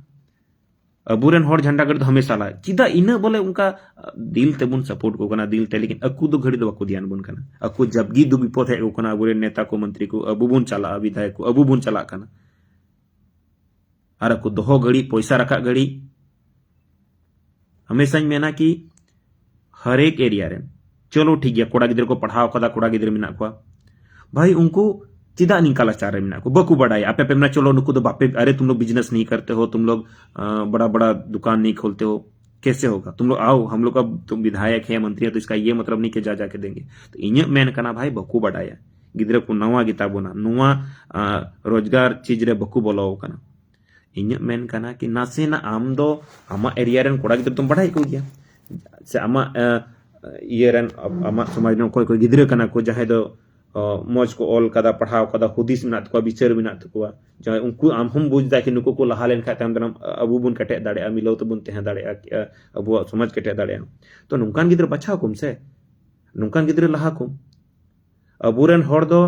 ᱟᱵᱚᱨᱮᱱ ᱦᱚᱲ ᱡᱷᱟᱱᱰᱟ ᱜᱟᱹᱰᱤ ᱫᱚ ᱦᱟᱢᱮᱥᱟ ᱞᱟ᱾ ᱪᱮᱫᱟᱜ ᱤᱱᱟᱹ ᱵᱚᱞᱮ ᱚᱱᱠᱟ ᱫᱤᱞ ᱛᱮᱵᱚᱱ ᱥᱟᱯᱳᱨᱴ ᱠᱚ ᱠᱟᱱᱟ, ᱫᱤᱞ ᱛᱮ, ᱞᱮᱠᱤᱱ ᱟᱠᱚ ᱫᱚ ᱜᱷᱟᱹᱲᱤ ᱫᱚ ᱵᱟᱠᱚ ᱫᱷᱮᱭᱟᱱ ᱵᱚᱱ ᱠᱟᱱᱟ᱾ ᱟᱠᱚ ᱡᱟᱵᱜᱤ ᱫᱩᱠ ᱵᱤᱯᱚᱫ ᱦᱮᱡ ᱟᱠᱚ ᱠᱟᱱᱟ, ᱟᱵᱚᱨᱮᱱ ᱱᱮᱛᱟ ᱠᱚ ᱢᱚᱱᱛᱨᱤ ᱠᱚ, ᱟᱵᱚ ᱵᱚᱱ ᱪᱟᱞᱟᱜᱼᱟ, ᱵᱤᱫᱷᱟᱭᱚᱠ ᱠᱚ, ᱟᱵᱚ ᱵᱚᱱ ᱪᱟᱞᱟᱜ ᱠᱟᱱᱟ᱾ ᱟᱨ ᱟᱠᱚ ᱫᱚᱦᱚ ᱜᱷᱟᱹᱲᱤ, ᱯᱚᱭᱥᱟ ᱨᱟᱠᱟᱵ ᱜᱷᱟᱹᱲᱤ, ᱦᱟᱢᱮᱥᱟᱧ ᱢᱮᱱᱟ ᱠᱤ ᱦᱟᱨᱮᱠ ᱮᱨᱤᱭᱟ ᱨᱮᱱ, ᱪᱚᱞᱚ ᱴᱷᱤᱠ ᱜᱮᱭᱟ, ᱠᱚᱲᱟ ᱜᱤᱫᱽᱨᱟᱹ ᱠᱚ ᱯᱟᱲᱦᱟᱣ ᱠᱟᱫᱟ, ᱠᱚᱲᱟ ᱜᱤᱫᱽᱨᱟᱹ ᱢᱮᱱᱟᱜ ᱠᱚᱣᱟ, ᱵᱷᱟᱭ ᱩᱱᱠᱩ ᱪᱮᱫᱟᱜ ᱱᱤᱝᱠᱟ ᱞᱟᱪᱟᱨ ᱨᱮ ᱢᱮᱱᱟᱜ ᱠᱚᱣᱟ? ᱵᱟᱠᱚ ᱵᱟᱰᱟᱭᱟ᱾ ᱟᱯᱮ ᱯᱮ ᱢᱮᱱᱟ ᱪᱚᱞᱚ ᱱᱩᱠᱩ ᱫᱚ ᱵᱟᱯᱮ, ᱟᱨᱮ ᱛᱩᱢ ᱞᱳᱜ ᱵᱤᱡᱽᱱᱮᱥ ᱱᱤᱭᱮ ᱠᱟᱨᱛᱮ ᱦᱳ, ᱛᱩᱢ ᱞᱳᱜ, ᱟᱸ, ᱵᱟᱲᱟ ᱵᱟᱲᱟ ᱫᱩᱠᱟᱱ ᱱᱤᱭᱮ ᱠᱷᱳᱞᱛᱮ ᱦᱳ, ᱠᱮᱥᱮ ᱦᱳᱜᱟ? ᱛᱩᱢ ᱞᱳᱜ ᱟᱣ, ᱦᱟᱢ ᱞᱳᱜ ᱠᱟ ᱛᱩᱢ ᱵᱤᱫᱷᱟᱭᱚᱠ ᱦᱮ, ᱢᱚᱱᱛᱨᱤ ᱦᱮ, ᱛᱚ ᱤᱥᱠᱟ ᱭᱮ ᱢᱚᱛᱞᱚᱵ ᱱᱤᱦᱤ ᱠᱤ ᱡᱟ ᱡᱟ ᱠᱮ ᱫᱮᱝᱜᱮ᱾ ᱛᱚ ᱤᱧᱟᱹᱜ ᱢᱮᱱ ᱠᱟᱱᱟ ᱵᱷᱟᱭ, ᱵᱟᱠᱚ ᱵᱟᱰᱟᱭᱟ᱾ ᱜᱤᱫᱽᱨᱟᱹ ᱠᱚ ᱱᱟᱣᱟ ᱜᱮᱛᱟ ᱵᱚᱱᱟ, ᱱᱚᱣᱟ, ᱟᱸ, ᱨᱳᱡᱽᱜᱟᱨ ᱪᱤᱡᱽ ᱨᱮ ᱵᱟᱠᱚ ᱵᱚᱞᱚ ᱟᱠᱟᱱᱟ᱾ ᱤᱧᱟᱹᱜ ᱢᱮᱱ ᱠᱟᱱᱟ ᱠᱤ ᱱᱟᱥᱮᱱᱟᱜ ᱟᱢ ᱫᱚ ᱟᱢᱟᱜ ᱮᱨᱤᱭᱟ ᱨᱮᱱ ᱠᱚᱲᱟ ᱜᱤᱫᱽᱨᱟᱹ ᱫᱚᱢ ᱵᱟᱰᱟᱭ ᱠᱚ ᱜᱮᱭᱟ, ᱥᱮ ᱟᱢᱟᱜ, ᱮ, ᱤᱭᱟᱹ ᱨᱮᱱ, ᱟᱢᱟᱜ ᱥᱚᱢᱟᱡᱽ ᱨᱮᱱ ᱚᱠᱚᱭ ᱚᱠᱚᱭ ᱜᱤᱫᱽᱨᱟᱹ ᱠᱟᱱᱟ ᱠᱚ, ᱡᱟᱦᱟᱸᱭ ᱫᱚ, ᱚ, ᱢᱚᱡᱽ ᱠᱚ ᱚᱞ ᱠᱟᱫᱟ, ᱯᱟᱲᱦᱟᱣ ᱠᱟᱫᱟ, ᱦᱩᱫᱤᱥ ᱢᱮᱱᱟᱜ ᱛᱟᱠᱚᱣᱟ, ᱵᱤᱪᱟᱹᱨ ᱢᱮᱱᱟᱜ ᱛᱟᱠᱚᱣᱟ, ᱡᱟᱦᱟᱸᱭ ᱩᱱᱠᱩ ᱟᱢ ᱦᱚᱸᱢ ᱵᱩᱡᱽ ᱫᱟ ᱠᱤ ᱱᱩᱠᱩ ᱠᱚ ᱞᱟᱦᱟ ᱞᱮᱱᱠᱷᱟᱱ ᱛᱟᱭᱚᱢ ᱫᱟᱨᱟᱢ ᱟᱵᱚ ᱵᱚᱱ ᱠᱮᱴᱮᱡ ᱫᱟᱲᱮᱭᱟᱜᱼᱟ, ᱢᱤᱞᱟᱹᱣ ᱛᱮᱵᱚᱱ ᱛᱟᱦᱮᱸ ᱫᱟᱲᱮᱭᱟᱜᱼᱟ, ᱟᱵᱚᱣᱟᱜ ᱥᱚᱢᱟᱡᱽ ᱠᱮᱴᱮᱡ ᱫᱟᱲᱮᱭᱟᱜᱼᱟ᱾ ᱛᱚ ᱱᱚᱝᱠᱟᱱ ᱜᱤᱫᱽᱨᱟᱹ ᱵᱟᱪᱷᱟᱣ ᱠᱚᱢ ᱥᱮ, ᱱᱚᱝᱠᱟᱱ ᱜᱤᱫᱽᱨᱟᱹ ᱞᱟᱦᱟ ᱠᱚᱢ᱾ ᱟᱵᱚᱨᱮᱱ ᱦᱚᱲ ᱫᱚ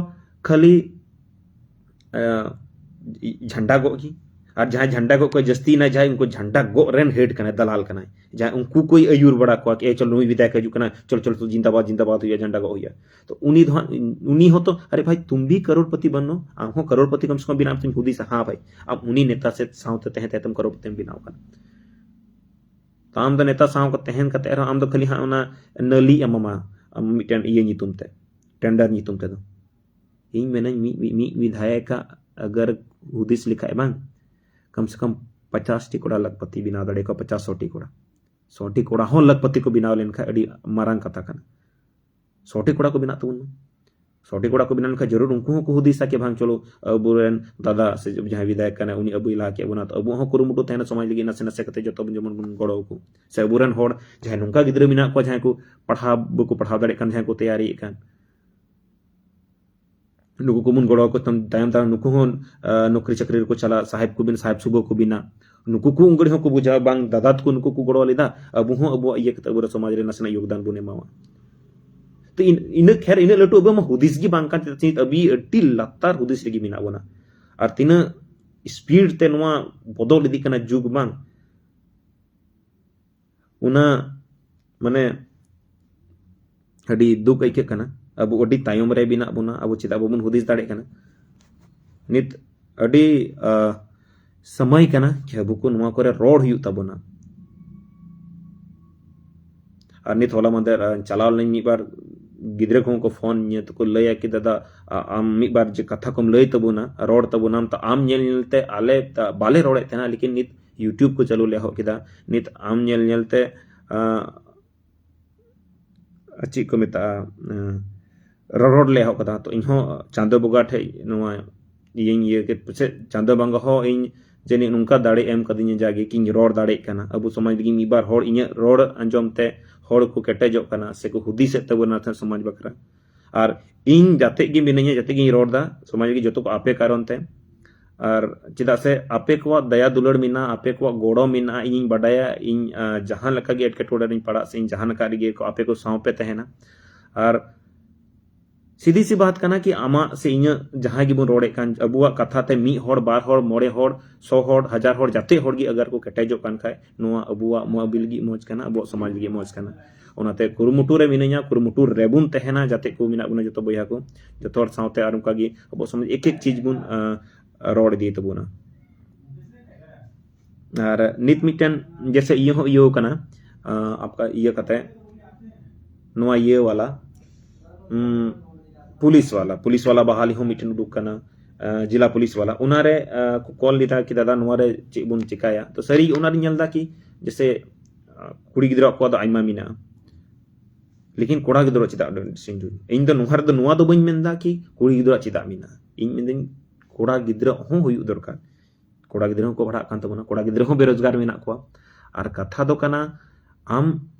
ᱠᱷᱟᱹᱞᱤ, ᱮ, ᱡᱷᱟᱱᱰᱟ ᱜᱚᱜ ᱜᱮ᱾ ᱟᱨ ᱡᱟᱦᱟᱸᱭ ᱡᱷᱟᱱᱰᱟ ᱜᱚᱜ ᱠᱚ ᱡᱟᱹᱥᱛᱤᱭᱮᱱᱟ, ᱡᱟᱦᱟᱸᱭ ᱩᱱᱠᱩ ᱡᱷᱟᱱᱰᱟ ᱜᱚᱜ ᱨᱮᱱ ᱦᱮᱰ ᱠᱟᱱᱟᱭ, ᱫᱟᱞᱟᱞ ᱠᱟᱱᱟᱭ, ᱡᱟᱦᱟᱸᱭ ᱩᱱᱠᱩ ᱠᱚᱭ ᱟᱹᱭᱩᱨ ᱵᱟᱲᱟ ᱠᱚᱣᱟ, ᱮ ᱪᱚᱞ ᱱᱩᱭ ᱵᱤᱫᱷᱟᱭᱚᱠ ᱦᱤᱡᱩᱜ ᱠᱟᱱᱟ, ᱪᱚᱞ ᱪᱚᱞ ᱛᱚ ᱡᱤᱱᱫᱟᱵᱟᱫ ᱡᱤᱱᱫᱟᱵᱟᱫ ᱦᱩᱭᱩᱜᱼᱟ, ᱡᱷᱟᱱᱰᱟ ᱜᱚᱜ ᱦᱩᱭᱩᱜᱼᱟ᱾ ᱛᱚ ᱩᱱᱤ ᱫᱚ ᱦᱟᱸᱜ, ᱩᱱᱤ ᱦᱚᱸᱛᱚ, ᱟᱨᱮ ᱵᱷᱟᱭ ᱛᱩᱢ ᱵᱷᱤ ᱠᱟᱨᱳᱲᱯᱚᱛᱤ ᱵᱟᱱᱱᱳ, ᱟᱢ ᱦᱚᱸ ᱠᱟᱨᱳᱲᱯᱚᱛᱤ ᱠᱚᱢ ᱥᱮ ᱠᱚᱢ ᱵᱮᱱᱟᱣ ᱛᱮᱢ ᱦᱩᱫᱤᱥᱟ, ᱦᱟᱸ ᱵᱷᱟᱭ, ᱟᱢ ᱩᱱᱤ ᱱᱮᱛᱟ ᱥᱮ ᱥᱟᱶᱛᱮ ᱛᱟᱦᱮᱸ ᱛᱟᱦᱮᱸ ᱛᱮᱢ ᱠᱟᱨᱳᱲᱯᱚᱛᱤᱢ ᱵᱮᱱᱟᱣ ᱠᱟᱱᱟ᱾ ᱛᱚ ᱟᱢ ᱫᱚ ᱱᱮᱛᱟ ᱥᱟᱶ ᱠᱚ ᱛᱟᱦᱮᱱ ᱠᱟᱛᱮ ᱨᱮᱦᱚᱸ ᱟᱢ ᱫᱚ ᱠᱷᱟᱹᱞᱤ ᱦᱟᱸᱜ ᱚᱱᱟ ᱱᱟᱹᱞᱤ ᱮᱢᱟᱢᱟ, ᱟᱢ ᱢᱤᱫᱴᱮᱱ ᱤᱭᱟᱹ ᱧᱩᱛᱩᱢ ᱛᱮ, ᱴᱮᱱᱰᱟᱨ ᱧᱩᱛᱩᱢ ᱛᱮᱫᱚ᱾ ᱤᱧ ᱢᱮᱱᱟᱹᱧ ᱢᱤᱫ, ᱢᱤᱫ, ᱢᱤᱫ ᱵᱤᱫᱷᱟᱭᱚᱠ ᱟᱜᱟᱨ ᱦᱩᱫᱤᱥ ᱞᱮᱠᱷᱟᱡ ᱵᱟᱝ, ᱠᱚᱢ ᱥᱮ ᱠᱚᱢ ᱯᱚᱪᱟᱥ ᱴᱤ ᱠᱚᱲᱟ ᱞᱟᱠᱷᱯᱟᱛᱤ ᱵᱮᱱᱟᱣ ᱫᱟᱲᱮ ᱠᱚᱣᱟ, ᱯᱚᱪᱟᱥ ᱥᱚ ᱴᱤ ᱠᱚᱲᱟ, ᱥᱚ ᱴᱤ ᱠᱚᱲᱟ ᱦᱚᱸ ᱞᱟᱠᱷᱯᱟᱛᱤ ᱠᱚ ᱵᱮᱱᱟᱣ ᱞᱮᱱᱠᱷᱟᱱ ᱟᱹᱰᱤ ᱢᱟᱨᱟᱝ ᱠᱟᱛᱷᱟ ᱠᱟᱱᱟ᱾ ᱥᱚᱴᱷᱤᱠ ᱠᱚᱲᱟ ᱠᱚ ᱵᱮᱱᱟᱜ ᱛᱟᱵᱚᱱ ᱢᱟ᱾ ᱥᱚᱴᱷᱤᱠ ᱠᱚᱲᱟ ᱠᱚ ᱵᱮᱱᱟᱣ ᱞᱮᱱᱠᱷᱟᱱ ᱡᱟᱹᱨᱩᱲ ᱩᱱᱠᱩ ᱦᱚᱸᱠᱚ ᱦᱩᱫᱤᱥᱟ ᱠᱤ ᱵᱟᱝ, ᱪᱚᱞᱚ ᱟᱵᱚᱨᱮᱱ ᱫᱟᱫᱟ ᱥᱮ ᱡᱟᱦᱟᱸᱭ ᱵᱤᱫᱷᱟᱭᱚᱠ ᱠᱟᱱᱟᱭ, ᱩᱱᱤ ᱟᱵᱚᱭ ᱞᱟᱦᱟ ᱠᱮᱫ ᱵᱚᱱᱟ, ᱛᱚ ᱟᱵᱚᱣᱟᱜ ᱦᱚᱸ ᱠᱩᱨᱩᱢᱩᱴᱩ ᱛᱟᱦᱮᱱᱟ ᱥᱚᱢᱟᱡᱽ ᱞᱟᱹᱜᱤᱫ ᱱᱟᱥᱮ ᱱᱟᱥᱮ ᱠᱟᱛᱮ ᱡᱚᱛᱚ ᱵᱚᱱ ᱡᱮᱢᱚᱱ ᱵᱚᱱ ᱜᱚᱲᱚ ᱟᱠᱚ᱾ ᱥᱮ ᱟᱵᱚᱨᱮᱱ ᱦᱚᱲ ᱡᱟᱦᱟᱸᱭ ᱱᱚᱝᱠᱟ ᱜᱤᱫᱽᱨᱟᱹ ᱢᱮᱱᱟᱜ ᱠᱚᱣᱟ ᱡᱟᱦᱟᱸᱭ ᱠᱚ ᱯᱟᱲᱦᱟᱣ ᱵᱟᱠᱚ ᱯᱟᱲᱦᱟᱣ ᱫᱟᱲᱮᱭᱟᱜ ᱠᱟᱱ, ᱡᱟᱦᱟᱸᱭ ᱠᱚ ᱛᱮᱭᱟᱨᱤᱭᱮᱫ ᱠᱟᱱ, ᱱᱩᱠᱩ ᱠᱚᱵᱚᱱ ᱜᱚᱲᱚ ᱟᱠᱚ ᱛᱟᱭᱚᱢ ᱛᱟᱭᱚᱢ ᱱᱩᱠᱩ ᱦᱚᱸ, ᱟᱸ, ᱱᱚᱠᱨᱤ ᱪᱟᱹᱠᱨᱤ ᱨᱮᱠᱚ ᱪᱟᱞᱟᱜ, ᱥᱟᱦᱮᱵ ᱠᱚᱵᱤᱱ ᱥᱟᱦᱮᱵ ᱥᱩᱵᱟᱹ ᱠᱚ ᱵᱮᱱᱟᱜ, ᱱᱩᱠᱩ ᱠᱚ ᱩᱱᱠᱩ ᱦᱚᱸᱠᱚ ᱵᱩᱡᱷᱟᱹᱣᱟ ᱵᱟᱝ ᱫᱟᱫᱟ ᱛᱟᱠᱚ ᱱᱩᱠᱩ ᱠᱚ ᱜᱚᱲᱚ ᱞᱮᱫᱟ, ᱟᱵᱚ ᱦᱚᱸ ᱟᱵᱚᱣᱟᱜ ᱤᱭᱟᱹ ᱠᱟᱛᱮ ᱟᱵᱚ ᱥᱚᱢᱟᱡᱽ ᱨᱮ ᱱᱟᱥᱮᱱᱟᱜ ᱭᱳᱜᱽᱫᱟᱱ ᱵᱚᱱ ᱮᱢᱟᱣᱟ᱾ ᱛᱚ ᱤᱱ-, ᱤᱱᱟᱹᱜ ᱠᱷᱮᱨ ᱤᱱᱟᱹᱜ ᱞᱟᱹᱴᱩ ᱟᱵᱚ ᱢᱟ ᱦᱩᱫᱤᱥ ᱜᱮ ᱵᱟᱝ ᱠᱟᱱ ᱛᱟᱵᱚᱱᱟ, ᱟᱹᱰᱤ ᱞᱟᱛᱟᱨ ᱦᱩᱫᱤᱥ ᱨᱮᱜᱮ ᱢᱮᱱᱟᱜ ᱵᱚᱱᱟ᱾ ᱟᱨ ᱛᱤᱱᱟᱹᱜ speed ᱛᱮ ᱱᱚᱣᱟ ᱵᱚᱫᱚᱞ ᱤᱫᱤᱜ ᱠᱟᱱᱟ ᱡᱩᱜᱽ ᱵᱟᱝ, ᱚᱱᱟ ᱢᱟᱱᱮ ᱟᱹᱰᱤ ᱫᱩᱠ ᱟᱹᱭᱠᱟᱹᱜ ᱠᱟᱱᱟ᱾ ᱟᱵᱚ ᱟᱹᱰᱤ ᱛᱟᱭᱚᱢ ᱨᱮ ᱢᱮᱱᱟᱜ ᱵᱚᱱᱟ, ᱟᱵᱚ ᱪᱮᱫᱟᱜ ᱵᱟᱵᱚᱱ ᱦᱩᱫᱤᱥ ᱫᱟᱲᱮᱭᱟᱜ ᱠᱟᱱᱟ? ᱱᱤᱛ ᱟᱹᱰᱤ, ᱟᱸ, ᱥᱚᱢᱚᱭ ᱠᱟᱱᱟ ᱡᱮ ᱟᱵᱚ ᱠᱚ ᱱᱚᱣᱟ ᱠᱚᱨᱮ ᱨᱚᱲ ᱦᱩᱭᱩᱜ ᱛᱟᱵᱚᱱᱟ᱾ ᱟᱨ ᱱᱤᱛ ᱦᱚᱞᱟ ᱢᱟᱫᱷᱮᱨ, ᱟᱸ, ᱪᱟᱞᱟᱣ ᱞᱮᱱᱟᱹᱧ ᱢᱤᱫ ᱵᱟᱨ ᱜᱤᱫᱽᱨᱟᱹ ᱠᱚᱦᱚᱸ ᱠᱚ ᱯᱷᱳᱱ ᱤᱧᱟᱹ ᱛᱮᱠᱚ ᱞᱟᱹᱭᱟ ᱠᱤ ᱫᱟᱫᱟ, ᱟ-, ᱟᱢ ᱢᱤᱫ ᱵᱟᱨ ᱡᱮ ᱠᱟᱛᱷᱟ ᱠᱚᱢ ᱞᱟᱹᱭ ᱛᱟᱵᱚᱱᱟ, ᱨᱚᱲ ᱛᱟᱵᱚᱱᱟᱢ, ᱛᱚ ᱟᱢ ᱧᱮᱞ ᱧᱮᱞ ᱛᱮ ᱟᱞᱮ ᱛᱟ-, ᱵᱟᱞᱮ ᱨᱚᱲᱮᱫ ᱛᱟᱦᱮᱱᱟ, ᱞᱮᱠᱤᱱ ᱱᱤᱛ YouTube ᱠᱚ ᱪᱟᱹᱞᱩ ᱞᱮ ᱮᱦᱚᱵ ᱠᱮᱫᱟ᱾ ᱱᱤᱛ ᱟᱢ ᱧᱮᱞ ᱧᱮᱞ ᱛᱮ, ᱟᱸ, ᱪᱮᱫ ᱠᱚ ᱢᱮᱛᱟᱜᱼᱟ, ᱟᱸ, ᱨᱚᱨᱚᱲ ᱞᱮ ᱮᱦᱚᱵ ᱠᱟᱫᱟ᱾ ᱛᱚ ᱤᱧᱦᱚᱸ ᱪᱟᱸᱫᱚ ᱵᱚᱸᱜᱟ ᱴᱷᱮᱡ ᱱᱚᱣᱟ ᱤᱭᱟᱹᱧ ᱤᱭᱟᱹ ᱠᱮᱫ, ᱯᱟᱪᱮᱫ ᱪᱟᱸᱫᱚ ᱵᱚᱸᱜᱟ ᱦᱚᱸ ᱤᱧ ᱡᱟᱹᱱᱤᱡ ᱱᱚᱝᱠᱟ ᱫᱟᱲᱮ ᱮᱢ ᱠᱟᱫᱤᱧᱟ ᱡᱟᱜᱮ ᱠᱤᱧ ᱨᱚᱲ ᱫᱟᱲᱮᱭᱟᱜ ᱠᱟᱱᱟ᱾ ᱟᱵᱚ ᱥᱚᱢᱟᱡᱽ ᱞᱟᱹᱜᱤᱫ ᱢᱤᱫ ᱵᱟᱨ ᱦᱚᱲ ᱤᱧᱟᱹᱜ ᱨᱚᱲ ᱟᱸᱡᱚᱢ ᱛᱮ ᱦᱚᱲ ᱠᱚ ᱠᱮᱴᱮᱡᱚᱜ ᱠᱟᱱᱟ ᱥᱮᱠᱚ ᱦᱩᱫᱤᱥᱮᱫ ᱛᱟᱵᱚᱱᱟ ᱥᱚᱢᱟᱡᱽ ᱵᱟᱠᱷᱨᱟ᱾ ᱟᱨ ᱤᱧ ᱡᱟᱛᱮ ᱜᱮ ᱢᱤᱱᱟᱹᱧᱟ, ᱡᱟᱛᱮ ᱜᱤᱧ ᱨᱚᱲ ᱫᱟ, ᱥᱚᱢᱟᱡᱽ ᱞᱟᱹᱜᱤᱫ ᱡᱚᱛᱚ ᱠᱚ ᱟᱯᱮ ᱠᱟᱨᱚᱱ ᱛᱮ᱾ ᱟᱨ ᱪᱮᱫᱟᱜ ᱥᱮ ᱟᱯᱮ ᱠᱚᱣᱟᱜ ᱫᱟᱭᱟ ᱫᱩᱞᱟᱹᱲ ᱢᱮᱱᱟᱜᱼᱟ, ᱟᱯᱮ ᱠᱚᱣᱟᱜ ᱜᱚᱲᱚ ᱢᱮᱱᱟᱜᱼᱟ, ᱤᱧᱤᱧ ᱵᱟᱰᱟᱭᱟ ᱤᱧ, ᱟᱸ, ᱡᱟᱦᱟᱸ ᱞᱮᱠᱟ ᱜᱮ ᱮᱴᱠᱮᱴᱚᱬᱮ ᱨᱤᱧ ᱯᱟᱲᱟᱜ ᱥᱮ ᱤᱧ ᱡᱟᱦᱟᱸ ᱞᱮᱠᱟ ᱨᱮᱜᱮ ᱠᱚ, ᱟᱯᱮ ᱠᱚ ᱥᱟᱶ ᱯᱮ ᱛᱟᱦᱮᱱᱟ᱾ ᱟᱨ ᱥᱤᱫᱷᱤ ᱥᱤ ᱵᱟᱛ ᱠᱟᱱᱟ ᱠᱤ ᱟᱢᱟᱜ ᱥᱮ ᱤᱧᱟᱹᱜ ᱡᱟᱦᱟᱸ ᱜᱮᱵᱚᱱ ᱨᱚᱲᱮᱫ ᱠᱟᱱ, ᱟᱵᱚᱣᱟᱜ ᱠᱟᱛᱷᱟ ᱛᱮ ᱢᱤᱫ ᱦᱚᱲ, ᱵᱟᱨ ᱦᱚᱲ, ᱢᱚᱬᱮ ᱦᱚᱲ, ᱥᱚ ᱦᱚᱲ, ᱦᱟᱡᱟᱨ ᱦᱚᱲ, ᱡᱟᱛᱮ ᱦᱚᱲ ᱜᱮ ᱟᱜᱟᱨ ᱠᱚ ᱠᱮᱴᱮᱡᱚᱜ ᱠᱟᱱ ᱠᱷᱟᱡ, ᱱᱚᱣᱟ ᱟᱵᱚᱣᱟᱜ ᱢᱚ-, ᱟᱵᱚ ᱞᱟᱹᱜᱤᱫ ᱢᱚᱡᱽ ᱠᱟᱱᱟ, ᱟᱵᱚᱣᱟᱜ ᱥᱚᱢᱟᱡᱽ ᱞᱟᱹᱜᱤᱫ ᱢᱚᱡᱽ ᱠᱟᱱᱟ᱾ ᱚᱱᱟᱛᱮ ᱠᱩᱨᱩᱢᱩᱴᱩ ᱨᱮ ᱢᱤᱱᱟᱹᱧᱟ, ᱠᱩᱨᱩᱢᱩᱴᱩ ᱨᱮᱵᱚᱱ ᱛᱟᱦᱮᱱᱟ, ᱡᱟᱛᱮ ᱠᱚ ᱢᱮᱱᱟᱜ ᱵᱚᱱᱟ ᱡᱚᱛᱚ ᱵᱚᱭᱦᱟ ᱠᱚ, ᱡᱚᱛᱚ ᱦᱚᱲ ᱥᱟᱶᱛᱮ ᱟᱨ ᱚᱱᱠᱟ ᱜᱮ ᱟᱵᱚ ᱥᱚᱢᱟᱡᱽ ᱮᱠ ᱮᱠ ᱪᱤᱡᱽ ᱵᱚᱱ, ᱟᱸ, ᱨᱚᱲ ᱤᱫᱤᱭ ᱛᱟᱵᱚᱱᱟ᱾ ᱟᱨ ᱱᱤᱛ ᱢᱤᱫᱴᱮᱱ ᱡᱮᱥᱮ ᱤᱭᱟᱹ ᱦᱚᱸ ᱤᱭᱟᱹ ᱠᱟᱱᱟ, ᱟᱸ, ᱟᱯᱠᱟ ᱤᱭᱟᱹ ᱠᱟᱛᱮ ᱱᱚᱣᱟ ᱤᱭᱟᱹ ᱣᱟᱞᱟ, ᱩᱸ, ᱯᱩᱞᱤᱥ ᱣᱟᱞᱟ, ᱯᱩᱞᱤᱥ ᱣᱟᱞᱟ ᱵᱟᱦᱟᱞᱤ ᱦᱚᱸ ᱢᱤᱫᱴᱮᱱ ᱩᱰᱩᱠ ᱠᱟᱱᱟ, ᱟᱸ, ᱡᱮᱞᱟ ᱯᱩᱞᱤᱥ ᱣᱟᱞᱟ᱾ ᱚᱱᱟᱨᱮ, ᱟᱸ, ᱠᱚ ᱠᱚᱞ ᱞᱮᱫᱟ ᱠᱤ ᱫᱟᱫᱟ ᱱᱚᱣᱟ ᱨᱮ ᱪᱮᱫ ᱵᱚᱱ ᱪᱮᱠᱟᱭᱟ? ᱛᱚ ᱥᱟᱹᱨᱤ ᱚᱱᱟᱨᱤᱧ ᱧᱮᱞ ᱮᱫᱟ ᱠᱤ ᱡᱮᱥᱮ, ᱟᱸ, ᱠᱩᱲᱤ ᱜᱤᱫᱽᱨᱟᱹ ᱠᱚᱣᱟᱜ ᱫᱚ ᱟᱭᱢᱟ ᱢᱮᱱᱟᱜᱼᱟ᱾ ᱞᱮᱠᱤᱱ ᱠᱚᱲᱟ ᱜᱤᱫᱽᱨᱟᱹ ᱪᱮᱫᱟᱜ ᱰᱨᱮᱥᱤᱝ ᱨᱩᱢ? ᱤᱧ ᱫᱚ ᱱᱚᱣᱟ ᱨᱮᱫᱚ ᱱᱚᱣᱟ ᱫᱚ ᱵᱟᱹᱧ ᱢᱮᱱᱫᱟ ᱠᱤ ᱠᱩᱲᱤ ᱜᱤᱫᱽᱨᱟᱹ ᱪᱮᱫᱟᱜ ᱢᱮᱱᱟᱜᱼᱟ᱾ ᱤᱧ ᱢᱮᱱᱫᱟᱹᱧ ᱠᱚᱲᱟ ᱜᱤᱫᱽᱨᱟᱹ ᱦᱚᱸ ᱦᱩᱭᱩᱜ ᱫᱚᱨᱠᱟᱨ᱾ ᱠᱚᱲᱟ ᱜᱤᱫᱽᱨᱟᱹ ᱦᱚᱸᱠᱚ ᱯᱟᱲᱦᱟᱜ ᱠᱟᱱ ᱛᱟᱵᱚᱱᱟ, ᱠᱚᱲᱟ ᱜᱤᱫᱽᱨᱟᱹ ᱦᱚᱸ ᱵᱮᱨᱳᱡᱽᱜᱟᱨ ᱢᱮᱱᱟᱜ ᱠᱚᱣᱟ᱾ ᱟᱨ ᱠᱟᱛᱷᱟ ᱫᱚ ᱠᱟᱱᱟ, ᱟᱢ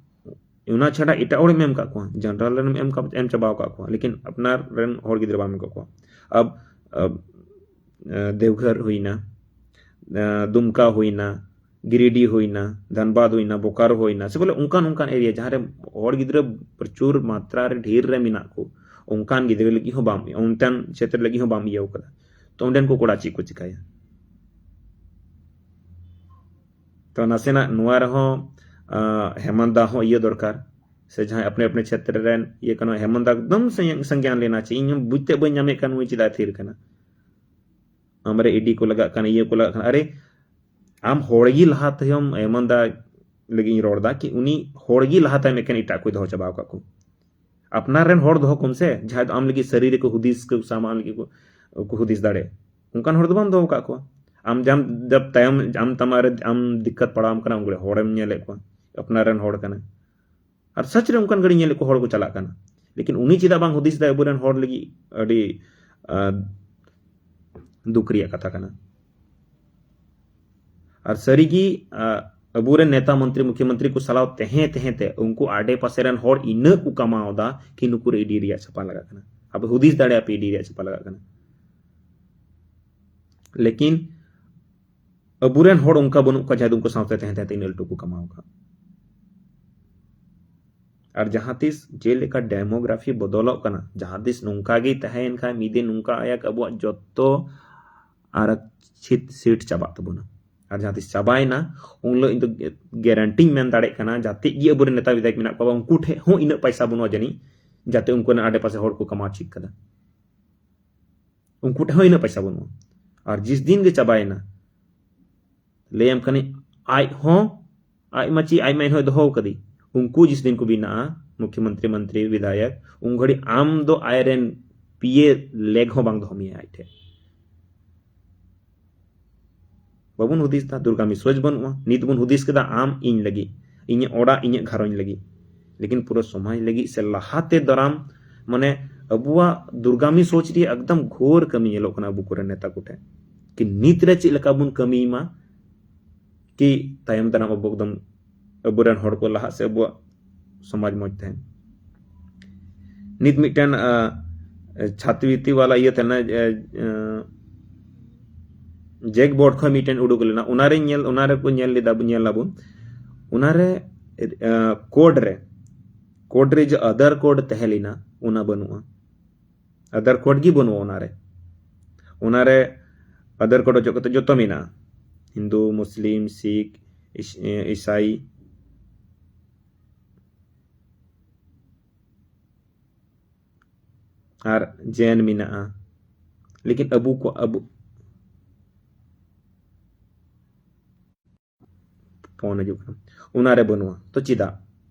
ᱚᱱᱟ ᱪᱷᱟᱰᱟ ᱮᱴᱟᱜ ᱦᱚᱲᱮᱢ ᱮᱢ ᱠᱟᱜ ᱠᱚᱣᱟ, ᱡᱮᱱᱟᱨᱟᱞ ᱨᱮᱱ ᱮᱢ ᱠᱟᱜ-, ᱮᱢ ᱪᱟᱵᱟᱣ ᱠᱟᱜ ᱠᱚᱣᱟ, ᱞᱮᱠᱤᱱ ᱟᱯᱱᱟᱨ ᱨᱮᱱ ᱦᱚᱲ ᱜᱤᱫᱽᱨᱟᱹ ᱵᱟᱢ ᱮᱢ ᱠᱟᱜ ᱠᱚᱣᱟ᱾ ᱟᱵ, ᱟᱵ, ᱮ, ᱫᱮᱣᱜᱷᱚᱨ ᱦᱩᱭᱱᱟ, ᱮ, ᱫᱩᱢᱠᱟ ᱦᱩᱭᱱᱟ, ᱜᱤᱨᱤᱰᱤ ᱦᱩᱭᱱᱟ, ᱫᱷᱟᱱᱵᱟᱫᱽ ᱦᱩᱭᱱᱟ, ᱵᱳᱠᱟᱨᱳ ᱦᱩᱭᱱᱟ, ᱥᱮ ᱵᱚᱞᱮ ᱚᱱᱠᱟᱱ ᱚᱱᱠᱟᱱ ᱮᱨᱤᱭᱟ ᱡᱟᱦᱟᱸ ᱨᱮ ᱦᱚᱲ ᱜᱤᱫᱽᱨᱟᱹ ᱯᱨᱚᱪᱩᱨ ᱢᱟᱛᱨᱟ ᱨᱮ ᱰᱷᱮᱨ ᱨᱮ ᱢᱮᱱᱟᱜ ᱠᱚ, ᱚᱱᱠᱟᱱ ᱜᱤᱫᱽᱨᱟᱹ ᱞᱟᱹᱜᱤᱫ ᱦᱚᱸ ᱵᱟᱢ, ᱚᱱᱠᱟᱱ ᱪᱷᱮᱛᱨᱚ ᱞᱟᱹᱜᱤᱫ ᱦᱚᱸ ᱵᱟᱢ ᱤᱭᱟᱹᱣ ᱠᱟᱫᱟ᱾ ᱛᱚ ᱚᱸᱰᱮᱱ ᱠᱚ ᱠᱚᱲᱟ ᱪᱮᱫ ᱠᱚ ᱪᱤᱠᱟᱹᱭᱟ? ᱛᱚ ᱱᱟᱥᱮᱱᱟᱜ ᱱᱚᱣᱟ ᱨᱮᱦᱚᱸ, ᱟ, ᱦᱮᱢᱟᱱᱛ ᱫᱟ ᱦᱚᱸ ᱤᱭᱟᱹ ᱫᱚᱨᱠᱟᱨ, ᱥᱮ ᱡᱟᱦᱟᱸᱭ ᱟᱯᱱᱮ ᱟᱯᱱᱮ ᱪᱷᱮᱛᱨᱚ ᱨᱮᱱ ᱤᱭᱟᱹ ᱠᱟᱱᱟ, ᱦᱮᱢᱟᱱᱛ ᱫᱟ ᱮᱠᱫᱚᱢ ᱥᱟᱝ-, ᱥᱟᱝᱜᱮᱭᱟᱱ ᱞᱮᱱᱟ ᱪᱮ, ᱤᱧ ᱦᱚᱸ ᱵᱩᱡᱽ ᱛᱮ ᱵᱟᱹᱧ ᱧᱟᱢᱮᱫ ᱠᱟᱱ ᱱᱩᱭ ᱪᱮᱫᱟᱜ ᱛᱷᱤᱨ ᱠᱟᱱᱟ᱾ ᱟᱢᱨᱮ ᱤᱰᱤ ᱠᱚ ᱞᱟᱜᱟᱜ ᱠᱟᱱᱟ, ᱤᱭᱟᱹ ᱠᱚ ᱞᱟᱜᱟᱜ ᱠᱟᱱᱟ᱾ ᱟᱨᱮ, ᱟᱢ ᱦᱚᱲ ᱜᱮ ᱞᱟᱦᱟ ᱛᱟᱭᱚᱢ ᱦᱮᱢᱟᱱᱛ ᱫᱟ ᱞᱟᱹᱜᱤᱫ ᱤᱧ ᱨᱚᱲ ᱫᱟ ᱠᱤ ᱩᱱᱤ ᱦᱚᱲ ᱜᱮ ᱞᱟᱦᱟ ᱛᱟᱭᱚᱢ ᱮᱠᱮᱱ ᱮᱴᱟᱜ ᱠᱚᱭ ᱫᱚᱦᱚ ᱪᱟᱵᱟᱣ ᱠᱟᱜ ᱠᱚ᱾ ᱟᱯᱱᱟᱨ ᱨᱮᱱ ᱦᱚᱲ ᱫᱚᱦᱚ ᱠᱚᱢ ᱥᱮ, ᱡᱟᱦᱟᱸᱭ ᱫᱚ ᱟᱢ ᱞᱟᱹᱜᱤᱫ ᱥᱟᱹᱨᱤ ᱨᱮᱠᱚ ᱦᱩᱫᱤᱥ ᱠᱚ ᱥᱟᱢᱟᱝ ᱞᱟᱹᱜᱤᱫ ᱠᱚ, ᱠᱚ ᱦᱩᱫᱤᱥ ᱫᱟᱲᱮ᱾ ᱚᱱᱠᱟᱱ ᱦᱚᱲ ᱫᱚ ᱵᱟᱢ ᱫᱚᱦᱚ ᱠᱟᱜ ᱠᱚᱣᱟ᱾ ᱟᱢ ᱡᱟᱢ, ᱡᱟᱵ ᱛᱟᱭᱚᱢ, ᱟᱢ ᱛᱟᱢᱟ ᱨᱮ ᱟᱢ ᱫᱤᱠᱠᱟᱛ ᱯᱟᱲᱟᱣ ᱟᱢ ᱠᱟᱱᱟ, ᱩᱱᱠᱩ ᱦᱚᱲᱮᱢ ᱧᱮᱞᱮᱫ ᱠᱚᱣᱟ, ᱟᱯᱱᱟᱨ ᱨᱮᱱ ᱦᱚᱲ ᱠᱟᱱᱟ᱾ ᱟᱨ ᱥᱟᱪ ᱨᱮ ᱚᱱᱠᱟᱱ ᱜᱟᱹᱰᱤ ᱧᱮᱞᱮᱫ ᱠᱚ ᱦᱚᱲ ᱠᱚ ᱪᱟᱞᱟᱜ ᱠᱟᱱᱟ᱾ ᱞᱮᱠᱤᱱ ᱩᱱᱤ ᱪᱮᱫᱟᱜ ᱵᱟᱝ ᱦᱩᱫᱤᱥ ᱫᱟᱭ ᱟᱵᱚᱨᱮᱱ ᱦᱚᱲ ᱞᱟᱹᱜᱤᱫ ᱟᱹᱰᱤ, ᱟ, ᱫᱩᱠ ᱨᱮᱭᱟᱜ ᱠᱟᱛᱷᱟ ᱠᱟᱱᱟ᱾ ᱟᱨ ᱥᱟᱹᱨᱤᱜᱮ, ᱟ, ᱟᱵᱚᱨᱮᱱ ᱱᱮᱛᱟ ᱢᱚᱱᱛᱨᱤ ᱢᱩᱠᱷᱭᱟᱹ ᱢᱚᱱᱛᱨᱤ ᱠᱚ ᱥᱟᱞᱟᱣ ᱛᱟᱦᱮᱸ ᱛᱟᱦᱮᱸ ᱛᱮ ᱩᱱᱠᱩ ᱟᱰᱮ ᱯᱟᱥᱮ ᱨᱮᱱ ᱦᱚᱲ ᱤᱱᱟᱹᱜ ᱠᱚ ᱠᱟᱢᱟᱣ ᱮᱫᱟ ᱠᱤ ᱱᱩᱠᱩ ᱨᱮ ᱤᱰᱤ ᱨᱮᱭᱟᱜ ᱪᱷᱟᱯᱟ ᱞᱟᱜᱟᱜ ᱠᱟᱱᱟ᱾ ᱟᱯᱮ ᱦᱩᱫᱤᱥ ᱫᱟᱲᱮᱭᱟᱜᱼᱟ ᱯᱮ ᱤᱰᱤ ᱨᱮᱭᱟᱜ ᱪᱷᱟᱯᱟ ᱞᱟᱜᱟᱜ ᱠᱟᱱᱟ᱾ ᱞᱮᱠᱤᱱ ᱟᱵᱚᱨᱮᱱ ᱦᱚᱲ ᱚᱱᱠᱟ ᱵᱟᱹᱱᱩᱜ ᱠᱚᱣᱟ ᱡᱟᱦᱟᱸᱭ ᱫᱚ ᱩᱱᱠᱩ ᱥᱟᱶᱛᱮ ᱛᱟᱦᱮᱸ ᱛᱟᱦᱮᱸ ᱛᱮ ᱤᱱᱟᱹᱜ ᱞᱟᱹᱴᱩ ᱠᱚ ᱠᱟᱢᱟᱣ ᱟᱠᱟᱫ᱾ ᱟᱨ ᱡᱟᱦᱟᱸ ᱛᱤᱥ ᱡᱮᱞᱮᱠᱟ demography ᱵᱚᱫᱚᱞᱚᱜ ᱠᱟᱱᱟ, ᱡᱟᱦᱟᱸ ᱛᱤᱥ ᱱᱚᱝᱠᱟ ᱜᱮ ᱛᱟᱦᱮᱸᱭᱮᱱ ᱠᱷᱟᱱ ᱢᱤᱫ ᱫᱤᱱ ᱱᱚᱝᱠᱟ ᱟᱭᱟᱜ ᱟᱵᱚᱣᱟᱜ ᱡᱚᱛᱚ ᱟᱨᱟᱠᱪᱷᱤᱛ seat ᱪᱟᱵᱟᱜ ᱛᱟᱵᱚᱱᱟ᱾ ᱟᱨ ᱡᱟᱦᱟᱸ ᱛᱤᱥ ᱪᱟᱵᱟᱭᱮᱱᱟ, ᱩᱱ ᱦᱤᱞᱳᱜ ᱤᱧ ᱫᱚ guarantee ᱤᱧ ᱢᱮᱱ ᱫᱟᱲᱮᱭᱟᱜ ᱠᱟᱱᱟ, ᱡᱟᱛᱮ ᱜᱮ ᱟᱵᱚᱨᱮᱱ ᱱᱮᱛᱟ ᱵᱤᱫᱷᱟᱭᱚᱠ ᱢᱮᱱᱟᱜ ᱠᱚᱣᱟ, ᱩᱱᱠᱩ ᱴᱷᱮᱱ ᱦᱚᱸ ᱤᱱᱟᱹᱜ ᱯᱚᱭᱥᱟ ᱵᱟᱹᱱᱩᱜᱼᱟ ᱡᱟᱹᱱᱤᱡ, ᱡᱟᱛᱮ ᱩᱱᱠᱩ ᱨᱮᱱ ᱟᱰᱮᱯᱟᱥᱮ ᱦᱚᱲ ᱠᱚ ᱠᱟᱢᱟᱣ ᱪᱮᱫ ᱠᱟᱫᱟ᱾ ᱩᱱᱠᱩ ᱴᱷᱮᱱ ᱦᱚᱸ ᱤᱱᱟᱹᱜ ᱯᱚᱭᱥᱟ ᱵᱟᱹᱱᱩᱜᱼᱟ᱾ ᱟᱨ ᱡᱤᱥ ᱫᱤᱱ ᱜᱮ ᱪᱟᱵᱟᱭᱮᱱᱟ, ᱞᱟᱹᱭᱟᱢ ᱠᱟᱹᱱᱟᱹᱧ, ᱟᱡ ᱦᱚᱸ, ᱟᱡ ᱢᱟ ᱪᱮᱫ, ᱟᱡ ᱢᱟ ᱮᱱᱦᱚᱸᱭ ᱫᱚᱦᱚ ᱠᱟᱫᱮ᱾ ᱩᱱᱠᱩ ᱡᱤᱥ ᱫᱤᱱ ᱠᱚ ᱵᱮᱱᱟᱜᱼᱟ ᱢᱩᱠᱷᱭᱟᱹ ᱢᱚᱱᱛᱨᱤ, ᱢᱚᱱᱛᱨᱤ, ᱵᱤᱫᱷᱟᱭᱚᱠ, ᱩᱱ ᱜᱷᱟᱹᱲᱤᱡ ᱟᱢ ᱫᱚ ᱟᱡ ᱨᱮᱱ ᱯᱤᱭᱮ ᱞᱮᱜ ᱦᱚᱸ ᱵᱟᱝ ᱫᱚᱦᱚ ᱢᱮᱭᱟ ᱟᱡ ᱴᱷᱮᱱ᱾ ᱵᱟᱵᱚᱱ ᱦᱩᱫᱤᱥ ᱫᱟ, ᱫᱩᱨᱜᱟᱢᱤ ᱥᱳᱪ ᱵᱟᱹᱱᱩᱜᱼᱟ᱾ ᱱᱤᱛ ᱵᱚᱱ ᱦᱩᱫᱤᱥ ᱠᱮᱫᱟ ᱟᱢ ᱤᱧ ᱞᱟᱹᱜᱤᱫ, ᱤᱧᱟᱹᱜ ᱚᱲᱟᱜ, ᱤᱧᱟᱹᱜ ᱜᱷᱟᱨᱚᱸᱡᱽ ᱞᱟᱹᱜᱤᱫ᱾ ᱞᱮᱠᱤᱱ ᱯᱩᱨᱟᱹ ᱥᱚᱢᱟᱡᱽ ᱞᱟᱹᱜᱤᱫ ᱥᱮ ᱞᱟᱦᱟᱛᱮ ᱫᱟᱨᱟᱢ, ᱢᱟᱱᱮ, ᱟᱵᱚᱣᱟᱜ ᱫᱩᱨᱜᱟᱢᱤ ᱥᱳᱪ ᱨᱮᱭᱟᱜ ᱮᱠᱫᱚᱢ ᱜᱷᱳᱨ ᱠᱟᱹᱢᱤ ᱧᱮᱞᱚᱜ ᱠᱟᱱᱟ ᱟᱵᱚ ᱠᱚᱨᱮᱱ ᱱᱮᱛᱟ ᱠᱚᱴᱷᱮᱱ, ᱠᱤ ᱱᱤᱛ ᱨᱮ ᱪᱮᱫ ᱞᱮᱠᱟ ᱵᱚᱱ ᱠᱟᱹᱢᱤᱭ ᱢᱟ, ᱠᱤ ᱛᱟᱭᱚᱢ ᱫᱟᱨᱟᱢ ᱟᱵᱚ ᱮᱠᱫᱚᱢ ᱟᱵᱚᱨᱮᱱ ᱦᱚᱲ ᱠᱚ ᱞᱟᱦᱟᱜ ᱥᱮ ᱟᱵᱚᱣᱟᱜ ᱥᱚᱢᱟᱡᱽ ᱢᱚᱡᱽ ᱛᱟᱦᱮᱱ᱾ ᱱᱤᱛ ᱢᱤᱫᱴᱮᱱ, ᱟ, ᱪᱷᱟᱛᱨᱤᱵᱨᱤᱛᱛᱤ ᱣᱟᱞᱟ ᱤᱭᱟᱹ ᱛᱟᱦᱮᱱᱟ, ᱮ, ᱮ, ᱡᱮᱠ ᱵᱳᱨᱰ ᱠᱷᱚᱱ ᱢᱤᱫᱴᱮᱱ ᱩᱰᱩᱠ ᱞᱮᱱᱟ, ᱚᱱᱟᱨᱮ ᱧᱮᱞ, ᱚᱱᱟᱨᱮ ᱠᱚ ᱧᱮᱞ ᱞᱮᱫᱟ, ᱧᱮᱞ ᱟᱵᱚᱱ, ᱚᱱᱟᱨᱮ, ᱮ, ᱠᱳᱰ ᱨᱮ, ᱠᱳᱰ ᱨᱮ ᱡᱮ ᱟᱫᱷᱟᱨ ᱠᱳᱰ ᱛᱟᱦᱮᱸ ᱞᱮᱱᱟ, ᱚᱱᱟ ᱵᱟᱹᱱᱩᱜᱼᱟ᱾ ᱟᱫᱷᱟᱨ ᱠᱳᱰ ᱜᱮ ᱵᱟᱹᱱᱩᱜᱼᱟ ᱚᱱᱟᱨᱮ᱾ ᱚᱱᱟᱨᱮ ᱟᱫᱷᱟᱨ ᱠᱳᱰ ᱚᱪᱚᱜ ᱠᱟᱛᱮ ᱡᱚᱛᱚ ᱢᱮᱱᱟᱜᱼᱟ, ᱦᱤᱱᱫᱩ, ᱢᱩᱥᱞᱤᱢ, ᱥᱤᱠᱷ, ᱤᱥ-, ᱮ, ᱤᱥᱟᱭ ᱟᱨ ᱡᱮᱱ ᱢᱮᱱᱟᱜᱼᱟ᱾ ᱞᱮᱠᱤᱱ ᱟᱵᱚ ᱠᱚ, ᱟᱵᱚ ᱯᱷᱳᱱ ᱦᱤᱡᱩᱜ ᱠᱟᱱᱟ, ᱚᱱᱟᱨᱮ ᱵᱟᱹᱱᱩᱜᱼᱟ᱾ ᱛᱚ ᱪᱮᱫᱟᱜ?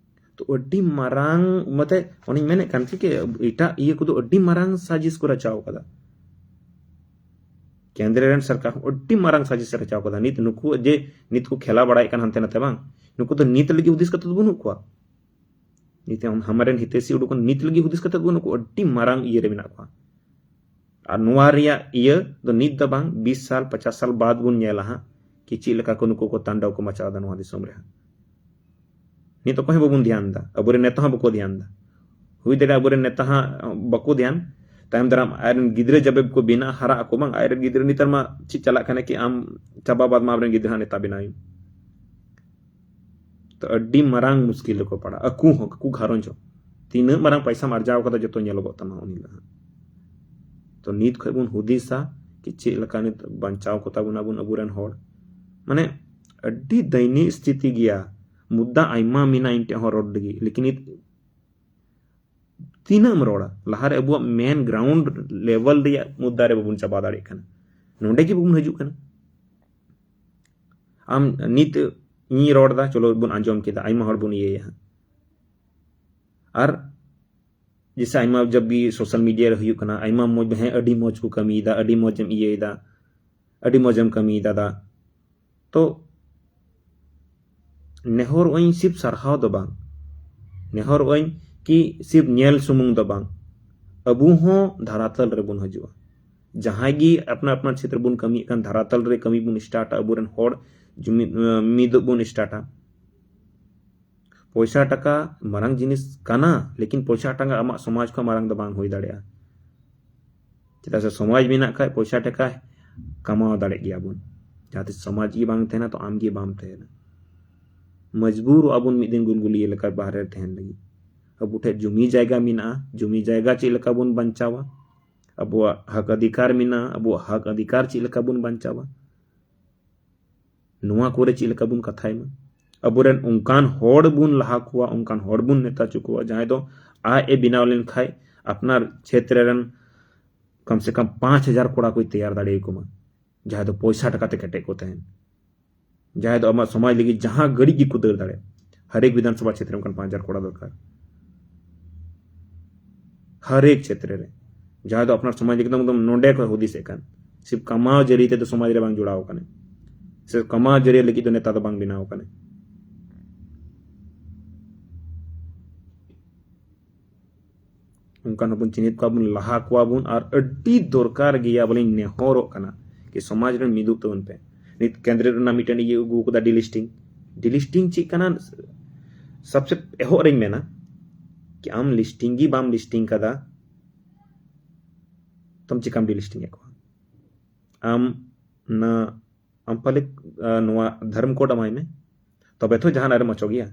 ᱛᱚ ᱟᱹᱰᱤ ᱢᱟᱨᱟᱝ, ᱢᱟᱛᱮ, ᱚᱱᱮᱧ ᱢᱮᱱᱮᱫ ᱠᱟᱱ ᱪᱮᱫ ᱠᱤ, ᱮᱴᱟᱜ ᱤᱭᱟᱹ ᱠᱚᱫᱚ ᱟᱹᱰᱤ ᱢᱟᱨᱟᱝ ᱥᱟᱡᱤᱥ ᱠᱚ ᱨᱟᱪᱟᱣ ᱠᱟᱫᱟ᱾ ᱠᱮᱱᱫᱨᱚ ᱨᱮᱱ ᱥᱚᱨᱠᱟᱨ ᱦᱚᱸ ᱟᱹᱰᱤ ᱢᱟᱨᱟᱝ ᱥᱟᱡᱤᱥ ᱮ ᱨᱟᱪᱟᱣ ᱠᱟᱫᱟ᱾ ᱱᱤᱛ ᱱᱩᱠᱩ ᱡᱮ ᱱᱤᱛ ᱠᱚ ᱠᱷᱮᱞᱟ ᱵᱟᱲᱟᱭᱮᱫ ᱠᱟᱱ ᱦᱟᱱᱛᱮ ᱱᱟᱛᱮ, ᱵᱟᱝ, ᱱᱩᱠᱩ ᱫᱚ ᱱᱤᱛ ᱞᱟᱹᱜᱤᱫ ᱦᱩᱫᱤᱥ ᱠᱟᱛᱮ ᱫᱚ ᱵᱟᱹᱱᱩᱜ ᱠᱚᱣᱟ᱾ ᱱᱤᱛ ᱦᱟᱢᱟᱨᱮᱱ ᱦᱤᱛᱮᱥᱤ ᱩᱰᱩᱠ ᱠᱟᱱ, ᱱᱤᱛ ᱞᱟᱹᱜᱤᱫ ᱦᱩᱫᱤᱥ ᱠᱟᱛᱮ ᱫᱚ ᱵᱟᱹᱱᱩᱜ ᱠᱚᱣᱟ, ᱟᱹᱰᱤ ᱢᱟᱨᱟᱝ ᱤᱭᱟᱹ ᱨᱮ ᱢᱮᱱᱟᱜ ᱠᱚᱣᱟ᱾ ᱟᱨ ᱱᱚᱣᱟ ᱨᱮᱭᱟᱜ ᱤᱭᱟᱹ ᱫᱚ ᱱᱤᱛ ᱫᱚ ᱵᱟᱝ, ᱵᱤᱥ ᱥᱟᱞ, ᱯᱚᱪᱟᱥ ᱥᱟᱞ ᱵᱟᱫ ᱵᱚᱱ ᱧᱮᱞᱟ ᱦᱟᱸᱜ, ᱠᱤ ᱪᱮᱫ ᱞᱮᱠᱟ ᱠᱚ ᱱᱩᱠᱩ ᱠᱚ ᱛᱟᱱᱰᱟᱣ ᱠᱚ ᱢᱟᱪᱟᱣ ᱮᱫᱟ ᱱᱚᱣᱟ ᱫᱤᱥᱚᱢ ᱨᱮ ᱦᱟᱸᱜ᱾ ᱱᱤᱛ ᱚᱠᱚᱭ ᱦᱚᱸ ᱵᱟᱵᱚᱱ ᱫᱷᱮᱭᱟᱱ ᱮᱫᱟ, ᱟᱵᱚᱨᱮᱱ ᱱᱮᱛᱟ ᱦᱚᱸ ᱵᱟᱠᱚ ᱫᱷᱮᱭᱟᱱ ᱮᱫᱟ᱾ ᱦᱩᱭ ᱫᱟᱲᱮᱭᱟᱜᱼᱟ ᱟᱵᱚᱨᱮᱱ ᱱᱮᱛᱟ ᱦᱟᱸᱜ ᱵᱟᱠᱚ ᱫᱷᱮᱭᱟᱱ, ᱛᱟᱭᱚᱢ ᱫᱟᱨᱟᱢ ᱟᱡᱨᱮᱱ ᱜᱤᱫᱽᱨᱟᱹ ᱡᱟᱵᱮ ᱠᱚ ᱵᱮᱱᱟᱜ, ᱦᱟᱨᱟᱜ ᱟᱠᱚ, ᱵᱟᱝ, ᱟᱡᱨᱮᱱ ᱜᱤᱫᱽᱨᱟᱹ ᱱᱮᱛᱟᱨ ᱢᱟ ᱪᱮᱫ ᱪᱟᱞᱟᱜ ᱠᱟᱱᱟ ᱠᱤ ᱟᱢ ᱪᱟᱵᱟ ᱵᱟᱫ ᱢᱟ ᱟᱢᱨᱮᱱ ᱜᱤᱫᱽᱨᱟᱹ ᱦᱟᱸᱜ ᱱᱮᱛᱟ ᱵᱮᱱᱟᱣ ᱮᱱ᱾ ᱛᱚ ᱟᱹᱰᱤ ᱢᱟᱨᱟᱝ ᱢᱩᱥᱠᱤᱞ ᱨᱮᱠᱚ ᱯᱟᱲᱟᱜᱼᱟ, ᱟᱠᱚ ᱦᱚᱸ, ᱟᱠᱚ ᱜᱷᱟᱨᱚᱸᱡᱽ ᱦᱚᱸ᱾ ᱛᱤᱱᱟᱹᱜ ᱢᱟᱨᱟᱝ ᱯᱟᱭᱥᱟᱢ ᱟᱨᱡᱟᱣ ᱠᱟᱫᱟ, ᱡᱚᱛᱚ ᱧᱮᱞᱚᱜᱚᱜ ᱛᱟᱢᱟ ᱩᱱ ᱦᱤᱞᱳᱜ ᱦᱟᱸᱜ᱾ ᱛᱚ ᱱᱤᱛ ᱠᱷᱚᱡ ᱵᱚᱱ ᱦᱩᱫᱤᱥᱟ ᱠᱤ ᱪᱮᱫ ᱞᱮᱠᱟ ᱱᱤᱛ ᱵᱟᱧᱪᱟᱣ ᱠᱚᱛᱟ ᱵᱚᱱᱟ ᱵᱚᱱ ᱟᱵᱚᱨᱮᱱ ᱦᱚᱲ᱾ ᱢᱟᱱᱮ ᱟᱹᱰᱤ ᱫᱟᱭᱱᱤᱭ ᱥᱛᱷᱤᱛᱤ ᱜᱮᱭᱟ᱾ ᱢᱩᱫᱽᱫᱟ ᱟᱭᱢᱟ ᱢᱮᱱᱟᱜᱼᱟ ᱤᱧ ᱴᱷᱮᱱ ᱦᱚᱸ ᱨᱚᱲ ᱞᱟᱹᱜᱤᱫ, ᱞᱮᱠᱤᱱ ᱱᱤᱛ ᱛᱤᱱᱟᱹᱜ ᱮᱢ ᱨᱚᱲᱟ? ᱞᱟᱦᱟᱨᱮ ᱟᱵᱚᱣᱟᱜ ᱢᱮᱱ ᱜᱨᱟᱣᱩᱱᱰ ᱞᱮᱵᱮᱞ ᱨᱮᱭᱟᱜ ᱢᱩᱫᱽᱫᱟ ᱨᱮ ᱵᱟᱵᱚᱱ ᱪᱟᱵᱟ ᱫᱟᱲᱮᱭᱟᱜ ᱠᱟᱱᱟ, ᱱᱚᱰᱮ ᱜᱮ ᱵᱟᱵᱚᱱ ᱦᱤᱡᱩᱜ ᱠᱟᱱᱟ᱾ ᱟᱢ ᱱᱤᱛ ᱤᱧ ᱨᱚᱲ ᱮᱫᱟ, ᱪᱚᱞᱚ ᱵᱚᱱ ᱟᱸᱡᱚᱢ ᱠᱮᱫᱟ, ᱟᱭᱢᱟ ᱦᱚᱲ ᱵᱚᱱ ᱤᱭᱟᱹᱭᱟ ᱦᱟᱸᱜ᱾ ᱟᱨ ᱡᱮᱥᱮ ᱟᱭᱢᱟ ᱡᱟᱵ ᱜᱮ ᱥᱳᱥᱟᱞ ᱢᱤᱰᱤᱭᱟ ᱨᱮ ᱦᱩᱭᱩᱜ ᱠᱟᱱᱟ, ᱟᱭᱢᱟ ᱢᱚᱡᱽ, ᱦᱮᱸ, ᱟᱹᱰᱤ ᱢᱚᱡᱽ ᱠᱚ ᱠᱟᱹᱢᱤᱭᱮᱫᱟ, ᱟᱹᱰᱤ ᱢᱚᱡᱽ ᱮᱢ ᱤᱭᱟᱹᱭᱮᱫᱟ, ᱟᱹᱰᱤ ᱢᱚᱡᱽ ᱮᱢ ᱠᱟᱹᱢᱤᱭᱮᱫᱟ ᱫᱟ᱾ ᱛᱚ ᱱᱮᱦᱚᱨ ᱚᱧ ᱥᱤᱯ ᱥᱟᱨᱦᱟᱣ ᱫᱚ ᱵᱟᱝ, ᱱᱮᱦᱚᱨᱚᱜ ᱟᱹᱧ ᱠᱤ ᱥᱤᱨᱯ ᱧᱮᱞ ᱥᱩᱢᱩᱝ ᱫᱚ ᱵᱟᱝ, ᱟᱵᱚ ᱦᱚᱸ ᱫᱷᱟᱨᱟᱛᱟᱞ ᱨᱮᱵᱚᱱ ᱦᱤᱡᱩᱜᱼᱟ᱾ ᱡᱟᱦᱟᱸᱭ ᱜᱮ ᱟᱯᱱᱟᱨ ᱟᱯᱱᱟᱨ ᱪᱷᱮᱛᱨᱚ ᱵᱚᱱ ᱠᱟᱹᱢᱤᱭᱮᱫ ᱠᱟᱱ, ᱫᱷᱟᱨᱟᱛᱟᱞ ᱨᱮ ᱠᱟᱹᱢᱤ ᱵᱚᱱ ᱥᱴᱟᱨᱴᱟ, ᱟᱵᱚᱨᱮᱱ ᱦᱚᱲ ᱡᱩᱢᱤᱫ, ᱢᱤᱫᱚᱜ ᱵᱚᱱ ᱥᱴᱟᱨᱴᱟ᱾ ᱯᱚᱭᱥᱟ ᱴᱟᱠᱟ ᱢᱟᱨᱟᱝ ᱡᱤᱱᱤᱥ ᱠᱟᱱᱟ, ᱞᱮᱠᱤᱱ ᱯᱚᱭᱥᱟ ᱴᱟᱠᱟ ᱟᱢᱟᱜ ᱥᱚᱢᱟᱡᱽ ᱠᱷᱚᱱ ᱢᱟᱨᱟᱝ ᱫᱚ ᱵᱟᱝ ᱦᱩᱭ ᱫᱟᱲᱮᱭᱟᱜᱼᱟ᱾ ᱪᱮᱫᱟᱜ ᱥᱮ ᱥᱚᱢᱟᱡᱽ ᱢᱮᱱᱟᱜ ᱠᱷᱟᱡ ᱯᱚᱭᱥᱟ ᱴᱟᱠᱟ ᱠᱟᱢᱟᱣ ᱫᱟᱲᱮᱜ ᱜᱮᱭᱟ ᱵᱚᱱ᱾ ᱡᱟᱦᱟᱸ ᱛᱤᱥ ᱥᱚᱢᱟᱡᱽ ᱜᱮ ᱵᱟᱝ ᱛᱟᱦᱮᱱᱟ, ᱛᱚ ᱟᱢ ᱜᱮ ᱵᱟᱢ ᱛᱟᱦᱮᱱᱟ᱾ ᱢᱚᱡᱽᱵᱩᱨᱚᱜᱼᱟ ᱵᱚᱱ ᱢᱤᱫ ᱫᱤᱱ ᱜᱩᱞᱜᱩᱞᱤᱭᱟᱹ ᱞᱮᱠᱟ ᱵᱟᱦᱨᱮ ᱨᱮ ᱛᱟᱦᱮᱱ ᱞᱟᱹᱜᱤᱫ᱾ ᱟᱵᱚ ᱴᱷᱮᱱ ᱡᱩᱢᱤ ᱡᱟᱭᱜᱟ ᱢᱮᱱᱟᱜᱼᱟ, ᱡᱩᱢᱤ ᱡᱟᱭᱜᱟ ᱪᱮᱫ ᱞᱮᱠᱟ ᱵᱚᱱ ᱵᱟᱧᱪᱟᱣᱟ? ᱟᱵᱚᱣᱟᱜ ᱦᱚᱠ ᱚᱫᱷᱤᱠᱟᱨ ᱢᱮᱱᱟᱜᱼᱟ, ᱟᱵᱚᱣᱟᱜ ᱦᱚᱠ ᱚᱫᱷᱤᱠᱟᱨ ᱪᱮᱫ ᱞᱮᱠᱟ ᱵᱚᱱ ᱵᱟᱧᱪᱟᱣᱟ? ᱱᱚᱣᱟ ᱠᱚᱨᱮ ᱪᱮᱫ ᱞᱮᱠᱟ ᱵᱚᱱ ᱠᱟᱛᱷᱟᱭ ᱢᱟ? ᱟᱵᱚᱨᱮᱱ ᱚᱱᱠᱟᱱ ᱦᱚᱲ ᱵᱚᱱ ᱞᱟᱦᱟ ᱠᱚᱣᱟ, ᱚᱱᱠᱟᱱ ᱦᱚᱲ ᱵᱚᱱ ᱱᱮᱛᱟ ᱦᱚᱪᱚ ᱠᱚᱣᱟ, ᱡᱟᱦᱟᱸᱭ ᱫᱚ ᱟᱡ ᱮ ᱵᱮᱱᱟᱣ ᱞᱮᱱᱠᱷᱟᱡ ᱟᱯᱱᱟᱨ ᱪᱷᱮᱛᱨᱮ ᱨᱮᱱ ᱠᱚᱢ ᱥᱮ ᱠᱚᱢ ᱯᱟᱸᱪ ᱦᱟᱡᱟᱨ ᱠᱚᱲᱟ ᱠᱚᱭ ᱛᱮᱭᱟᱨ ᱫᱟᱲᱮᱭᱟᱠᱚ ᱢᱟ, ᱡᱟᱦᱟᱸᱭ ᱫᱚ ᱯᱚᱭᱥᱟ ᱴᱟᱠᱟ ᱛᱮ ᱠᱮᱴᱮᱡ ᱠᱚ ᱛᱟᱦᱮᱱ, ᱡᱟᱦᱟᱸᱭ ᱫᱚ ᱟᱢᱟᱜ ᱥᱚᱢᱟᱡᱽ ᱞᱟᱹᱜᱤᱫ ᱡᱟᱦᱟᱸ ᱜᱷᱟᱹᱲᱤᱡ ᱜᱮᱠᱚ ᱫᱟᱹᱲ ᱫᱟᱲᱮᱭᱟᱜ᱾ ᱦᱟᱨᱮᱠ ᱵᱤᱫᱷᱟᱱ ᱥᱚᱵᱷᱟ ᱪᱷᱮᱛᱨᱮ ᱚᱱᱠᱟᱱ ᱯᱟᱸᱪ ᱦᱟᱡᱟᱨ ᱠᱚᱲᱟ ᱫᱚᱨᱠᱟᱨ᱾ ᱦᱟᱨᱮᱠ ᱪᱷᱮᱛᱨᱮ ᱨᱮ, ᱡᱟᱦᱟᱸᱭ ᱫᱚ ᱟᱯᱱᱟᱨ ᱥᱚᱢᱟᱡᱽ ᱮᱠᱫᱚᱢ, ᱮᱠᱫᱚᱢ ᱱᱚᱰᱮ ᱠᱷᱚᱱ ᱦᱩᱫᱤᱥᱮᱫ ᱠᱟᱱ, ᱥᱤᱨᱯ ᱠᱟᱢᱟᱣ ᱡᱟᱹᱨᱤ ᱛᱮᱫᱚ ᱥᱚᱢᱟᱡᱽ ᱨᱮ ᱵᱟᱝ ᱡᱚᱲᱟᱣ ᱟᱠᱟᱱᱟ, ᱥᱮ ᱠᱟᱢᱟᱣ ᱡᱟᱹᱨᱤ ᱞᱟᱹᱜᱤᱫ ᱫᱚ ᱱᱮᱛᱟ ᱫᱚ ᱵᱟᱝ ᱵᱮᱱᱟᱣ ᱟᱠᱟᱱᱟ᱾ ᱚᱱᱠᱟᱱ ᱦᱚᱸᱵᱚᱱ ᱪᱤᱱᱦᱟᱹᱣ ᱠᱚᱣᱟ ᱵᱚᱱ, ᱞᱟᱦᱟ ᱠᱚᱣᱟ ᱵᱚᱱ, ᱟᱨ ᱟᱹᱰᱤ ᱫᱚᱨᱠᱟᱨ ᱜᱮᱭᱟ᱾ ᱵᱚᱞᱮᱧ ᱱᱮᱦᱚᱨᱚᱜ ᱠᱟᱱᱟ ᱠᱤ ᱥᱚᱢᱟᱡᱽ ᱨᱮᱱ ᱢᱤᱫᱚᱜ ᱛᱟᱵᱚᱱ ᱯᱮ᱾ ᱱᱤᱛ ᱠᱮᱱᱫᱨᱚ ᱨᱮᱱᱟᱜ ᱢᱤᱫᱴᱮᱱ ᱤᱭᱟᱹ ᱟᱹᱜᱩ ᱟᱠᱟᱫᱟ, delisting᱾ Delisting ᱪᱮᱫ ᱠᱟᱱᱟ? ᱥᱚᱵᱥᱮ ᱮᱦᱚᱵ ᱨᱮᱧ ᱢᱮᱱᱟ ᱠᱤ ᱟᱢ listing ᱜᱮ ᱵᱟᱢ listing ᱠᱟᱫᱟ, ᱛᱚᱢ ᱪᱮᱠᱟᱢ delisting ᱮᱫ ᱠᱚᱣᱟ? ᱟᱢ ᱱᱟ ᱟᱢ ᱯᱟᱞᱮ, ᱟ, ᱱᱚᱣᱟ ᱫᱷᱚᱨᱢ code ᱮᱢᱟᱭ ᱢᱮ, ᱛᱚᱵᱮ ᱛᱚ ᱡᱟᱦᱟᱱᱟᱜ ᱨᱮᱢ ᱚᱪᱚᱜ ᱜᱮᱭᱟ᱾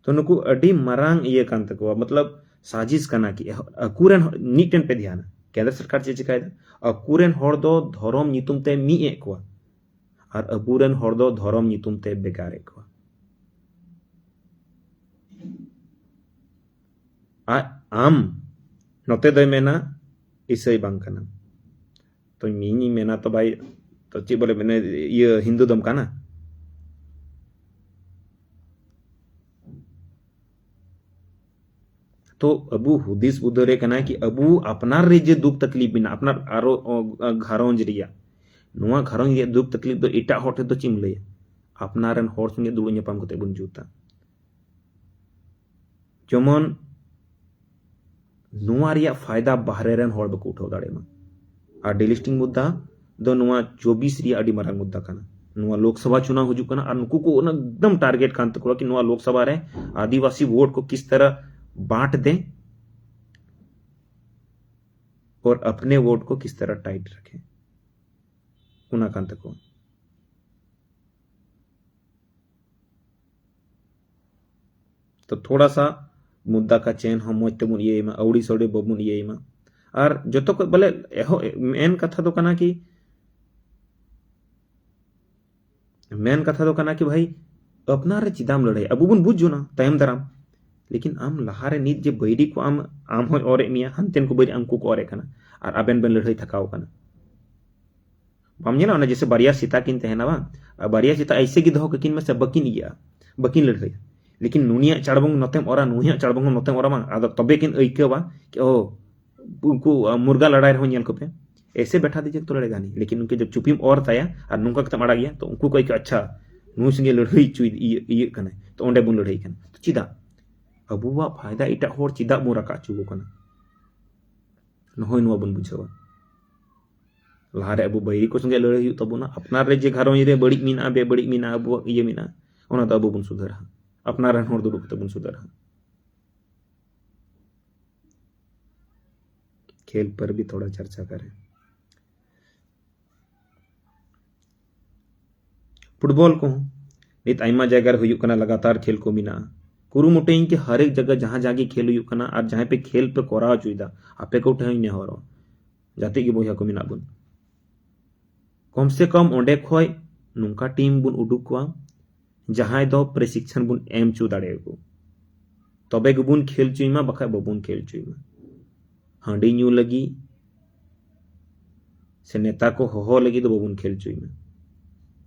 ᱛᱚ ᱱᱩᱠᱩ ᱟᱹᱰᱤ ᱢᱟᱨᱟᱝ ᱤᱭᱟᱹ ᱠᱟᱱ ᱛᱟᱠᱚᱣᱟ, ᱢᱚᱛᱞᱚᱵ ᱥᱟᱡᱤᱥ ᱠᱟᱱᱟ ᱠᱤ ᱮᱦ-, ᱟᱠᱚᱨᱮᱱ ᱦᱚ-, ᱢᱤᱫᱴᱮᱱ ᱯᱮ ᱫᱷᱮᱭᱟᱱᱟ, ᱠᱮᱱᱫᱨᱚ ᱥᱚᱨᱠᱟᱨ ᱪᱮᱫ ᱪᱤᱠᱟᱭᱮᱫᱟ? ᱟᱠᱚᱨᱮᱱ ᱦᱚᱲ ᱫᱚ ᱫᱷᱚᱨᱚᱢ ᱧᱩᱛᱩᱢ ᱛᱮ ᱢᱤᱫ ᱮᱫ ᱠᱚᱣᱟ ᱟᱨ ᱟᱵᱚᱨᱮᱱ ᱦᱚᱲ ᱫᱚ ᱫᱷᱚᱨᱚᱢ ᱧᱩᱛᱩᱢ ᱛᱮ ᱵᱷᱮᱜᱟᱨᱮᱫ ᱠᱚᱣᱟ᱾ ᱟᱡ, ᱟᱢ ᱱᱚᱛᱮ ᱫᱚᱭ ᱢᱮᱱᱟ ᱤᱥᱟᱹᱭ ᱵᱟᱝ ᱠᱟᱱᱟᱢ, ᱛᱚ ᱤᱧᱤᱧ ᱢᱮᱱᱟ ᱛᱚ ᱵᱷᱟᱭ, ᱛᱚ ᱪᱮᱫ ᱵᱚᱞᱮ ᱢᱮᱱᱟ, ᱤᱭᱟᱹ ᱦᱤᱱᱫᱩ ᱫᱚᱢ ᱠᱟᱱᱟ? ᱛᱚ ᱟᱵᱚ ᱦᱩᱫᱤᱥ ᱵᱩᱫᱷᱟᱹ ᱨᱮ ᱠᱟᱱᱟ ᱠᱤ ᱟᱵᱚ ᱟᱯᱱᱟᱨ ᱨᱮ ᱡᱮ ᱫᱩᱠ ᱛᱟᱠᱞᱤᱯ ᱢᱮᱱᱟᱜᱼᱟ, ᱟᱯᱱᱟᱨ ᱟᱨᱚ, ᱚ, ᱜᱷᱟᱨᱚᱸᱡᱽ ᱨᱮᱭᱟᱜ, ᱱᱚᱣᱟ ᱜᱷᱟᱨᱚᱸᱡᱽ ᱨᱮᱭᱟᱜ ᱫᱩᱠ ᱛᱟᱠᱞᱤᱯ ᱫᱚ ᱮᱴᱟᱜ ᱦᱚᱲ ᱴᱷᱮᱱ ᱫᱚ ᱪᱮᱫ ᱮᱢ ᱞᱟᱹᱭᱟ? ᱟᱯᱱᱟᱨ ᱨᱮᱱ ᱦᱚᱲ ᱥᱚᱸᱜᱮ ᱫᱩᱲᱩᱵ ᱧᱟᱯᱟᱢ ᱠᱟᱛᱮ ᱵᱚᱱ ᱡᱩᱛᱟ᱾ ᱡᱮᱢᱚᱱ ᱱᱚᱣᱟ ᱨᱮᱭᱟᱜ ᱯᱷᱟᱭᱫᱟ ᱵᱟᱦᱨᱮ ᱨᱮᱱ ᱦᱚᱲ ᱵᱟᱠᱚ ᱩᱴᱷᱟᱹᱣ ᱫᱟᱲᱮᱭᱟᱜ ᱢᱟ᱾ ᱟᱨ delisting ᱢᱩᱫᱽᱫᱟ ᱫᱚ ᱱᱚᱣᱟ ᱪᱚᱵᱵᱤᱥ ᱨᱮᱭᱟᱜ ᱟᱹᱰᱤ ᱢᱟᱨᱟᱝ ᱢᱩᱫᱽᱫᱟ ᱠᱟᱱᱟ᱾ ᱱᱚᱣᱟ ᱞᱳᱠᱥᱚᱵᱷᱟ ᱪᱩᱱᱟᱣ ᱦᱤᱡᱩᱜ ᱠᱟᱱᱟ ᱟᱨ ᱱᱩᱠᱩ ᱠᱚ ᱚᱱᱟ ᱮᱠᱫᱚᱢ target ᱠᱟᱱ ᱛᱟᱠᱚᱣᱟ ᱠᱤ ᱱᱚᱣᱟ ᱞᱳᱠᱥᱚᱵᱷᱟ ᱨᱮ ᱟᱹᱫᱤᱵᱟᱹᱥᱤ vote ᱠᱚ ᱠᱤᱥ ᱛᱟᱨᱟ ᱵᱟᱸᱴ ᱫᱮ ᱚᱨ ᱟᱯᱱᱮ vote ᱠᱚ ᱠᱤᱥ ᱛᱟᱨᱟ tight ᱨᱟᱠᱷᱮ, ᱚᱱᱟ ᱠᱟᱱ ᱛᱟᱠᱚᱣᱟ᱾ ᱛᱚ ᱛᱷᱚᱲᱟ ᱥᱟ ᱢᱩᱫᱽᱫᱟ ᱠᱟ ᱪᱮᱱ ᱦᱚᱸ ᱢᱚᱡᱽ ᱛᱮᱵᱚᱱ ᱤᱭᱟᱹᱭ ᱢᱟ, ᱟᱹᱣᱲᱤ ᱥᱟᱹᱣᱲᱤ ᱵᱟᱵᱚᱱ ᱤᱭᱟᱹᱭ ᱢᱟ᱾ ᱟᱨ ᱡᱚᱛᱚ ᱠᱷᱚᱡ ᱵᱚᱞᱮ ᱮᱦᱚᱵ ᱢᱮᱱ ᱠᱟᱛᱷᱟ ᱫᱚ ᱠᱟᱱᱟ ᱠᱤ, ᱢᱮᱱ ᱠᱟᱛᱷᱟ ᱫᱚ ᱠᱟᱱᱟ ᱠᱤ ᱵᱷᱟᱭ, ᱟᱯᱱᱟᱨ ᱨᱮ ᱪᱮᱫᱟᱢ ᱞᱟᱹᱲᱦᱟᱹᱭ? ᱟᱵᱚ ᱵᱚᱱ ᱵᱩᱡᱽ ᱡᱚᱱᱟ ᱛᱟᱭᱚᱢ ᱫᱟᱨᱟᱢ᱾ ᱞᱮᱠᱤᱱ ᱟᱢ ᱞᱟᱦᱟ ᱨᱮ ᱱᱤᱛ ᱡᱮ ᱵᱟᱹᱭᱨᱤ ᱠᱚ ᱟᱢ, ᱟᱢ ᱦᱚᱸᱭ ᱚᱨᱮᱫ ᱢᱮᱭᱟ, ᱦᱟᱱᱛᱮᱱ ᱠᱚ ᱵᱟᱹᱭᱨᱤ ᱩᱱᱠᱩ ᱠᱚ ᱚᱨᱮᱫ ᱠᱟᱱᱟ, ᱟᱨ ᱟᱵᱮᱱ ᱵᱮᱱ ᱞᱟᱹᱲᱦᱟᱹᱭ ᱛᱷᱟᱠᱟᱣ ᱠᱟᱱᱟ᱾ ᱵᱟᱢ ᱧᱮᱞᱟ ᱚᱱᱟ ᱡᱮᱥᱮ ᱵᱟᱨᱭᱟ ᱥᱮᱛᱟ ᱠᱤᱱ ᱛᱟᱦᱮᱱᱟ ᱵᱟᱝ, ᱟᱨ ᱵᱟᱨᱭᱟ ᱥᱮᱛᱟ ᱮᱭᱥᱮ ᱜᱮ ᱫᱚᱦᱚ ᱠᱟᱹᱠᱤᱱ ᱢᱮᱥᱮ, ᱵᱟᱹᱠᱤᱱ ᱤᱭᱟᱹᱜᱼᱟ, ᱵᱟᱹᱠᱤᱱ ᱞᱟᱹᱲᱦᱟᱹᱭᱟ᱾ ᱞᱮᱠᱤᱱ ᱱᱩᱱᱤᱭᱟᱜ ᱪᱟᱲᱵᱚᱝ ᱱᱚᱛᱮᱢ ᱚᱨᱟ, ᱱᱩᱭᱟᱜ ᱪᱟᱲᱵᱚᱝ ᱱᱚᱛᱮᱢ ᱚᱨᱟ ᱵᱟᱝ, ᱟᱫᱚ ᱛᱚᱵᱮ ᱠᱤᱱ ᱟᱹᱭᱠᱟᱹᱣᱟ ᱠᱤ ᱳ ᱩᱱᱠᱩ ᱟᱸ, ᱢᱩᱨᱜᱟ ᱞᱟᱲᱟᱭ ᱨᱮᱦᱚᱸ ᱧᱮᱞ ᱠᱚᱯᱮ, ᱮᱭᱥᱮ ᱵᱮᱴᱷᱟ ᱫᱤᱡᱮ ᱛᱚ ᱞᱟᱲᱮᱜᱟ ᱱᱤ, ᱞᱮᱠᱤᱱ ᱩᱱᱠᱤ ᱡᱚᱵ ᱪᱩᱯᱤᱢ ᱚᱨ ᱛᱟᱭᱟ ᱟᱨ ᱱᱚᱝᱠᱟ ᱠᱟᱛᱮᱢ ᱟᱲᱟᱜᱮᱭᱟ ᱛᱚ ᱩᱱᱠᱩ ᱠᱚ ᱟᱹᱭᱠᱟᱹᱣᱟ, ᱟᱪᱪᱷᱟ ᱱᱩᱭ ᱥᱚᱸᱜᱮ ᱞᱟᱹᱲᱦᱟᱹᱭ ᱦᱚᱪᱚᱭ ᱤᱭᱟᱹ, ᱤᱭᱟᱹᱜ ᱠᱟᱱᱟᱭ, ᱛᱚ ᱚᱸᱰᱮ ᱵᱚᱱ ᱞᱟᱹᱲᱦᱟᱹᱭ ᱠᱟᱱᱟ᱾ ᱛᱚ ᱪᱮᱫᱟᱜ ᱟᱵᱚᱣᱟᱜ ᱯᱷᱟᱭᱫᱟ ᱮᱴᱟᱜ ᱦᱚᱲ ᱪᱮᱫᱟᱜ ᱵᱚᱱ ᱨᱟᱠᱟᱵ ᱦᱚᱪᱚ ᱠᱚ ᱠᱟᱱᱟ? ᱱᱚᱜᱼᱚᱭ ᱱᱚᱣᱟ ᱵᱚᱱ ᱵᱩᱡᱷᱟᱹᱣᱟ᱾ ᱞᱟᱦᱟᱨᱮ ᱟᱵᱚ ᱵᱟᱹᱭᱨᱤ ᱠᱚ ᱥᱚᱸᱜᱮ ᱞᱟᱹᱲᱦᱟᱹᱭ ᱦᱩᱭᱩᱜ ᱛᱟᱵᱚᱱᱟ᱾ ᱟᱯᱱᱟᱨ ᱨᱮ ᱡᱮ ᱜᱷᱟᱨᱚᱸᱡᱽ ᱨᱮ ᱵᱟᱹᱲᱤᱡ ᱢᱮᱱᱟᱜᱼᱟ, ᱵᱮᱵᱟᱹᱲᱤᱡ ᱢᱮᱱᱟᱜᱼᱟ, ᱟᱵᱚᱣᱟᱜ ᱤᱭᱟᱹ ᱢᱮᱱᱟᱜᱼᱟ, ᱚᱱᱟ ᱫᱚ ᱟᱵᱚ ᱵᱚᱱ ᱥᱩᱫᱷᱟᱹᱨᱟ᱾ ᱟᱯᱱᱟᱨ ᱨᱮᱱ ᱦᱚᱲ ᱫᱩᱲᱩᱵ ᱠᱟᱛᱮ ᱵᱚᱱ ᱥᱩᱫᱷᱟᱹᱨᱟ᱾ खेल पर भी थोड़ा चर्चा करें। ᱯᱷᱩᱴᱵᱚᱞ ᱠᱚᱦᱚᱸ ᱱᱤᱛ ᱟᱭᱢᱟ ᱡᱟᱭᱜᱟ ᱨᱮ ᱦᱩᱭᱩᱜ ᱠᱟᱱᱟ, ᱞᱟᱜᱟᱛᱟᱨ ᱠᱷᱮᱞ ᱠᱚ ᱢᱮᱱᱟᱜᱼᱟ᱾ ᱠᱩᱨᱩᱢᱩᱴᱩᱭᱟᱹᱧ ᱠᱤ ᱦᱟᱨᱮᱠ ᱡᱟᱭᱜᱟ ᱡᱟᱦᱟᱸ ᱡᱟᱦᱟᱸ ᱜᱮ ᱠᱷᱮᱞ ᱦᱩᱭᱩᱜ ᱠᱟᱱᱟ ᱟᱨ ᱡᱟᱦᱟᱸᱭ ᱯᱮ ᱠᱷᱮᱞ ᱯᱮ ᱠᱚᱨᱟᱣ ᱦᱚᱪᱚᱭᱮᱫᱟ, ᱟᱯᱮ ᱠᱚ ᱴᱷᱮᱱ ᱦᱚᱸᱧ ᱱᱮᱦᱚᱨᱚᱜᱼᱟ, ᱡᱟᱛᱮ ᱜᱮ ᱵᱚᱭᱦᱟ ᱠᱚ ᱢᱮᱱᱟᱜ ᱵᱚᱱ, ᱠᱚᱢ ᱥᱮ ᱠᱚᱢ ᱚᱸᱰᱮ ᱠᱷᱚᱡ ᱱᱚᱝᱠᱟ ᱴᱤᱢ ᱵᱚᱱ ᱩᱰᱩᱠ ᱠᱚᱣᱟ ᱡᱟᱦᱟᱸᱭ ᱫᱚ ᱯᱨᱮᱥᱤᱠᱥᱚᱱ ᱵᱚᱱ ᱮᱢ ᱦᱚᱪᱚ ᱫᱟᱲᱮᱭᱟᱠᱚ, ᱛᱚᱵᱮ ᱜᱮᱵᱚᱱ ᱠᱷᱮᱞ ᱦᱚᱪᱚᱭ ᱢᱟ, ᱵᱟᱠᱷᱟᱡ ᱵᱟᱵᱚᱱ ᱠᱷᱮᱞ ᱦᱚᱪᱚᱭ ᱢᱟ᱾ ᱦᱟᱺᱰᱤ ᱧᱩ ᱞᱟᱹᱜᱤᱫ ᱥᱮ ᱱᱮᱛᱟ ᱠᱚ ᱦᱚᱦᱚ ᱞᱟᱹᱜᱤᱫ ᱫᱚ ᱵᱟᱵᱚᱱ ᱠᱷᱮᱞ ᱦᱚᱪᱚᱭ ᱢᱟ᱾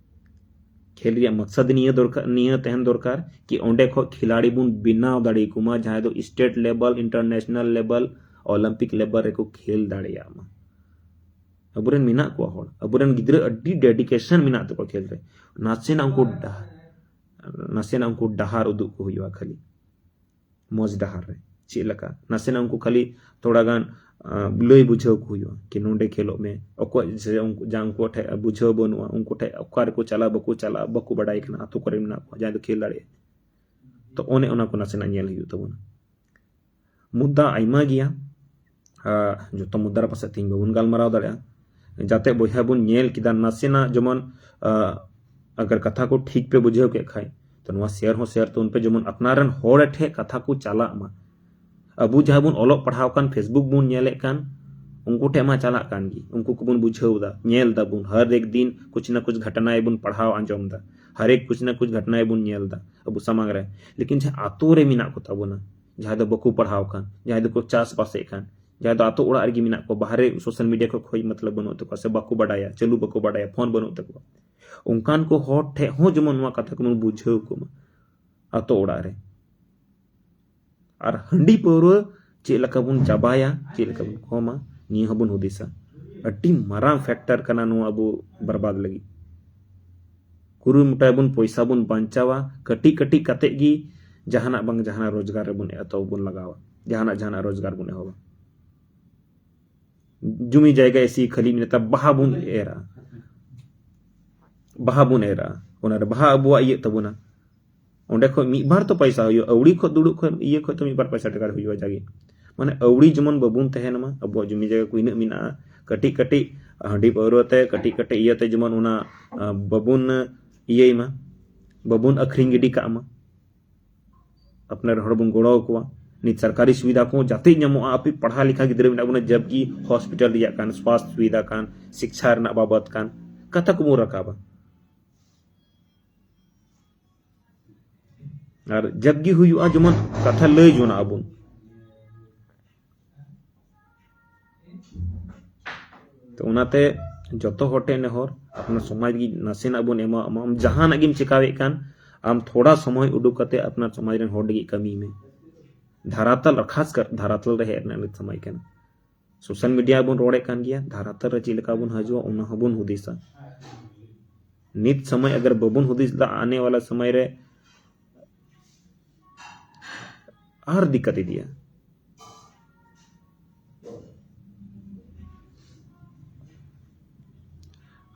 ᱠᱷᱮᱞ ᱨᱮᱭᱟᱜ ᱢᱚᱠᱥᱚᱫ ᱱᱤᱭᱟᱹ ᱫᱚᱨᱠᱟᱨ, ᱱᱤᱭᱟᱹ ᱛᱟᱦᱮᱱ ᱫᱚᱨᱠᱟᱨ ᱠᱤ ᱚᱸᱰᱮ ᱠᱷᱚᱡ ᱠᱷᱤᱞᱟᱲᱤ ᱵᱚᱱ ᱵᱮᱱᱟᱣ ᱫᱟᱲᱮᱭᱟᱠᱚ ᱢᱟ, ᱡᱟᱦᱟᱸᱭ ᱫᱚ state level, international level, Olympic level ᱨᱮᱠᱚ ᱠᱷᱮᱞ ᱫᱟᱲᱮᱭᱟᱜ ᱢᱟ᱾ ᱟᱵᱚᱨᱮᱱ ᱢᱮᱱᱟᱜ ᱠᱚᱣᱟ ᱦᱚᱲ, ᱟᱵᱚᱨᱮᱱ ᱜᱤᱫᱽᱨᱟᱹ ᱟᱹᱰᱤ dedication ᱢᱮᱱᱟᱜ ᱛᱟᱠᱚᱣᱟ ᱠᱷᱮᱞ ᱨᱮ, ᱱᱟᱥᱮᱱᱟᱜ ᱩᱱᱠᱩ ᱰᱟᱦᱟᱨ, ᱱᱟᱥᱮᱱᱟᱜ ᱩᱱᱠᱩ ᱰᱟᱦᱟᱨ ᱩᱫᱩᱜ ᱠᱚ ᱦᱩᱭᱩᱜᱼᱟ ᱠᱷᱟᱹᱞᱤ᱾ ᱢᱚᱡᱽ ᱰᱟᱦᱟᱨ ᱨᱮ᱾ ᱪᱮᱫ ᱞᱮᱠᱟ? ᱱᱟᱥᱮᱱᱟᱜ ᱩᱱᱠᱩ ᱠᱷᱟᱹᱞᱤ ᱛᱷᱚᱲᱟ ᱜᱟᱱ, ᱟᱸ, ᱞᱟᱹᱭ ᱵᱩᱡᱷᱟᱹᱣ ᱠᱚ ᱦᱩᱭᱩᱜᱼᱟ ᱠᱤ ᱱᱚᱸᱰᱮ ᱠᱷᱮᱞᱚᱜ ᱢᱮ, ᱚᱠᱚᱭ ᱡᱮ ᱩᱱᱠᱩ, ᱡᱟ ᱩᱱᱠᱩ ᱴᱷᱮᱡ ᱵᱩᱡᱷᱟᱹᱣ ᱵᱟᱹᱱᱩᱜᱼᱟ, ᱩᱱᱠᱩ ᱴᱷᱮᱡ ᱚᱠᱟ ᱨᱮᱠᱚ ᱪᱟᱞᱟᱜᱼᱟ, ᱵᱟᱠᱚ ᱪᱟᱞᱟᱜᱼᱟ, ᱵᱟᱠᱚ ᱵᱟᱰᱟᱭ ᱠᱟᱱᱟ, ᱟᱛᱳ ᱠᱚᱨᱮ ᱢᱮᱱᱟᱜ ᱠᱚᱣᱟ ᱡᱟᱦᱟᱸᱭ ᱫᱚ ᱠᱷᱮᱞ ᱫᱟᱲᱮᱭᱟᱜᱼᱟ᱾ ᱛᱚ ᱚᱱᱮ ᱚᱱᱟ ᱠᱚ ᱱᱟᱥᱮᱱᱟᱜ ᱧᱮᱞ ᱦᱩᱭᱩᱜ ᱛᱟᱵᱚᱱᱟ᱾ ᱢᱩᱫᱽᱫᱟ ᱟᱭᱢᱟ ᱜᱮᱭᱟ, ᱟᱨ ᱡᱚᱛᱚ ᱢᱩᱫᱽᱫᱟ ᱨᱮ ᱯᱟᱥᱮᱡ ᱛᱮᱦᱮᱧ ᱵᱟᱵᱚᱱ ᱜᱟᱞᱢᱟᱨᱟᱣ ᱫᱟᱲᱮᱭᱟᱜᱼᱟ᱾ ᱡᱟᱛᱮ ᱵᱚᱭᱦᱟ ᱵᱚᱱ ᱧᱮᱞ ᱠᱮᱫᱟ ᱱᱟᱥᱮᱱᱟᱜ, ᱡᱮᱢᱚᱱ, ᱟᱸ, ᱟᱜᱟᱨ ᱠᱟᱛᱷᱟ ᱠᱚ ᱴᱷᱤᱠ ᱯᱮ ᱵᱩᱡᱷᱟᱹᱣ ᱠᱮᱫ ᱠᱷᱟᱡ, ᱛᱚ ᱱᱚᱣᱟ share ᱦᱚᱸ share ᱛᱟᱵᱚᱱ ᱯᱮ, ᱡᱮᱢᱚᱱ ᱟᱯᱱᱟᱨ ᱨᱮᱱ ᱦᱚᱲ ᱴᱷᱮᱡ ᱠᱟᱛᱷᱟ ᱠᱚ ᱪᱟᱞᱟᱜ ᱢᱟ᱾ ᱟᱵᱚ ᱡᱟᱦᱟᱸ ᱵᱚᱱ ᱚᱞᱚᱜ ᱯᱟᱲᱦᱟᱣ ᱠᱟᱱ, Facebook ᱵᱚᱱ ᱧᱮᱞᱮᱫ ᱠᱟᱱ, ᱩᱱᱠᱩ ᱴᱷᱮᱡ ᱢᱟ ᱪᱟᱞᱟᱜ ᱠᱟᱱ ᱜᱮ, ᱩᱱᱠᱩ ᱠᱚᱵᱚᱱ ᱵᱩᱡᱷᱟᱹᱣ ᱫᱟ, ᱧᱮᱞ ᱫᱟᱵᱚᱱ, ᱦᱟᱨ ᱮᱠ ᱫᱤᱱ ᱠᱩᱪ ᱱᱟ ᱠᱩᱪ ᱜᱷᱟᱴᱱᱟ ᱵᱚᱱ ᱯᱟᱲᱦᱟᱣ ᱟᱸᱡᱚᱢ ᱫᱟ, ᱦᱟᱨ ᱮᱠ ᱠᱩᱪ ᱱᱟ ᱠᱩᱪ ᱜᱷᱟᱴᱱᱟ ᱵᱚᱱ ᱧᱮᱞ ᱫᱟ ᱟᱵᱚ ᱥᱟᱢᱟᱝ ᱨᱮ᱾ ᱞᱮᱠᱤᱱ ᱡᱟᱦᱟᱸ ᱟᱛᱳ ᱨᱮ ᱢᱮᱱᱟᱜ ᱠᱚ ᱛᱟᱵᱚᱱᱟ, ᱡᱟᱦᱟᱸᱭ ᱫᱚ ᱵᱟᱠᱚ ᱯᱟᱲᱦᱟᱣ ᱠᱟᱱ, ᱡᱟᱦᱟᱸᱭ ᱫᱚᱠᱚ ᱪᱟᱥᱵᱟᱥᱮᱫ ᱠᱟᱱ, ᱡᱟᱦᱟᱸᱭ ᱫᱚ ᱟᱛᱳ ᱚᱲᱟᱜ ᱨᱮᱜᱮ ᱢᱮᱱᱟᱜ ᱠᱚᱣᱟ, ᱵᱟᱦᱨᱮ social media ᱠᱷᱚᱡ ᱠᱷᱚᱡ ᱢᱚᱛᱞᱚᱵ ᱵᱟᱹᱱᱩᱜ ᱛᱟᱠᱚᱣᱟ, ᱥᱮ ᱵᱟᱠᱚ ᱵᱟᱰᱟᱭᱟ, ᱪᱟᱹᱞᱩ ᱵᱟᱠᱚ ᱵᱟᱰᱟᱭᱟ, phone ᱵᱟᱹᱱᱩᱜ ᱛᱟᱠᱚᱣᱟ, ᱚᱱᱠᱟᱱ ᱠᱚ ᱦᱚᱲ ᱴᱷᱮᱡ ᱦᱚᱸ ᱡᱮᱢᱚᱱ ᱱᱚᱣᱟ ᱠᱟᱛᱷᱟ ᱠᱚᱵᱚᱱ ᱵᱩᱡᱷᱟᱹᱣ ᱠᱚᱢᱟ ᱟᱛᱳ ᱚᱲᱟᱜ ᱨᱮ᱾ ᱟᱨ ᱦᱟᱺᱰᱤ ᱯᱟᱹᱣᱨᱟᱹ ᱪᱮᱫ ᱞᱮᱠᱟ ᱵᱚᱱ ᱪᱟᱵᱟᱭᱟ, ᱪᱮᱫ ᱞᱮᱠᱟ ᱵᱚᱱ ᱠᱚᱢᱟ, ᱱᱤᱭᱟᱹ ᱦᱚᱸᱵᱚᱱ ᱦᱩᱫᱤᱥᱟ᱾ ᱟᱹᱰᱤ ᱢᱟᱨᱟᱝ factor ᱠᱟᱱᱟ ᱱᱚᱣᱟ ᱟᱵᱚ ᱵᱚᱨᱵᱟᱫ ᱞᱟᱹᱜᱤᱫ᱾ ᱠᱩᱨᱩᱢᱩᱴᱩᱭᱟᱵᱚᱱ, ᱯᱚᱭᱥᱟ ᱵᱚᱱ ᱵᱟᱧᱪᱟᱣᱟ, ᱠᱟᱹᱴᱤᱡ ᱠᱟᱹᱴᱤᱡ ᱠᱟᱛᱮ ᱜᱮ ᱡᱟᱦᱟᱱᱟᱜ ᱵᱟᱝ ᱡᱟᱦᱟᱱᱟᱜ ᱨᱳᱡᱽᱜᱟᱨ ᱨᱮᱵᱚᱱ ᱮᱛᱚᱦᱚᱵ ᱵᱚᱱ ᱞᱟᱜᱟᱣᱟ, ᱡᱟᱦᱟᱱᱟᱜ ᱡᱟᱦᱟᱱᱟᱜ ᱨᱳᱡᱽᱜᱟᱨ ᱵᱚᱱ ᱮᱦᱚᱵᱟ᱾ ᱡᱩᱢᱤ ᱡᱟᱭᱜᱟ ᱮᱥᱤ ᱠᱷᱟᱹᱞᱤ ᱢᱮᱱᱟᱜ ᱛᱟ, ᱵᱟᱦᱟ ᱵᱚᱱ ᱮᱨᱟ, ᱵᱟᱦᱟ ᱵᱚᱱ ᱮᱨᱟ, ᱚᱱᱟᱨᱮ ᱵᱟᱦᱟ ᱟᱵᱚᱣᱟᱜ ᱤᱭᱟᱹᱜ ᱛᱟᱵᱚᱱᱟ, ᱚᱸᱰᱮ ᱠᱷᱚᱡ ᱢᱤᱫ ᱵᱟᱨ ᱛᱚ ᱯᱚᱭᱥᱟ ᱦᱩᱭᱩᱜᱼᱟ, ᱟᱹᱣᱲᱤ ᱠᱷᱚᱡ ᱫᱩᱲᱩᱵ ᱠᱷᱚᱡ ᱤᱭᱟᱹ ᱠᱷᱚᱡ ᱛᱚ ᱢᱤᱫ ᱵᱟᱨ ᱯᱚᱭᱥᱟ ᱴᱟᱠᱟ ᱦᱩᱭᱩᱜᱼᱟ ᱡᱟᱜᱮ᱾ ᱢᱟᱱᱮ ᱟᱹᱣᱲᱤ ᱡᱮᱢᱚᱱ ᱵᱟᱵᱚᱱ ᱛᱟᱦᱮᱱ ᱢᱟ, ᱟᱵᱚᱣᱟᱜ ᱡᱩᱢᱤ ᱡᱟᱭᱜᱟ ᱠᱚ ᱤᱱᱟᱹᱜ ᱢᱮᱱᱟᱜᱼᱟ, ᱠᱟᱹᱴᱤᱡ ᱠᱟᱹᱴᱤᱡ ᱦᱟᱺᱰᱤ ᱯᱟᱹᱣᱨᱟᱹ ᱛᱮ, ᱠᱟᱹᱴᱤᱡ ᱠᱟᱹᱴᱤᱡ ᱤᱭᱟᱹ ᱛᱮ ᱡᱮᱢᱚᱱ ᱚᱱᱟ, ᱟ, ᱵᱟᱵᱚᱱ ᱤᱭᱟᱹᱭ ᱢᱟ, ᱵᱟᱵᱚᱱ ᱟᱹᱠᱷᱨᱤᱧ ᱜᱤᱰᱤ ᱠᱟᱜ ᱢᱟ᱾ ᱟᱯᱱᱟᱨ ᱦᱚᱲ ᱵᱚᱱ ᱜᱚᱲᱚ ᱟᱠᱚᱣᱟ᱾ ᱱᱤᱛ ᱥᱚᱨᱠᱟᱨᱤ ᱥᱩᱵᱤᱫᱷᱟ ᱠᱚᱦᱚᱸ ᱡᱟᱛᱮ ᱧᱟᱢᱚᱜᱼᱟ, ᱟᱯᱮ ᱯᱟᱲᱦᱟᱣ ᱞᱮᱠᱷᱟ ᱜᱤᱫᱽᱨᱟᱹ ᱢᱮᱱᱟᱜ ᱵᱚᱱᱟ, ᱡᱟᱵᱠᱤ hospital ᱨᱮᱭᱟᱜ ᱠᱟᱱ, ᱥᱣᱟᱥᱛᱷ ᱥᱩᱵᱤᱫᱷᱟ ᱠᱟᱱ, ᱥᱤᱠᱪᱷᱟ ᱨᱮᱱᱟᱜ ᱵᱟᱵᱚᱛ ᱠᱟᱱ, ᱠᱟᱛᱷᱟ ᱠᱚᱵᱚᱱ ᱨᱟᱠᱟᱵᱟ᱾ ᱟᱨ ᱡᱟᱵᱠᱤ ᱦᱩᱭᱩᱜᱼᱟ, ᱡᱮᱢᱚᱱ ᱠᱟᱛᱷᱟ ᱞᱟᱹᱭ ᱡᱚᱱᱟᱜ ᱟᱵᱚᱱ᱾ ᱛᱚ ᱚᱱᱟᱛᱮ ᱡᱚᱛᱚ ᱦᱚᱲ ᱴᱷᱮᱱ ᱱᱮᱦᱚᱨ, ᱟᱯᱱᱟᱨ ᱥᱚᱢᱟᱡᱽ ᱞᱟᱹᱜᱤᱫ ᱱᱟᱥᱮᱱᱟᱜ ᱵᱚᱱ ᱮᱢᱟ᱾ ᱟᱢ ᱡᱟᱦᱟᱱᱟᱜ ᱜᱮᱢ ᱪᱮᱠᱟᱣᱮᱫ ᱠᱟᱱ, ᱟᱢ ᱛᱷᱚᱲᱟ ᱥᱚᱢᱚᱭ ᱩᱰᱩᱠ ᱠᱟᱛᱮ ᱟᱯᱱᱟᱨ ᱥᱚᱢᱟᱡᱽ ᱨᱮᱱ ᱦᱚᱲ ᱞᱟᱹᱜᱤᱫ ᱠᱟᱹᱢᱤ ᱢᱮ᱾ ᱫᱷᱟᱨᱟᱛᱟᱞ, ᱠᱷᱟᱥ ᱠᱟᱨ ᱫᱷᱟᱨᱟᱛᱟᱞ ᱨᱮ ᱦᱮᱡ ᱨᱮᱱᱟᱜ ᱱᱤᱛ ᱥᱚᱢᱚᱭ ᱠᱟᱱᱟ᱾ Social media ᱵᱚᱱ ᱨᱚᱲᱮᱫ ᱠᱟᱱ ᱜᱮᱭᱟ, ᱫᱷᱟᱨᱟᱛᱟᱞ ᱨᱮ ᱪᱮᱫ ᱞᱮᱠᱟ ᱵᱚᱱ ᱦᱤᱡᱩᱜᱼᱟ, ᱚᱱᱟ ᱦᱚᱸᱵᱚᱱ ᱦᱩᱫᱤᱥᱟ᱾ ᱱᱤᱛ ᱥᱚᱢᱚᱭ ᱟᱜᱟᱨ ᱵᱟᱵᱚᱱ ᱦᱩᱫᱤᱥ ᱫᱟ, ᱟᱱᱮ ᱣᱟᱞᱟ ᱥᱚᱢᱚᱭ ᱨᱮ ᱟᱨ ᱫᱤᱠᱠᱟᱛ ᱤᱫᱤᱭᱟ᱾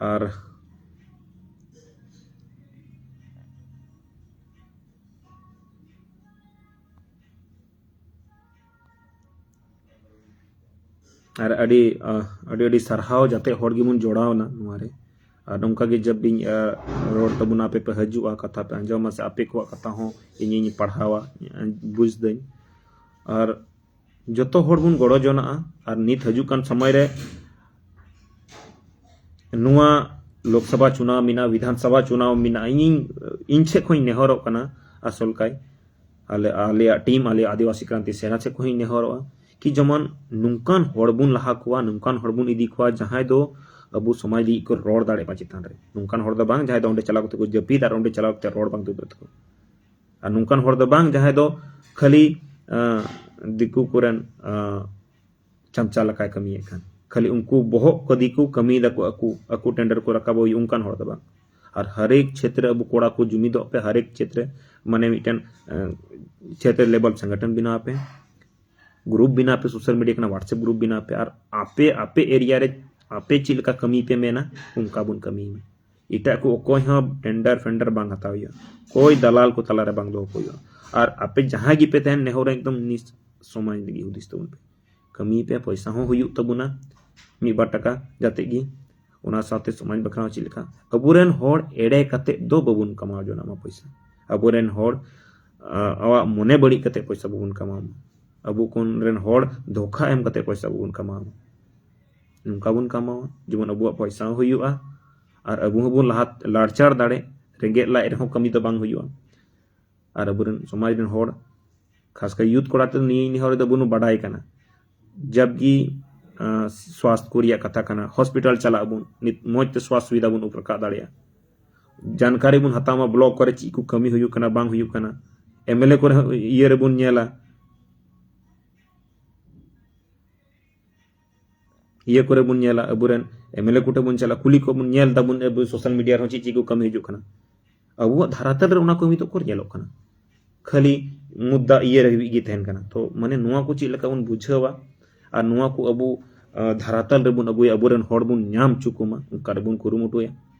ᱟᱨ ᱟᱨ ᱟᱹᱰᱤ ᱟᱹᱰᱤ ᱟᱹᱰᱤ ᱥᱟᱨᱦᱟᱣ, ᱡᱟᱛᱮ ᱦᱚᱲ ᱜᱮᱵᱚᱱ ᱡᱚᱲᱟᱣ ᱮᱱᱟ ᱱᱚᱣᱟ ᱨᱮ᱾ ᱟᱨ ᱱᱚᱝᱠᱟ ᱜᱮ ᱡᱟᱵ ᱤᱧ ᱨᱚᱲ ᱛᱟᱵᱚᱱᱟ, ᱟᱯᱮ ᱯᱮ ᱦᱤᱡᱩᱜᱼᱟ, ᱠᱟᱛᱷᱟ ᱯᱮ ᱟᱸᱡᱚᱢᱟ, ᱥᱮ ᱟᱯᱮ ᱠᱚᱣᱟᱜ ᱠᱟᱛᱷᱟ ᱦᱚᱸ ᱤᱧᱤᱧ ᱯᱟᱲᱦᱟᱣᱟ, ᱵᱩᱡᱽ ᱫᱟᱹᱧ᱾ ᱟᱨ ᱡᱚᱛᱚ ᱦᱚᱲ ᱵᱚᱱ ᱜᱚᱲᱚ ᱡᱚᱱᱟᱜᱼᱟ᱾ ᱟᱨ ᱱᱤᱛ ᱦᱤᱡᱩᱜ ᱠᱟᱱ ᱥᱚᱢᱚᱭ ᱨᱮ ᱱᱚᱣᱟ ᱞᱳᱠᱥᱚᱵᱷᱟ ᱪᱩᱱᱟᱣ ᱢᱮᱱᱟᱜᱼᱟ, ᱵᱤᱫᱷᱟᱱ ᱥᱚᱵᱷᱟ ᱪᱩᱱᱟᱣ ᱢᱮᱱᱟᱜᱼᱟ᱾ ᱤᱧ ᱤᱧ ᱥᱮᱫ ᱠᱷᱚᱱ ᱤᱧ ᱱᱮᱦᱚᱨᱚᱜ ᱠᱟᱱᱟ, ᱟᱥᱚᱞ ᱠᱟᱭ ᱟᱞᱮ ᱟᱞᱮᱭᱟᱜ ᱴᱤᱢ, ᱟᱞᱮ ᱟᱹᱫᱤᱵᱟᱹᱥᱤ ᱠᱨᱟᱱᱛᱤ ᱥᱮᱱᱟ ᱥᱮᱫ ᱠᱷᱚᱱ ᱤᱧ ᱱᱮᱦᱚᱨᱚᱜᱼᱟ ᱠᱤ ᱡᱮᱢᱚᱱ ᱱᱚᱝᱠᱟᱱ ᱦᱚᱲ ᱵᱚᱱ ᱞᱟᱦᱟ ᱠᱚᱣᱟ, ᱱᱚᱝᱠᱟᱱ ᱦᱚᱲ ᱵᱚᱱ ᱤᱫᱤ ᱠᱚᱣᱟ ᱡᱟᱦᱟᱸᱭ ᱫᱚ ᱟᱵᱚ ᱥᱚᱢᱟᱡᱽ ᱞᱟᱹᱜᱤᱫ ᱠᱚ ᱨᱚᱲ ᱫᱟᱲᱮᱭᱟᱜ ᱢᱟ ᱪᱮᱛᱟᱱ ᱨᱮ᱾ ᱱᱚᱝᱠᱟᱱ ᱦᱚᱲ ᱫᱚ ᱵᱟᱝ ᱡᱟᱦᱟᱸᱭ ᱫᱚ ᱚᱸᱰᱮ ᱪᱟᱞᱟᱣ ᱠᱟᱛᱮ ᱠᱚ ᱡᱟᱹᱯᱤᱫ ᱟᱨ ᱚᱸᱰᱮ ᱪᱟᱞᱟᱣ ᱠᱟᱛᱮ ᱨᱚᱲ ᱵᱟᱝ ᱛᱩᱫᱩᱜ ᱛᱟᱠᱚ᱾ ᱟᱨ ᱱᱚᱝᱠᱟᱱ ᱦᱚᱲ ᱫᱚ ᱵᱟᱝ ᱡᱟᱦᱟᱸᱭ ᱫᱚ ᱠᱷᱟᱹᱞᱤ ᱟᱸ, ᱫᱤᱠᱩ ᱠᱚᱨᱮᱱ ᱟᱸ, ᱪᱟᱢᱪᱟ ᱞᱮᱠᱟᱭ ᱠᱟᱹᱢᱤᱭᱮᱫ ᱠᱟᱱ, ᱠᱷᱟᱹᱞᱤ ᱩᱱᱠᱩ ᱵᱚᱦᱚᱜ ᱠᱚ ᱫᱤᱠᱩ ᱠᱟᱹᱢᱤᱭ ᱫᱟᱠᱚ, ᱟᱠᱚ ᱟᱠᱚ ᱴᱮᱱᱰᱟᱨ ᱠᱚ ᱨᱟᱠᱟᱵᱟ, ᱚᱱᱠᱟᱱ ᱦᱚᱲ ᱫᱚ ᱵᱟᱝ᱾ ᱟᱨ ᱦᱟᱨᱮᱠ ᱪᱷᱮᱛᱨᱮ ᱟᱵᱚ ᱠᱚᱲᱟ ᱠᱚ ᱡᱩᱢᱤᱫᱚᱜ ᱯᱮ, ᱦᱟᱨᱮᱠ ᱪᱷᱮᱛᱨᱮ ᱢᱟᱱᱮ ᱢᱤᱫᱴᱮᱱ ᱟᱸ, ᱪᱷᱮᱛᱨᱮ ᱞᱮᱵᱮᱞ ᱥᱚᱝᱜᱚᱴᱷᱚᱱ ᱵᱮᱱᱟᱣ ᱯᱮ, ᱜᱨᱩᱯ ᱵᱮᱱᱟᱣ ᱯᱮ, ᱥᱳᱥᱟᱞ ᱢᱤᱰᱤᱭᱟ ᱠᱟᱱᱟ, WhatsApp ᱜᱨᱩᱯ ᱵᱮᱱᱟᱣ ᱯᱮ, ᱟᱨ ᱟᱯᱮ ᱟᱯᱮ ᱮᱨᱤᱭᱟ ᱨᱮ ᱟᱯᱮ ᱪᱮᱫ ᱞᱮᱠᱟ ᱠᱟᱹᱢᱤ ᱯᱮ ᱢᱮᱱᱟ, ᱚᱱᱠᱟ ᱵᱚᱱ ᱠᱟᱹᱢᱤ ᱢᱟ᱾ ᱮᱴᱟᱜ ᱠᱚ ᱚᱠᱚᱭ ᱦᱚᱸ ᱴᱮᱱᱰᱟᱨ ᱯᱷᱮᱱᱰᱟᱨ ᱵᱟᱝ ᱦᱟᱛᱟᱣ ᱦᱩᱭᱩᱜᱼᱟ, ᱚᱠᱚᱭ ᱫᱟᱞᱟᱞ ᱠᱚ ᱛᱟᱞᱟᱨᱮ ᱵᱟᱝ ᱫᱚᱦᱚ ᱠᱚ ᱦᱩᱭᱩᱜᱼᱟ᱾ ᱟᱨ ᱟᱯᱮ ᱡᱟᱦᱟᱸᱭ ᱜᱮᱯᱮ ᱛᱟᱦᱮᱱ, ᱱᱮᱦᱚᱨ ᱮᱠᱫᱚᱢ ᱱᱤᱥ ᱥᱚᱢᱟᱡᱽ ᱞᱟᱹᱜᱤᱫ ᱦᱩᱫᱤᱥ ᱛᱟᱵᱚᱱ ᱯᱮ, ᱠᱟᱹᱢᱤ ᱯᱮ, ᱯᱚᱭᱥᱟ ᱦᱚᱸ ᱦᱩᱭᱩᱜ ᱛᱟᱵᱚᱱᱟ, ᱢᱤᱫ ᱵᱟᱨ ᱴᱟᱠᱟ ᱡᱟᱛᱮ ᱜᱮ᱾ ᱚᱱᱟ ᱥᱟᱶᱛᱮ ᱥᱚᱢᱟᱡᱽ ᱵᱟᱠᱷᱨᱟ ᱦᱚᱸ ᱪᱮᱫ ᱞᱮᱠᱟ? ᱟᱵᱚᱨᱮᱱ ᱦᱚᱲ ᱮᱲᱮ ᱠᱟᱛᱮ ᱫᱚ ᱵᱟᱵᱚᱱ ᱠᱟᱢᱟᱣ ᱡᱚᱱᱟᱜ ᱢᱟ ᱯᱚᱭᱥᱟ᱾ ᱟᱵᱚᱨᱮᱱ ᱦᱚᱲ ᱟᱣᱟᱜ ᱢᱚᱱᱮ ᱵᱟᱹᱲᱤᱡ ᱠᱟᱛᱮ ᱯᱚᱭᱥᱟ ᱵᱟᱵᱚᱱ ᱠᱟᱢᱟᱣ ᱢᱟ᱾ ᱟᱵᱚ ᱠᱚ ᱨᱮᱱ ᱦᱚᱲ ᱫᱷᱳᱠᱟ ᱮᱢ ᱠᱟᱛᱮ ᱯᱚᱭᱥᱟ ᱵᱟᱵᱚᱱ ᱠᱟᱢᱟᱣ ᱢᱟ᱾ ᱱᱚᱝᱠᱟ ᱵᱚᱱ ᱠᱟᱢᱟᱣᱟ ᱡᱮᱢᱚᱱ ᱟᱵᱚᱣᱟᱜ ᱯᱚᱭᱥᱟ ᱦᱚᱸ ᱦᱩᱭᱩᱜᱼᱟ ᱟᱨ ᱟᱵᱚ ᱦᱚᱸᱵᱚᱱ ᱞᱟᱦᱟ ᱞᱟᱲᱪᱟᱲ ᱫᱟᱲᱮ᱾ ᱨᱮᱸᱜᱮᱡ ᱞᱟᱡ ᱨᱮᱦᱚᱸ ᱠᱟᱹᱢᱤ ᱫᱚ ᱵᱟᱝ ᱦᱩᱭᱩᱜᱼᱟ᱾ ᱟᱨ ᱟᱵᱚᱨᱮᱱ ᱥᱚᱢᱟᱡᱽ ᱨᱮᱱ ᱦᱚᱲ, ᱠᱷᱟᱥ ᱠᱟᱨ ᱭᱩᱛᱷ ᱠᱚᱲᱟ ᱛᱮ ᱱᱤᱭᱟᱹ ᱱᱮᱦᱚᱨ ᱫᱚ ᱵᱚᱱ ᱵᱟᱰᱟᱭ ᱠᱟᱱᱟ, ᱡᱟᱵᱠᱤ ᱥᱣᱟᱥᱛᱷ ᱠᱚ ᱨᱮᱭᱟᱜ ᱠᱟᱛᱷᱟ ᱠᱟᱱᱟ, ᱦᱚᱥᱯᱤᱴᱟᱞ ᱪᱟᱞᱟᱜ ᱟᱵᱚᱱ, ᱱᱤᱛ ᱢᱚᱡᱽ ᱛᱮ ᱥᱣᱟᱥᱛᱷ ᱥᱩᱵᱤᱫᱷᱟ ᱵᱚᱱ ᱨᱟᱠᱟᱵ ᱫᱟᱲᱮᱭᱟᱜᱼᱟ᱾ ᱡᱟᱱᱠᱟᱨᱤ ᱵᱚᱱ ᱦᱟᱛᱟᱣ ᱢᱟ ᱵᱞᱚᱠ ᱠᱚᱨᱮ ᱪᱮᱫ ᱠᱚ ᱠᱟᱹᱢᱤ ᱦᱩᱭᱩᱜ ᱠᱟᱱᱟ, ᱵᱟᱝ ᱦᱩᱭᱩᱜ ᱠᱟᱱᱟ᱾ ᱮᱢ ᱮᱞ ᱮ ᱠᱚᱨᱮ ᱦᱚᱸ ᱤᱭᱟᱹ ᱨᱮᱵᱚᱱ ᱧᱮᱞᱟ, ᱤᱭᱟᱹ ᱠᱚᱨᱮ ᱵᱚᱱ ᱧᱮᱞᱟ, ᱟᱵᱚᱨᱮᱱ ᱮᱢ ᱮᱞ ᱮ ᱠᱚᱴᱷᱮᱱ ᱵᱚᱱ ᱪᱟᱞᱟᱜᱼᱟ, ᱠᱩᱞᱤ ᱠᱚ ᱵᱚᱱ ᱧᱮᱞ ᱫᱟᱵᱚᱱ ᱟᱵᱚ ᱥᱳᱥᱟᱞ ᱢᱤᱰᱤᱭᱟ ᱨᱮᱦᱚᱸ ᱪᱮᱫ ᱪᱮᱫ ᱠᱚ ᱠᱟᱹᱢᱤ ᱦᱤᱡᱩᱜ ᱠᱟᱱᱟ᱾ ᱟᱵᱚᱣᱟᱜ ᱫᱷᱟᱨᱟᱛᱟᱞ ᱨᱮ ᱚᱱᱟ ᱠᱚ ᱱᱤᱛᱚᱜ ᱠᱚ ᱧᱮᱞᱚᱜ ᱠᱟᱱᱟ᱾ ᱠᱷᱟᱹᱞᱤ ᱢᱩᱫᱽᱫᱟ ᱤᱭᱟᱹ ᱨᱮ ᱦᱟᱹᱵᱤᱡ ᱜᱮ ᱛᱟᱦᱮᱱ ᱠᱟᱱᱟ᱾ ᱛᱚ ᱢᱟᱱᱮ ᱱᱚᱣᱟ ᱠᱚ ᱪᱮᱫ ᱞᱮᱠᱟ ᱵᱚᱱ ᱵᱩᱡᱷᱟᱹᱣᱟ ᱟᱨ ᱱᱚᱣᱟ ᱠᱚ ᱟᱵᱚ ᱟᱸ, ᱫᱷᱟᱨᱟᱛᱟᱞ ᱨᱮᱵᱚᱱ ᱟᱹᱜᱩᱭᱟ, ᱟᱵᱚᱨᱮᱱ ᱦᱚᱲ ᱵᱚᱱ ᱧᱟᱢ ᱦᱚᱪᱚ ᱠᱚᱢᱟ, ᱚᱱᱠᱟ ᱨᱮᱵᱚᱱ ᱠᱩᱨᱩᱢᱩᱴᱩᱭᱟ᱾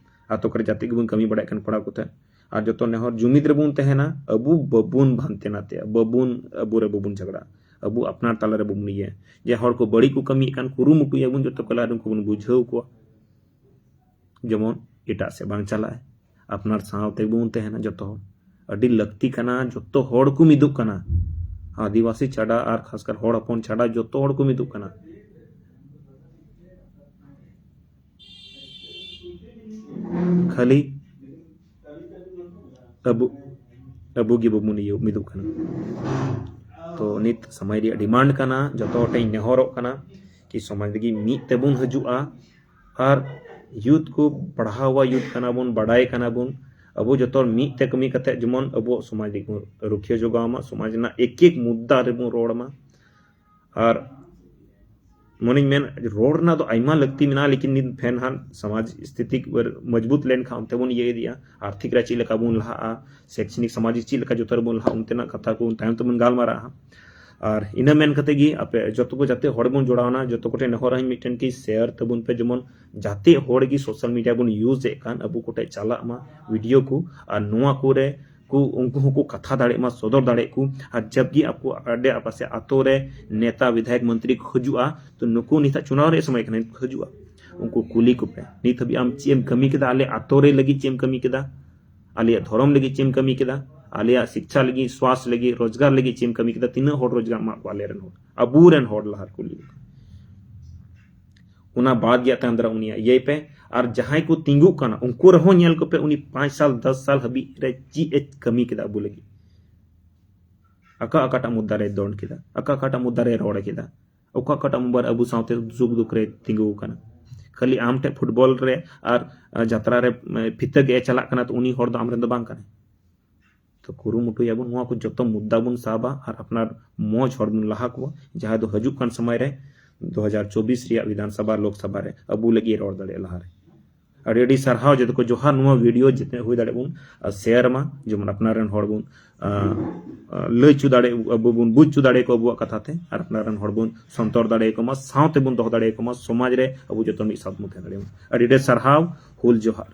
ᱟᱛᱳ ᱠᱚᱨᱮ ᱡᱟᱛᱮ ᱜᱮᱵᱚᱱ ᱠᱟᱹᱢᱤ ᱵᱟᱲᱟᱭᱮᱫ ᱠᱟᱱ ᱠᱚᱲᱟ ᱠᱚᱛᱮ, ᱟᱨ ᱡᱚᱛᱚ ᱱᱮᱦᱚᱨ ᱡᱩᱢᱤᱫ ᱨᱮᱵᱚᱱ ᱛᱟᱦᱮᱱᱟ, ᱟᱵᱚ ᱵᱟᱵᱚᱱ ᱦᱟᱱᱛᱮ ᱱᱟᱛᱮᱭᱟ, ᱵᱟᱵᱚᱱ, ᱟᱵᱚ ᱨᱮ ᱵᱟᱵᱚᱱ ᱡᱷᱟᱜᱽᱲᱟᱜᱼᱟ, ᱟᱵᱚ ᱟᱯᱱᱟᱨ ᱛᱟᱞᱟ ᱨᱮ ᱵᱟᱵᱚᱱ ᱤᱭᱟᱹᱭᱟ᱾ ᱡᱮ ᱦᱚᱲ ᱠᱚ ᱵᱟᱹᱲᱤᱡ ᱠᱚ ᱠᱟᱹᱢᱤᱭᱮᱫ ᱠᱟᱱ ᱠᱩᱨᱩᱢᱩᱴᱩᱭᱟᱵᱚᱱ ᱡᱚᱛᱚ ᱠᱚᱞᱟ ᱩᱱᱠᱩ ᱵᱚᱱ ᱵᱩᱡᱷᱟᱹᱣ ᱠᱚᱣᱟ, ᱡᱮᱢᱚᱱ ᱮᱴᱟᱜ ᱥᱮᱫ ᱵᱟᱝ ᱪᱟᱞᱟᱜᱼᱟ᱾ ᱟᱯᱱᱟᱨ ᱥᱟᱶ ᱛᱮᱜᱮ ᱵᱚᱱ ᱛᱟᱦᱮᱱᱟ ᱡᱚᱛᱚ ᱦᱚᱲ᱾ ᱟᱹᱰᱤ ᱞᱟᱹᱠᱛᱤ ᱠᱟᱱᱟ ᱡᱚᱛᱚ ᱦᱚᱲ ᱠᱚ ᱢᱤᱫᱚᱜ ᱠᱟᱱᱟ, ᱟᱹᱫᱤᱵᱟᱹᱥᱤ ᱪᱷᱟᱰᱟ ᱟᱨ ᱠᱷᱟᱥᱠᱟᱨ ᱦᱚᱲ ᱦᱚᱯᱚᱱ ᱪᱷᱟᱰᱟ ᱡᱚᱛᱚ ᱦᱚᱲ ᱠᱚ ᱢᱤᱫᱚᱜ ᱠᱟᱱᱟ᱾ ᱠᱷᱟᱹᱞᱤ ᱟᱵᱚ, ᱟᱵᱚ ᱜᱮ ᱵᱟᱵᱚᱱ ᱤᱭᱟᱹ ᱢᱤᱫᱚᱜ ᱠᱟᱱᱟ᱾ ᱛᱚ ᱱᱤᱛ ᱥᱚᱢᱟᱡᱽ ᱨᱮᱭᱟᱜ ᱰᱤᱢᱟᱱᱰ ᱠᱟᱱᱟ, ᱡᱚᱛᱚ ᱦᱚᱲ ᱴᱷᱮᱱ ᱤᱧ ᱱᱮᱦᱚᱨᱚᱜ ᱠᱟᱱᱟ ᱠᱤ ᱥᱚᱢᱟᱡᱽ ᱞᱟᱹᱜᱤᱫ ᱢᱤᱫ ᱛᱮᱵᱚᱱ ᱦᱤᱡᱩᱜᱼᱟ ᱟᱨ ᱭᱩᱛᱷ ᱠᱚ ᱯᱟᱲᱦᱟᱣᱟ, ᱭᱩᱛᱷ ᱠᱟᱱᱟ ᱵᱚᱱ, ᱵᱟᱰᱟᱭ ᱠᱟᱱᱟ ᱵᱚᱱ, ᱟᱵᱚ ᱡᱚᱛᱚ ᱦᱚᱲ ᱢᱤᱫ ᱛᱮ ᱠᱟᱹᱢᱤ ᱠᱟᱛᱮ ᱡᱮᱢᱚᱱ ᱟᱵᱚᱣᱟᱜ ᱥᱚᱢᱟᱡᱽ ᱞᱟᱹᱜᱤᱫ ᱵᱚᱱ ᱨᱩᱠᱷᱤᱭᱟᱹ ᱡᱚᱜᱟᱣ ᱢᱟ, ᱥᱚᱢᱟᱡᱽ ᱨᱮᱱᱟᱜ ᱮᱠ ᱮᱠ ᱢᱩᱫᱽᱫᱟ ᱨᱮᱵᱚᱱ ᱨᱚᱲ ᱢᱟ᱾ ᱟᱨ ᱢᱚᱱᱮᱧ ᱢᱮᱱ ᱨᱚᱲ ᱨᱮᱱᱟᱜ ᱫᱚ ᱟᱭᱢᱟ ᱞᱟᱹᱠᱛᱤ ᱢᱮᱱᱟᱜᱼᱟ, ᱞᱮᱠᱤᱱ ᱱᱤᱛ ᱯᱷᱮᱱ ᱦᱟᱱ ᱥᱚᱢᱟᱡᱽ ᱥᱛᱷᱤᱛᱤ ᱢᱚᱡᱽᱵᱩᱛ ᱞᱮᱱᱠᱷᱟᱱ ᱚᱱᱛᱮ ᱵᱚᱱ ᱤᱭᱟᱹ ᱤᱫᱤᱜᱼᱟ, ᱟᱨᱛᱷᱤᱠ ᱨᱮ ᱪᱮᱫ ᱞᱮᱠᱟ ᱵᱚᱱ ᱞᱟᱦᱟᱜᱼᱟ, ᱥᱮᱠᱥᱚᱱᱤᱠ ᱥᱟᱢᱟᱡᱤᱠ ᱪᱮᱫ ᱞᱮᱠᱟ ᱡᱚᱛᱚ ᱨᱮᱵᱚᱱ ᱞᱟᱦᱟᱜᱼᱟ, ᱚᱱᱛᱮᱱᱟᱜ ᱠᱟᱛᱷᱟ ᱠᱚ ᱛᱟᱭᱚᱢ ᱛᱮᱵᱚᱱ ᱜᱟᱞᱢᱟᱨᱟᱜᱼᱟ᱾ ᱟᱨ ᱤᱱᱟᱹ ᱢᱮᱱ ᱠᱟᱛᱮ ᱜᱮ ᱟᱯᱮ ᱡᱚᱛᱚ ᱠᱚ ᱡᱟᱛᱮ ᱦᱚᱲ ᱵᱚᱱ ᱡᱚᱲᱟᱣᱱᱟ, ᱡᱚᱛᱚ ᱠᱚᱴᱷᱮᱱ ᱱᱮᱦᱚᱨ ᱟᱹᱧ ᱢᱤᱫᱴᱮᱱ ᱠᱤ ᱥᱮᱭᱟᱨ ᱛᱟᱵᱚᱱ ᱯᱮ, ᱡᱮᱢᱚᱱ ᱡᱟᱛᱮ ᱦᱚᱲ ᱜᱮ ᱥᱳᱥᱟᱞ ᱢᱤᱰᱤᱭᱟ ᱵᱚᱱ ᱤᱭᱩᱡᱽ ᱮᱫ ᱠᱟᱱ ᱟᱵᱚ ᱠᱚᱴᱷᱮᱱ ᱪᱟᱞᱟᱜ ᱢᱟ ᱵᱷᱤᱰᱤᱭᱳ ᱠᱚ, ᱟᱨ ᱱᱚᱣᱟ ᱠᱚᱨᱮ ᱠᱚ ᱩᱱᱠᱩ ᱦᱚᱸᱠᱚ ᱠᱟᱛᱷᱟ ᱫᱟᱲᱮᱭᱟᱜ ᱢᱟ, ᱥᱚᱫᱚᱨ ᱫᱟᱲᱮᱭᱟᱜ ᱠᱚ᱾ ᱟᱨ ᱡᱟᱵ ᱜᱮ ᱟᱠᱚ ᱟᱰᱮ ᱟᱯᱟᱥᱮ ᱟᱛᱳ ᱨᱮ ᱱᱮᱛᱟ ᱵᱤᱫᱷᱟᱭᱚᱠ ᱢᱚᱱᱛᱨᱤ ᱠᱚ ᱦᱤᱡᱩᱜᱼᱟ, ᱛᱚ ᱱᱩᱠᱩ ᱱᱤᱛᱟᱜ ᱪᱩᱱᱟᱣ ᱨᱮᱭᱟᱜ ᱥᱚᱢᱚᱭ ᱠᱟᱱᱟ, ᱱᱤᱛ ᱠᱚ ᱦᱤᱡᱩᱜᱼᱟ, ᱩᱱᱠᱩ ᱠᱩᱞᱤ ᱠᱚᱯᱮ, ᱱᱤᱛ ᱦᱟᱹᱵᱤᱡ ᱟᱢ ᱪᱮᱫ ᱮᱢ ᱠᱟᱹᱢᱤ ᱠᱮᱫᱟ ᱟᱞᱮ ᱟᱛᱳ ᱨᱮ ᱞᱟᱹᱜᱤᱫ ᱪᱮᱫ ᱮᱢ ᱠᱟᱹᱢᱤ ᱠᱮᱫᱟ, ᱟᱞᱮᱭᱟᱜ ᱫᱷᱚᱨᱚᱢ ᱞᱟᱹᱜᱤᱫ ᱪᱮᱫ ᱮᱢ ᱠᱟᱹᱢᱤ ᱠᱮᱫᱟ, ᱟᱞᱮᱭᱟᱜ ᱥᱤᱠᱪᱷᱟ ᱞᱟᱹᱜᱤᱫ, ᱥᱣᱟᱥ ᱞᱟᱹᱜᱤᱫ, ᱨᱳᱡᱽᱜᱟᱨ ᱞᱟᱹᱜᱤᱫ ᱪᱮᱫ ᱮᱢ ᱠᱟᱹᱢᱤ ᱠᱮᱫᱟ, ᱛᱤᱱᱟᱹᱜ ᱦᱚᱲ ᱨᱳᱡᱽᱜᱟᱨ ᱮᱢᱟᱜ ᱠᱚᱣᱟ ᱟᱞᱮᱨᱮᱱ ᱦᱚᱲ, ᱟᱵᱚᱨᱮᱱ ᱦᱚᱲ ᱞᱟᱦᱟ ᱨᱮ ᱠᱩᱞᱤ ᱠᱚᱯᱮ᱾ ᱚᱱᱟ ᱵᱟᱫ ᱜᱮ ᱛᱟᱭᱚᱢ ᱫᱟᱨᱟᱢ ᱩᱱᱤᱭᱟᱜ ᱤᱭᱟᱹᱭ ᱯᱮ᱾ ᱟᱨ ᱡᱟᱦᱟᱸᱭ ᱠᱚ ᱛᱤᱸᱜᱩᱜ ᱠᱟᱱᱟ ᱩᱱᱠᱩ ᱨᱮᱦᱚᱸ ᱧᱮᱞ ᱠᱚᱯᱮ, ᱩᱱᱤ ᱯᱟᱸᱪ ᱥᱟᱞ ᱫᱚᱥ ᱥᱟᱞ ᱦᱟᱹᱵᱤᱡ ᱨᱮ ᱪᱮᱫ ᱮ ᱠᱟᱹᱢᱤ ᱠᱮᱫᱟ ᱟᱵᱚ ᱞᱟᱹᱜᱤᱫ, ᱚᱠᱟ ᱚᱠᱟᱴᱟᱜ ᱢᱩᱫᱽᱫᱟ ᱨᱮ ᱫᱚᱱ ᱠᱮᱫᱟ, ᱚᱠᱟ ᱚᱠᱟᱴᱟᱜ ᱢᱩᱫᱽᱫᱟ ᱨᱮ ᱨᱚᱲ ᱠᱮᱫᱟ, ᱚᱠᱟ ᱚᱠᱟᱴᱟᱜ ᱢᱩᱫᱽᱫᱟ ᱨᱮ ᱟᱵᱚ ᱥᱟᱶᱛᱮ ᱥᱩᱠ ᱫᱩᱠ ᱨᱮ ᱛᱤᱸᱜᱩ ᱟᱠᱟᱱᱟ᱾ ᱠᱷᱟᱹᱞᱤ ᱟᱢ ᱴᱷᱮᱱ ᱯᱷᱩᱴᱵᱚᱞ ᱨᱮ ᱟᱨ ᱡᱟᱛᱨᱟ ᱨᱮ ᱯᱷᱤᱛᱟᱹ ᱜᱮ ᱪᱟᱞᱟᱜ ᱠᱟᱱᱟ, ᱛᱚ ᱩᱱᱤ ᱦᱚᱲ ᱫᱚ ᱟᱢᱨᱮᱱ ᱫᱚ ᱵᱟᱝ ᱠᱟᱱᱟᱭ᱾ ᱛᱚ ᱠᱩᱨᱩᱢᱩᱴᱩᱭᱟᱵᱚᱱ ᱱᱚᱣᱟ ᱠᱚ ᱡᱚᱛᱚ ᱢᱩᱫᱽᱫᱟ ᱵᱚᱱ ᱥᱟᱵᱟ ᱟᱨ ᱟᱯᱱᱟᱨ ᱢᱚᱡᱽ ᱦᱚᱲ ᱵᱚᱱ ᱞᱟᱦᱟ ᱠᱚᱣᱟ, ᱡᱟᱦᱟᱸᱭ ᱫᱚ ᱦᱤᱡᱩᱜ ᱠᱟᱱ ᱥᱚᱢᱚᱭ ᱨᱮ ᱫᱩ ᱦᱟᱡᱟᱨ ᱪᱚᱵᱵᱤᱥ ᱨᱮᱭᱟᱜ ᱵᱤᱫᱷᱟᱱ ᱥᱚᱵᱷᱟ, ᱞᱳᱠ ᱥᱚᱵᱷᱟ ᱨᱮ ᱟᱵᱚ ᱞᱟᱹᱜᱤᱫ ᱨᱚᱲ ᱫᱟᱲᱮᱭᱟᱜᱼᱟ ᱞᱟᱦᱟᱨᱮ᱾ ᱟᱹᱰᱤ ᱟᱹᱰᱤ ᱥᱟᱨᱦᱟᱣ ᱡᱚᱛᱚ ᱠᱚ, ᱡᱚᱦᱟᱨ᱾ ᱱᱚᱣᱟ ᱵᱷᱤᱰᱤᱭᱳ ᱡᱮᱛᱮ ᱦᱩᱭ ᱫᱟᱲᱮᱭᱟᱜ ᱵᱚᱱ ᱥᱮᱭᱟᱨ ᱢᱟ, ᱡᱮᱢᱚᱱ ᱟᱯᱱᱟᱨ ᱨᱮᱱ ᱦᱚᱲ ᱵᱚᱱ ᱟᱸ, ᱟᱸ, ᱞᱟᱹᱭ ᱦᱚᱪᱚ ᱫᱟᱲᱮ, ᱟᱵᱚ ᱵᱚᱱ ᱵᱩᱡᱽ ᱦᱚᱪᱚ ᱫᱟᱲᱮᱭᱟᱠᱚ ᱟᱵᱚᱣᱟᱜ ᱠᱟᱛᱷᱟ ᱛᱮ, ᱟᱨ ᱟᱯᱱᱟᱨ ᱨᱮᱱ ᱦᱚᱲ ᱵᱚᱱ ᱥᱚᱱᱛᱚᱨ ᱫᱟᱲᱮᱭᱟᱠᱚ ᱢᱟ, ᱥᱟᱶᱛᱮ ᱵᱚᱱ ᱫᱚᱦᱚ ᱫᱟᱲᱮᱭᱟᱠᱚ ᱢᱟ, ᱥᱚᱢᱟᱡᱽ ᱨᱮ ᱟᱵᱚ ᱡᱚᱛᱚ ᱢᱤᱫ ᱥᱟᱶ ᱵᱚᱱ ᱛᱟᱦᱮᱸ ᱫᱟᱲᱮᱭᱟᱜ ᱢᱟ᱾ ᱟᱹᱰᱤ ᱟᱹᱰᱤ ᱥᱟᱨᱦᱟᱣ, ᱦᱩᱞ ᱡᱚᱦᱟᱨ᱾